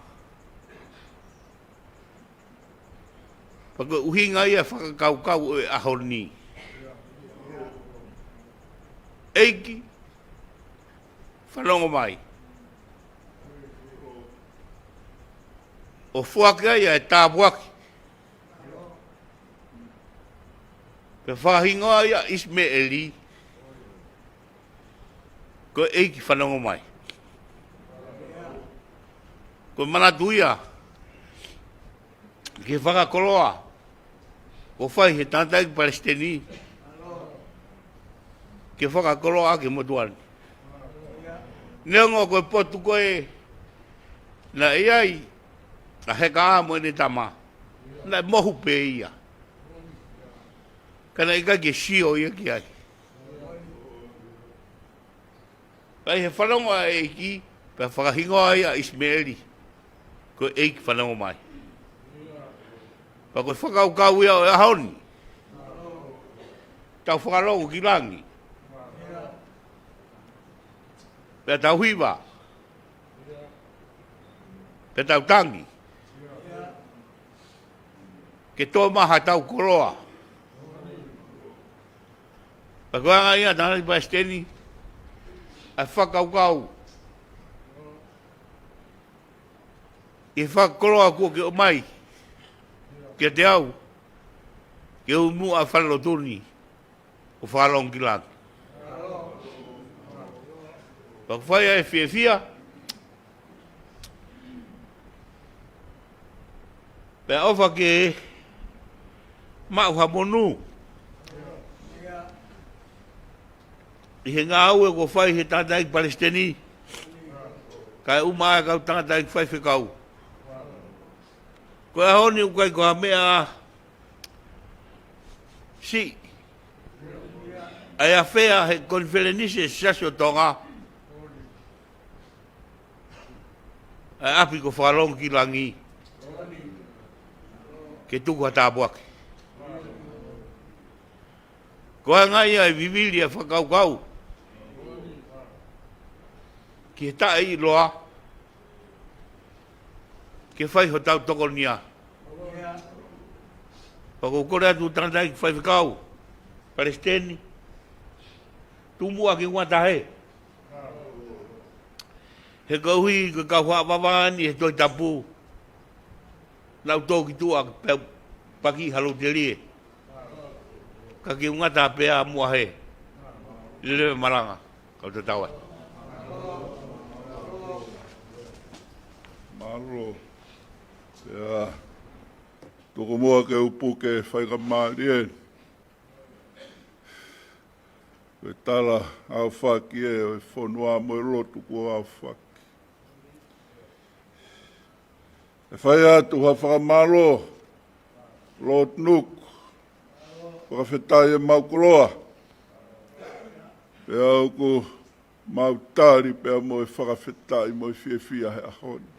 pea ko e ʻuhinga ia e fakakaukau ʻo e ʻaho ni. ʻEiki, fanongo mai. ʻO foaki ai ʻa e tāpuaki, pea fakahingoa ai ʻa ʻIsimeli ko e ʻEiki, fanongo mai. Ko e manatu ia ki he fakakoloa kuo fai ʻe he tangataʻeiki Palesiteni ke fakakoloa ʻaki e motuʻa ni. Neongo ko e potu ko ē naʻe ʻi ai ʻa Hekaʻā mo ʻene tama, naʻe mohu pē ia. Ka naʻe ʻikai ke sio ia ki ai. Pea ʻi he fanongo ʻa e ʻEiki, pea fakahingoa ai ʻa ʻIsimeli ko e ʻEiki, fanongo mai. Pea ko e fakakaukau ia ʻo e ʻaho ni, tau fakalongo ki langi, pea tau hiva, pea tau tangi, ke tō mai haʻatau koloa. Pea ko e anga ia ʻa e tangataʻeiki Palesiteni, ʻa e fakakaukau ʻi he fakakoloa kuo ke ʻomai kiate au, ke u muʻa falelotu ni ʻo fakalongo ki langi. Pea ʻoku fai ʻa e fiefia, pea ʻofa ke maʻu ha monū ʻi he ngāue kuo fai ʻe he tangataʻeiki Palesiteni, kae ʻumaʻā e kau tangataʻeiki faifekau. Ko e ʻaho ni ʻoku ʻikai ko ha meʻa siʻi ʻa e afea ʻe he konifelenisi ʻo e Siasi ʻo Tonga ʻa e ʻapi kuo fakalongo ki langi ke tuku ha tāpuaki. Ko e anga ia e vivili ʻa e fakakaukau ki he taʻeʻiloa ke fai hotau tokonia. Pea ʻoku ou kole atu, tangataʻeiki faifekau, Palesiteni, tuku muʻa ke u ngata hē. He koeʻuhi ko e kau haʻa vavā ni he Tohi Tapu, naʻa nau tō ki tuʻa pea paki ha lou telie. Ka ke u ngata pē muʻa hē. Lelei e malanga, kau tatau ai. Mālō. Pea tuku muʻa ke u puke, faingamālie ʻo e tala aofaki ē ʻo e fonua mo e lotu kuo aofaki. ʻE fai atu ha fakamālō, Lord Nuk, fakafetaʻi ʻemau koloa. Pea ʻoku mau tali pea mo e fakafetaʻi mo e fiefia he ʻaho ni,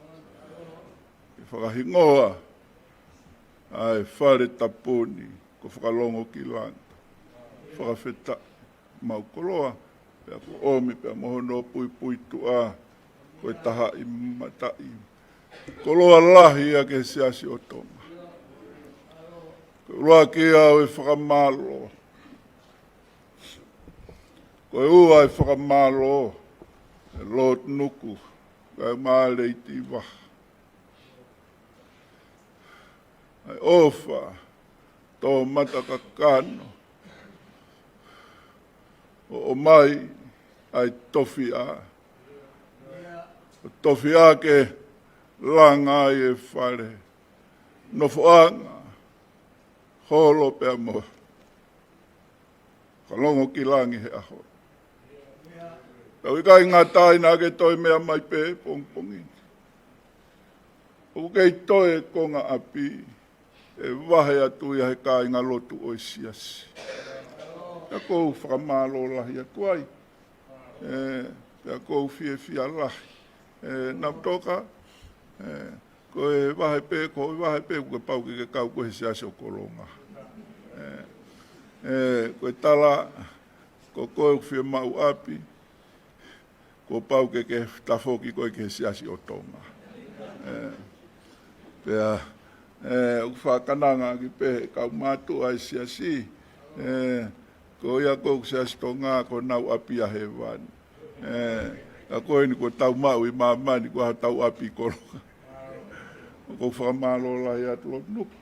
ke fakahingoa ʻa e fale tapu ni ko Fakalongo ki Langi. Fakafetaʻi ʻemau koloa, pea kuo ʻomi pea mo hono puipuituʻa, ko e tahaʻi mataʻi koloa lahi ia ki he Siasi ʻo Tonga. Ko e ʻuluaki ia ʻo e fakamālō. Ko e ua e fakamālō, Lord Nuku, kae ʻumaʻā Lady Vaha. ʻA e ʻofa, tō mata kakano, ʻo ʻomai ʻa e tofiʻa. ʻO tofiʻa ke langa ai e fale, nofoʻanga, holo pea mo e fakalongo ki langi he ʻaho. Tau ʻikai ngata ai naʻa ke toe meʻa mai pē pongipongi ni. ʻOku kei toe konga ʻapi ʻe vahe atu ia he kāingalotu ʻo e siasi. Pea ʻoku ou fakamālō lahi atu ai. ʻE, pea ʻoku ou fiefia lahi. ʻE, Navutoka, ʻe, ko e vahe pē, ko e vahe pē, kuo pau ke ke kau koe he siasi ʻo Kolonga. ʻE, ʻe, ko e tala, ko koe ʻoku fiemaʻu ʻapi, kuo pau ke ke tafoki koe ki he siasi ʻo Tonga. ʻE, pea, ʻe, ʻoku fakananga ki pē he kau mātuʻa ʻa e siasi, ʻe, ko ia ko e siasi Tonga, ko honau ʻapi ʻa hēvani. ʻE, ka ko eni kuo tau maʻu ʻi māmani, ko hotau ʻapi ʻi Kolonga. ʻOku ou fakamālō lahi atu Lord Nuku.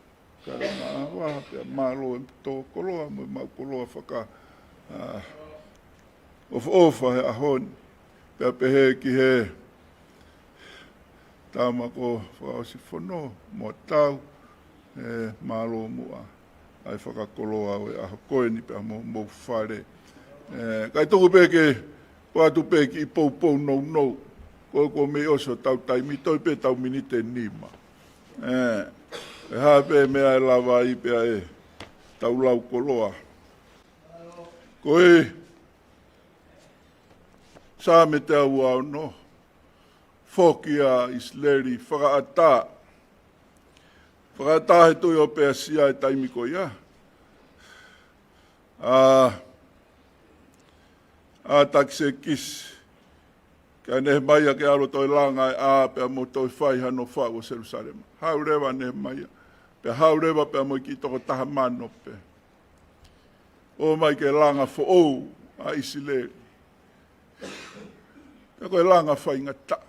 Kae ʻumaʻā Vaha, pea mālō e tō koloa, mo e maʻu koloa faka, ʻa, ʻofaʻofa he ʻaho ni. Pea pehē ki he tama ko Fakaʻosifono, mo tau, ʻe, mālō muʻa ʻa e fakakoloa ʻo e ʻaho ko eni pea mo, mo e fale. ʻE, kae tuku pē ke, ko atu pē kiʻi poupou nounou. Ko, kuo mei ʻosi hotau taimi, toe pē ʻetau miniti ʻe nima. ʻE, ʻe hā pē meʻa ʻe lava ai pea ʻe tau lau koloa. Ko e Saame teau uaono, foki ʻa ʻIsileli, fakaʻatā. Fakaʻatā he tui ʻo Pēsia he taimi ko ia. ʻA, ʻa Atakisekisi, kia Nehemaia ke ʻalu ʻo toe langa e ʻā pea mo toe fai hano faʻu ʻo Selusalema. Haʻu leva ʻa Nehemaia, pea haʻu leva pea mo e kiʻi toko taha mano pē. ʻOmai ke langa foʻou ʻa ʻIsileli. Pea ko e langa faingataʻa.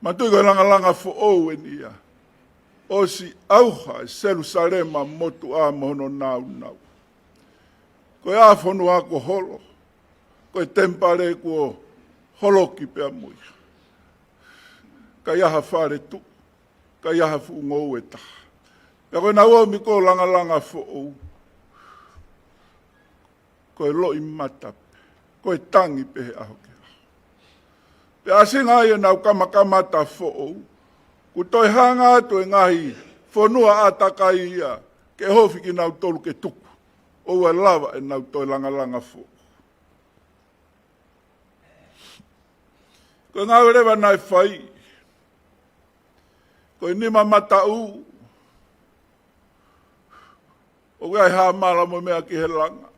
Manatuʻi ko e langalanga foʻou eni ia. ʻOsi ʻauha ʻe Selusalema motuʻa mo hono nāunau. Ko e ʻā fonua kuo holo. Ko e temipale kuo holoki pea mo ia. ʻIkai ha fale tuʻu. ʻIkai ha fuʻu ngoue ʻe taha. Pea ko ʻenau ō mai ko e langalanga foʻou. Ko e loʻimata pē. Ko e tangi pē he ʻaho ki he ʻaho. Pea ʻāsili ai ʻenau kamakamata foʻou. Kuo toe hanga atu e ngaahi fonua ʻātakai ia ke ofi kinautolu ke tuku. ʻOua ʻe lava ʻenau toe langalanga foʻou. Ko e ngāue leva naʻe fai. Ko e nima mataʻu ʻoku ʻi ai e hāmala mo e meʻa ki he langa.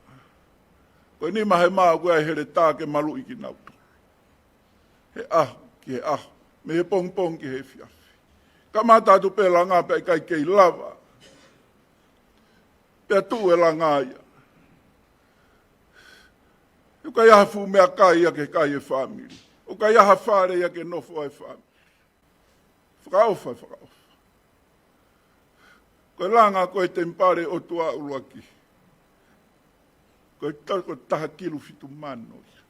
Ko e nima hema ʻoku ʻi ai e heletā ke maluʻi kinautolu. He ʻaho ki he ʻaho. Mei he pongipongi ki he efiafi. Kamata atu pē langa pea ʻikai kei lava. Pea tuʻu e langa ia. ʻOku ʻikai ha fuʻu meʻakai ia ke kai e fāmili. ʻOku ʻikai ha fale ia ke nofo ai e fāmili. Fakaʻofa, fakaʻofa. Ko e langa ko e temipale ʻOtua ʻuluaki. Ko e ta-, ko e taha kilu fitu mano ia.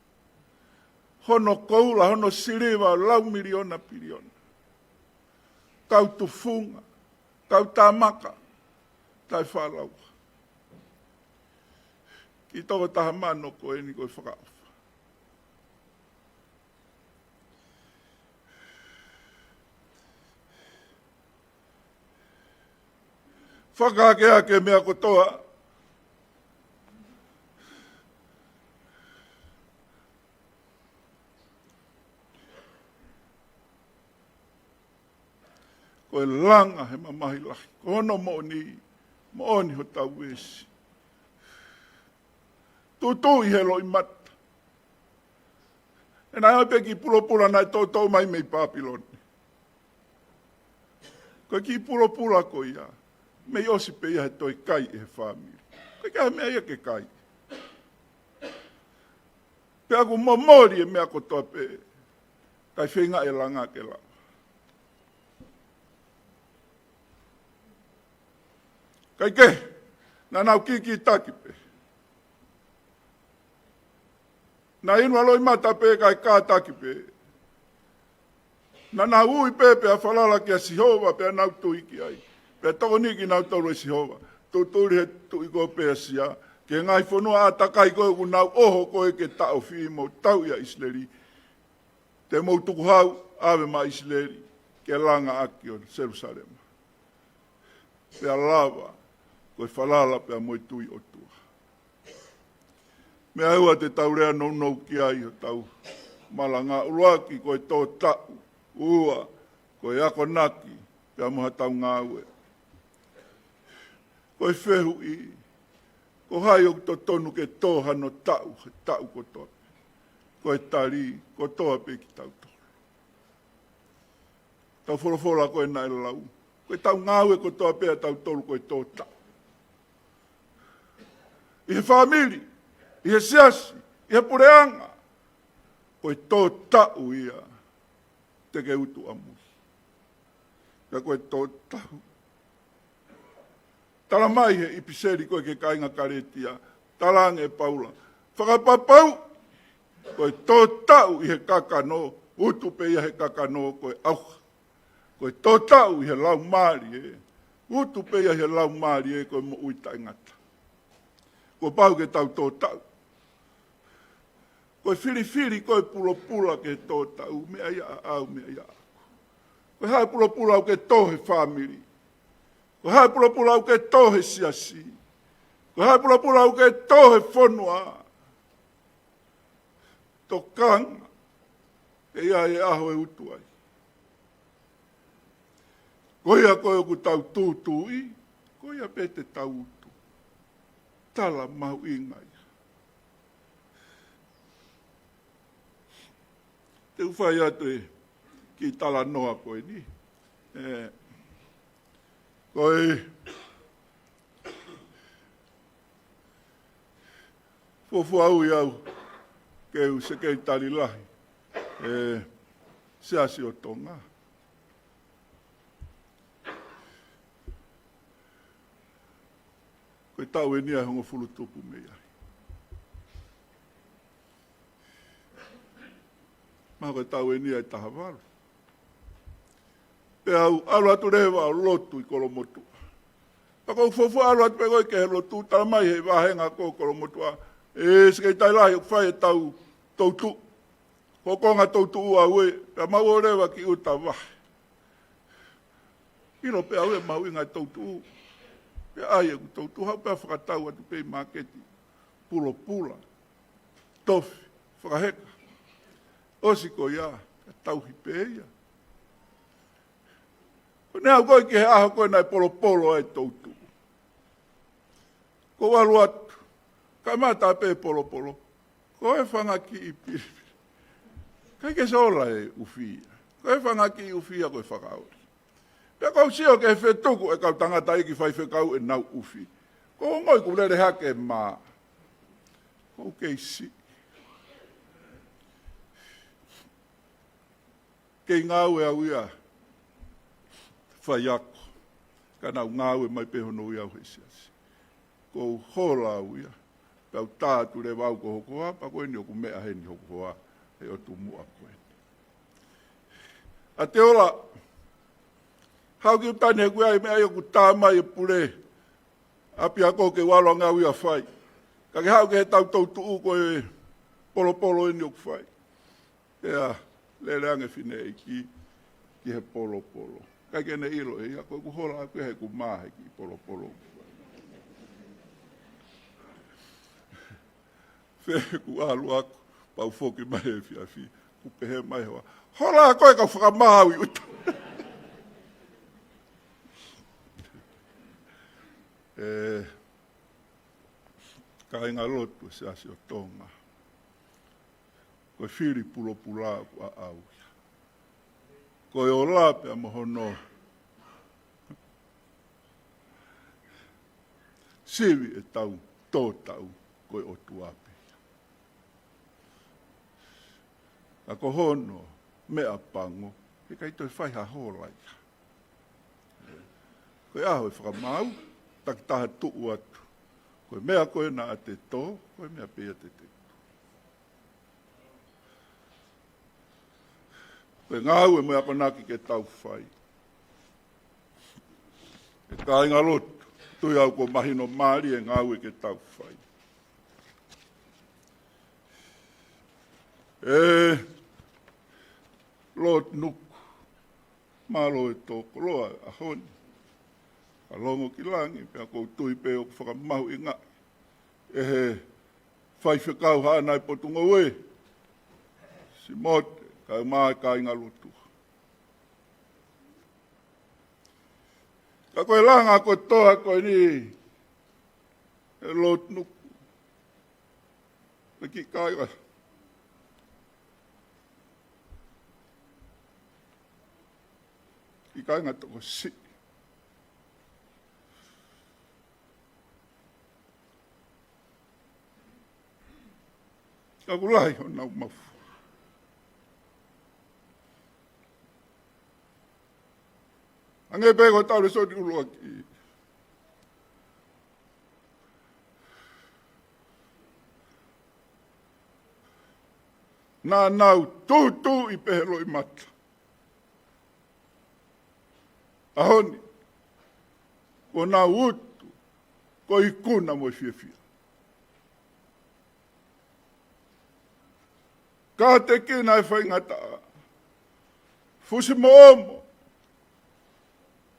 Hono koula, hono siliva, lau miliona piliona. Kau tufunga, kau tāmaka, taʻe fālaua. Kiʻi toko taha mano ko eni ko e fakaʻofa. Fakaakeake meʻa kotoa. Ko e langa he mamahi lahi. Ko hono moʻoni, moʻoni hotau veesi. Tutu ʻi he loʻimata. ʻE naʻe ʻi ai pē kiʻi pulopula naʻe toʻotoʻo mai mei Papilone. Ko e kiʻi pulopula ko ia. Mei ʻosi pē ia he toe kai ʻe he fāmili. Ko e kiʻi meʻa ia ke kai. Pea ʻoku momoli e meʻa kotoa pē, kae feinga e langa ke lava. Kae kehe, naʻa nau kikitaki pē. Naʻa nau inu ʻa loʻimata pē kae kātaki pē. Naʻa nau ui pē pea falala kia Sihova pea nau tui ki ai. Pea tokoni kinautolu ʻe Sihova, tutuli he tuʻi ko Pēsia, ki he ngaahi fonua ʻātakai ko ē ʻoku nau ʻoho ko ē ke taʻofi mo tauʻi ʻa ʻIsileli. Te mou tukuhau, ʻave maʻa ʻIsileli, ke langa ʻaki ʻo Selusalema. Pea lava, ko e falala pea mo e tui ʻOtua. Meʻa ua te tau lea nounou ki ai ʻi hotau malanga. ʻUluaki, ko e tō taʻu. Ua, ko e akonaki pea mo hotau ngāue. Ko e fehuʻi, ko hai ʻoku totonu ke tō hano taʻu, he taʻu kotoa? Ko e tali, kotoa pē kitautolu. Tau folofola ko ē naʻe lau, ko ʻetau ngāue kotoa pē ʻatautolu ko e tō taʻu. ʻI he fāmili, ʻi he siasi, ʻi he puleʻanga, ko e tō taʻu ia te ke utu ʻamui. Ka ko e tō taʻu, tala mai he ʻipiseli ko ē ki he kāinga Kalētia, talaange ʻe Paula, fakapapauʻi ko e tō taʻu ʻi he kakano, utu pē ia he kakano ko e ʻauha. Ko e tō taʻu ʻi he laumālie, utu pē ia he laumālie ko e moʻui taʻengata. Kuo pau ke tau tō taʻu. Ko e filifili ko e pulopula ki he tō taʻu, meʻa ia ʻaʻau, meʻa ia ʻaʻaku. Ko e hā e pulopula ʻoku ke tō he fāmili? Ko e hā e pulopula ʻoku ke tō he siasi? Ko e hā e pulopula ʻoku ke tō he fonua? Tokanga, ʻe ʻi ai e ʻaho ʻe utu ai. Ko ia ko ē ʻoku tau tūtuuʻi, ko ia pē te tau utu. Tala mahuʻinga ia. Te u fai atu e kiʻi talanoa ko eni. ʻE, ko e fuofua ui au ke u sekelitali lahi ʻe Siasi ʻo Tonga. Ko e taʻu eni ia ʻe hongofulu tupu mei ai. Mahalo ko e taʻu eni ia ʻe taha valu. Pea u ʻalu atu leva ʻo lotu ʻi Kolomotuʻa. Pea ko u fuofua ʻalu atu pē ko ē ki he lotu, tala mai he vāhenga ko ē ʻo Kolomotuʻa, ʻe sekelitali lahi, ʻoku fai ʻetau toutuʻu. Ko e konga toutuʻu ʻaʻaku ē, pea mau ō leva ki ʻuta vahe. ʻIlo pē ʻaʻaku e mahuʻinga e toutuʻu. Pea ʻai ʻeku toutuʻu, haʻu pea fakatau atu pē ʻi māketi. Pulopula, tofi, fakaheka. ʻOsi ko ia, ka tauhi pē ia. Ko ʻene aʻu ko ē ki he ʻaho ko ē naʻe polopolo ai e toutuʻu, ko u ʻalu atu, kamata pē polopolo. Ko e fanga kiʻi pilipili. ʻIkai ke sola e ʻufi ia. Ko e fanga kiʻi ʻufi ia ko e fakaoli. Pea ko u sio ki he fetuku e kau tangataʻeiki faifekau ʻenau ʻufi. Ko u ongoʻi kuo lele hake e mā. Ko u kei siʻi. Kei ngāue au ia faiako. Ka naʻa ku ngāue mai pē hono ui au he siasi. Ko u hola au ia. Pea u tā atu leva au ko hoku hoa, pea ko eni ʻoku meʻa heni hoku hoa, he ʻotu muʻa ko eni. ʻA e ola, haʻu ki ʻuta ni he ʻoku ʻi ai e meʻa ia ʻoku tā mai e pule ʻapiako ke u ʻalu ange au ia ʻo fai. Ka ke haʻu ki heʻetau toutuʻu ko e polopolo eni ʻoku fai. Pea lele ange fineʻeiki ki he polopolo. ʻIkai ke ne ʻilo ʻe ia ko ʻeku hola ʻaʻaku ia he ʻoku mā he kiʻi polopolo. Pea ku ʻalu aku, pea u foki mai he efiafi, kuo pehē mai e hoa, hola ʻa koe ka u fakamā au ʻi ʻuta. ʻE kāinga lotu ʻo e Siasi ʻo Tonga, ko e fili pulopula ʻoku ʻaʻau ia. Ko e ola pea mo hono sivi ʻetau tō taʻu ko e ʻOtua pē ia. Ka ko hono meʻapango, heʻikai toe fai ha hola ia. Ko e ʻaho e fakamaau, takitaha tuʻu atu. Ko e meʻa ko ē naʻa te tō, ko e meʻa pē ia te te tuʻu. Ko e ngāue mo e akonaki ke tau fai. ʻE kāingalotu, tui au kuo mahino mālie e ngāue ke tau fai. ʻE Lord Nuku, mālō e tō koloa ʻaho ni. Ka longo ki langi, pea ʻoku ou tui pē ʻoku fakamahuʻingaʻi ʻe he faifekau haʻana e Potungāue, Simote, kae ʻumaʻā e kāingalotu. Ka ko e langa kotoa ko eni, ʻe Lord Nuku, ʻe kiʻi kāinga, kiʻi kāinga tokosiʻi. Ka ʻoku lahi honau mafu. Hangē pē ko e tau lēsoni ʻuluaki. Naʻa nau tūtuuʻi pē he loʻimata. ʻAho ni, kuo nau utu, ko e ikuna mo e fiefia. Kātekina e faingataʻa, fusimoʻomo,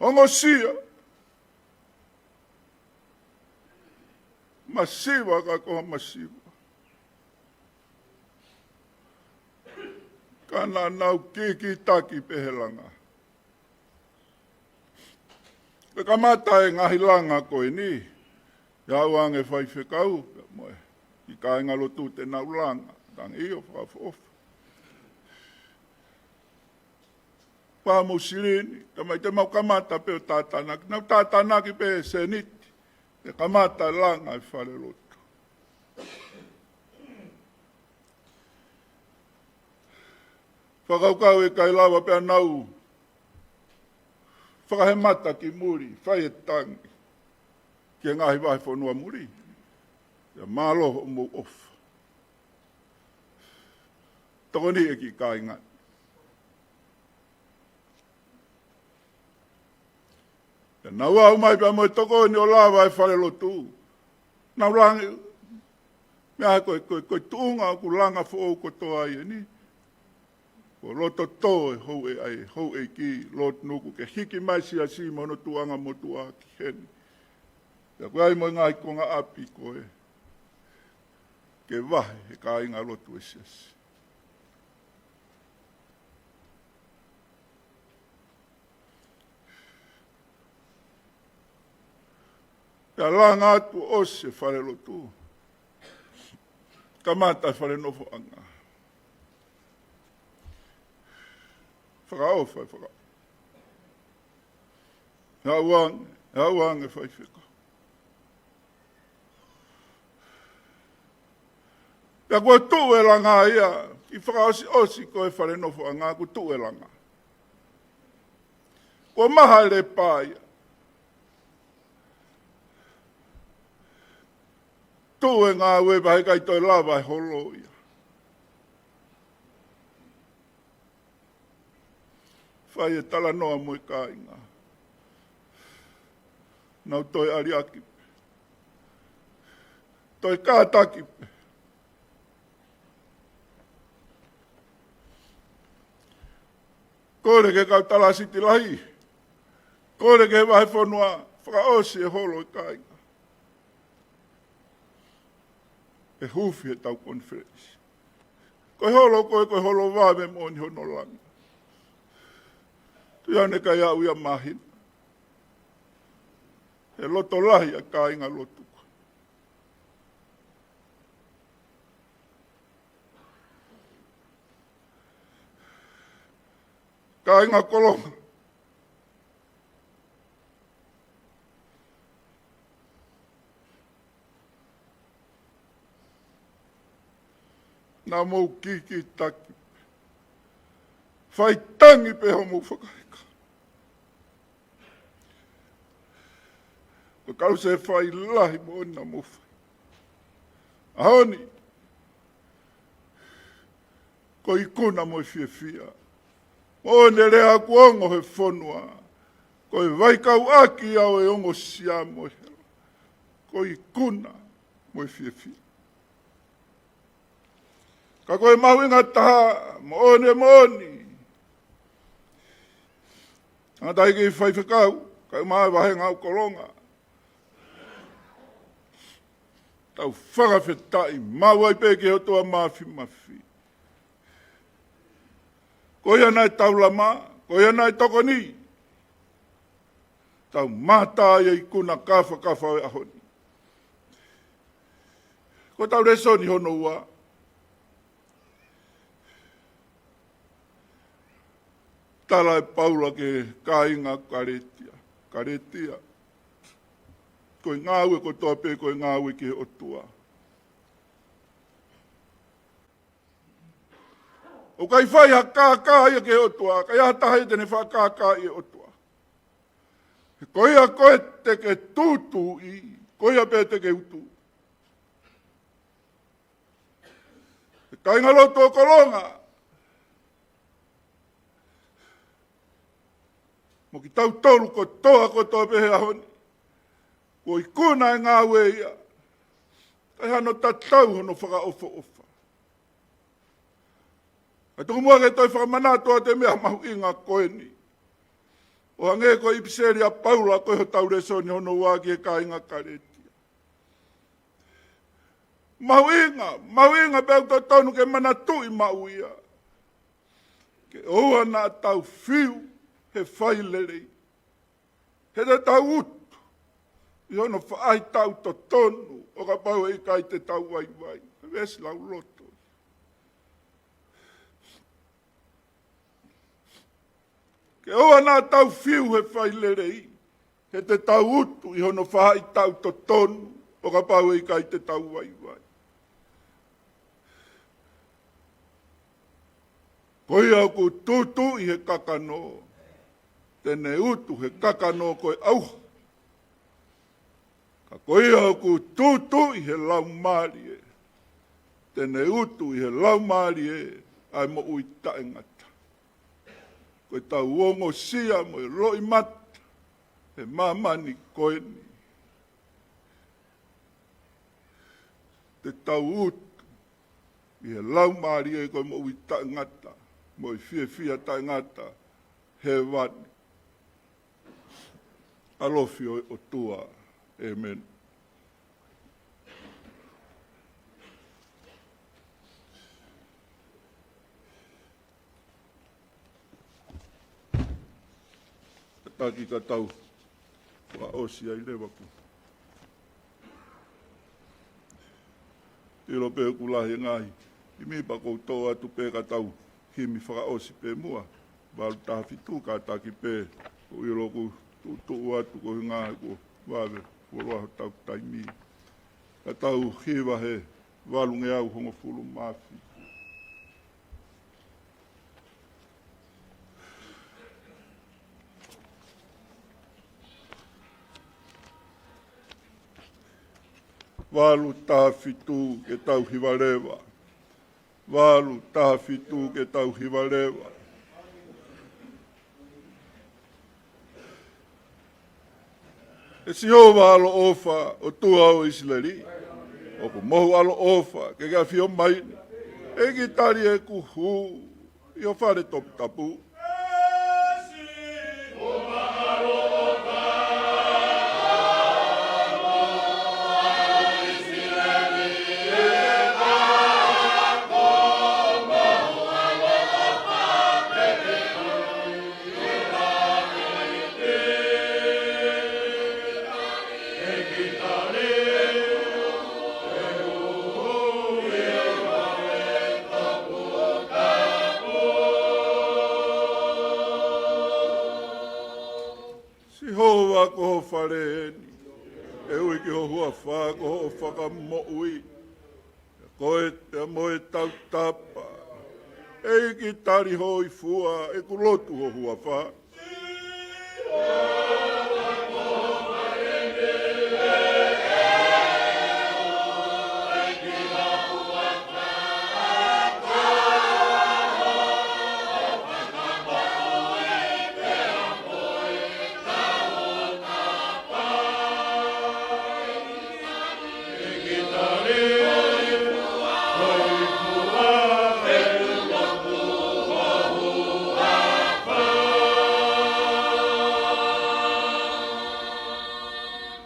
ongosia, masiva ka ko ha masiva. Ka naʻa nau kikitaki pē he langa. Pea kamata e ngaahi langa ko eni, ʻe au ange faifekau, pea mo e kiʻi kāingalotu te nau langa, tangi ʻo fakaʻofoʻofa. Pea mo Silini, ka mai te mau kamata pē ʻo tātānaki, nau tātānaki pē seniti, ʻe kamata langa e falelotu. Fakakaukau ʻe ʻikai lava pea nau fakahemata ki muli, fai e tangi ki he ngaahi vahefonua muli. ʻIo mālō hoʻomou ʻofa. Tokoni e kiʻi kāinga. Pea nau aʻu mai pea mo e tokoni ʻo lava e falelotu. Nau langi, meʻa ko e, ko e, ko e tuʻunga ʻoku langa foʻou kotoa ai eni. Ko e loto tō e houʻe-, ʻa e houʻeiki, Lord Nuku ke hiki mai siasi mo hono tuʻunga motuʻa ki heni. Pea ko e ʻai mo e ngaahi konga ʻapi ko ē ke vahe he kāingalotu e siasi. Pea langa atu ʻosi e falelotu. Kamata e falenofoʻanga. Fakaʻofa, faka-, ʻe au ange, ʻe au ange faifekau. Pea kuo tuʻu e langa ia, kiʻi fakaʻosiʻosi ko e falenofoʻanga kuo tuʻu e langa. Kuo maha e lepa ia. Tuʻu e ngāue pea heʻikai toe lava e holo ia. Fai e talanoa mo e kāinga. Nau toe ʻaliʻaki pē. Toe kātaki pē. Kole ki he kau talāsiti lahi. Kole ki he vahefonua, fakaʻosi e holo e kāinga. ʻE huufi he tau konifelenisi. Ko e holo ko ē, ko e holo vave moʻoni hono langa. Tui au naʻe ʻikai aʻu ia mahino. He loto lahi ʻa e kāingalotu. Kāinga Kolonga. Naʻa mou kikitaki. Fai tangi pē hoʻomou fakaheka. Ko e kalusefai lahi moʻoni naʻa mou fai. ʻAho ni, ko e ikuna mo e fiefia. Moʻoni e lea ʻoku ongo he fonua. Ko e vaikauʻaki ʻo e ongosia mo e hela. Ko e ikuna mo e fiefia. Ka ko e mahuʻinga taha, moʻoni, moʻoni. Tangataʻeiki faifekau, kae ʻumaʻā e vāhenga ʻoku kolonga. Tau fakafetaʻi, maʻu ai pē ki he ʻOtua Māfimafi. Ko ia naʻe taulama, ko ia naʻe tokoni. Tau mamata ai e ikuna kafakafa ʻo e ʻaho ni. Ko ʻetau lēsoni hono ua. Tala ʻe Paula ki he kāinga Kalētia. Kalētia. Ko e ngāue kotoa pē, ko e ngāue ki he ʻOtua. ʻOku ʻikai fai ha kākā ia ki he ʻOtua, ʻikai ha taha ia te ne fakakākāʻi e ʻOtua. He ko ia ko ē te ke tūtuuʻi, ko ia pē te ke utu. He kāingalotu ʻo Kolonga, mo kitautolu kotoa, kotoa pē he ʻaho ni. Ko e ikuna e ngāue ia. ʻIkai hano tatau hono fakaʻofoʻofa. Kae tuku muʻa ke toe fakamanatu atu e meʻa mahuʻinga ko eni. ʻO hangē ko e ʻipiseli ʻa Paula ko e hotau lēsoni hono ua ki he kāinga Kalētia. Mahuʻinga, mahuʻinga pea ʻoku totonu ke manatuʻi maʻu ia. Ke ʻoua naʻa tau fiu he fai lelei. He te tau utu ʻi hono faʻahitaʻu totonu, ʻo kapau ʻe ʻikai te tau vaivai. Veesi lauloto. Ke ʻoua naʻa tau fiu he fai lelei, he te tau utu ʻi hono faʻahitaʻu totonu, ʻo kapau ʻe ʻikai te tau vaivai. Ko ia ʻoku tūtuuʻi he kakano, te ne utu he kakano ko e ʻauha. Ka ko ia ʻoku tūtuuʻi he Laumālie, te ne utu ʻi he Laumālie ʻa e moʻui taʻengata. Ko ʻetau ongosia mo e loʻimata he māmani ko eni. Te tau utu ʻi he Laumālie ko e moʻui taʻengata, mo e fiefia taʻengata, hēvani. ʻAlofi ʻo e ʻOtua. ʻĒmeni. Kātaki ka tau fakaʻosi ai leva ku. ʻIlo pē ʻoku lahi e ngaahi himi pea kou toʻo atu pē ka tau himi fakaʻosi pē muʻa. Valu taha fitu kātaki pē, ʻoku ʻilo ʻoku tuʻutuʻu atu ko e ngaahi kuo vave, kuo loa hotau taimi. Ka tau hiva he valungeau hongofulu mā fitu. Valu taha fitu ke tau hiva leva. Valu taha fitu ke tau hiva leva. ʻE Sihova ʻaloʻofa, ʻOtua ʻo ʻIsileli, ʻoku mohu ʻaloʻofa ke ke ʻafio mai ni. ʻEiki, tali ʻeku hū ʻi ho fale toputapu. Sihova ko ho fale eni, ʻe ui ki ho huafa ko hoʻo fakamoʻui. Ko e te mo e tautapa, ʻEiki, tali hoʻo hōifua ʻeku lotu ho huafa.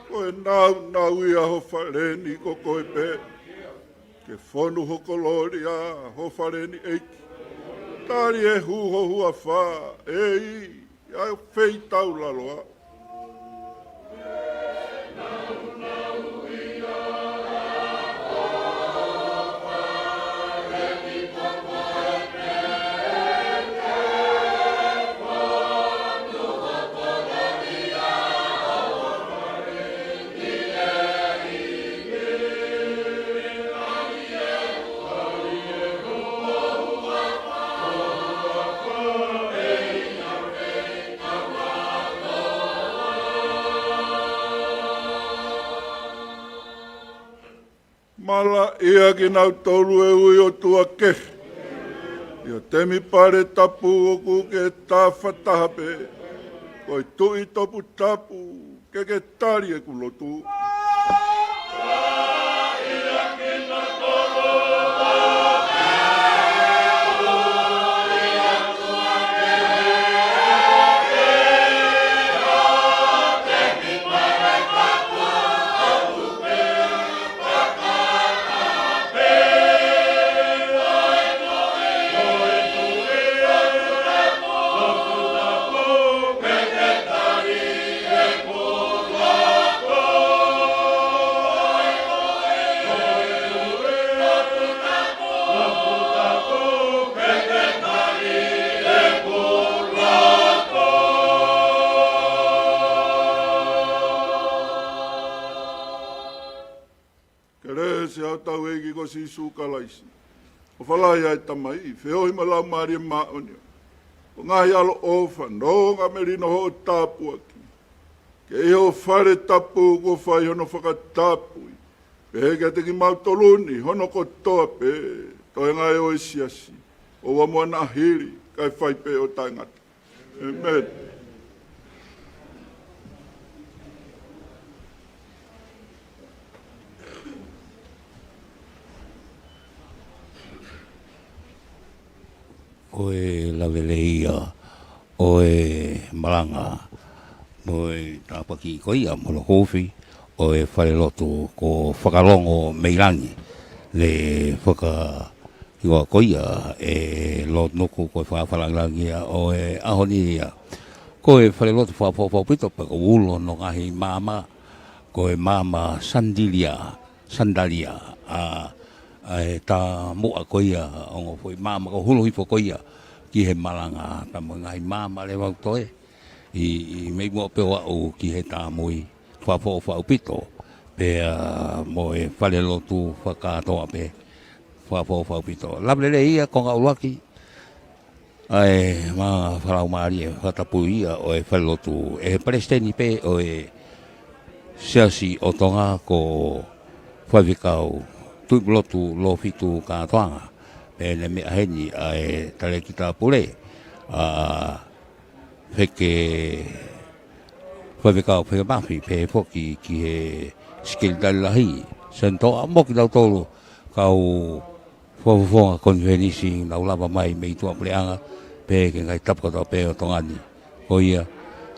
Ko e nāunau ia ho fale ni ko koe pē. Ke fonu ho kolōlia ho fale ni, ʻEiki. Tali e hū ho huafa, ʻEiki, ʻa e feitaulalo ā. Malaʻia kinautolu ʻe ui ʻOtua kehe, ʻi ho temipale tapu ʻoku ke tafataha pē. Ko e Tuʻi toputapu, ke ke tali ʻeku lotu. Kelesi ʻa hotau ʻEiki ko Sīsū Kalaisi, ʻofa lahi ʻa e Tamai, feohi mo e Laumālie Māʻoniʻoni, ʻo ngaahi ʻaloʻofa, nonga melino hoʻo tāpuaki, ke ʻi ho fale tapu kuo fai hono fakatapui, pehē kiate kimautolu ni hono kotoa pē, toenga ʻo e siasi, ʻoua muʻa naʻa hili, kae fai pē ʻo taʻengata. ʻĒmeni. Ko e lave lelei ia ʻo e malanga mo e tāpuaki ko ia mo hono kofi ʻo e falelotu ko Fakalongo mei Langi, le faka- hiva ko ia ʻe Lord Nuku, ko e fakafakalāngilangi ia ʻo e ʻaho ni ia. Ko e falelotu fakaʻofoʻofa ʻaupito pea ʻoku ulo hono ngaahi maama, ko e maama sandilia, sandalia, ʻa, ʻa e tamuʻa ko ia, ongo foʻi maama ʻoku hulu hifo ko ia ki he malanga, pea mo e ngaahi maama leva ʻoku toe ʻi, ʻi mei muʻa pē ʻo aʻu ki he tāmui, fakaʻofoʻofa ʻaupito, pea mo e falelotu fakakātoa pē, fakaʻofoʻofa ʻaupito. Lave lelei ia konga ʻuluaki ʻa e maama fakalaumālie fakatapui ia ʻo e falelotu ʻe he palesiteni pē ʻo e Siasi ʻo Tonga ko Faifekau Tuʻipulotu Lōfitu Kātoanga. Pea ne meʻa heni ʻa e talēkita pule, ʻa Feke, Faifekau Feke Mafi, pehē foki ki he Sekelitali Lahi, Senitoa, mo kitautolu kau fakafofonga konifelenisi naʻa nau lava mai mei tuʻapuleʻanga, pehē ki he ngaahi tapu kotoa pē ʻo Tonga ni. Ko ia,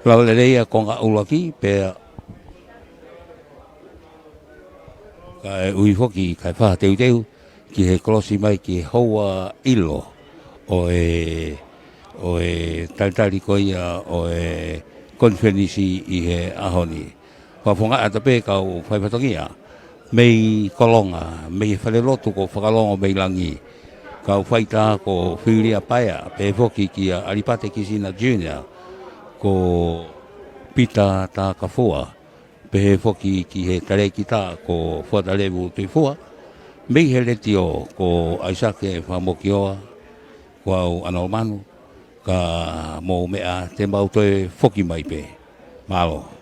lave lelei ia konga ʻuluaki, pea kae ui foki, kae fakateuteu ki he kolosi mai ki he houa ʻilo ʻo e, ʻo e talitali ko ia ʻo e konifelenisi ʻi he ʻaho ni. Fakafofongaʻi atu pē kau faifatongia mei Kolonga, mei he falelotu ko Fakalongo mei Langi, kau faitā ko Filia Paea, pehē foki kia ʻAlipate Kisina Junior, ko Pita Takafua, pehē foki ki he talēkita ko Fuatalevu Tuifua, mei he letiō ko ʻAisake Fakamokioa, Ko au ʻAna ʻo Manu, ka mou meʻa te mau toe foki mai pē. Mālō.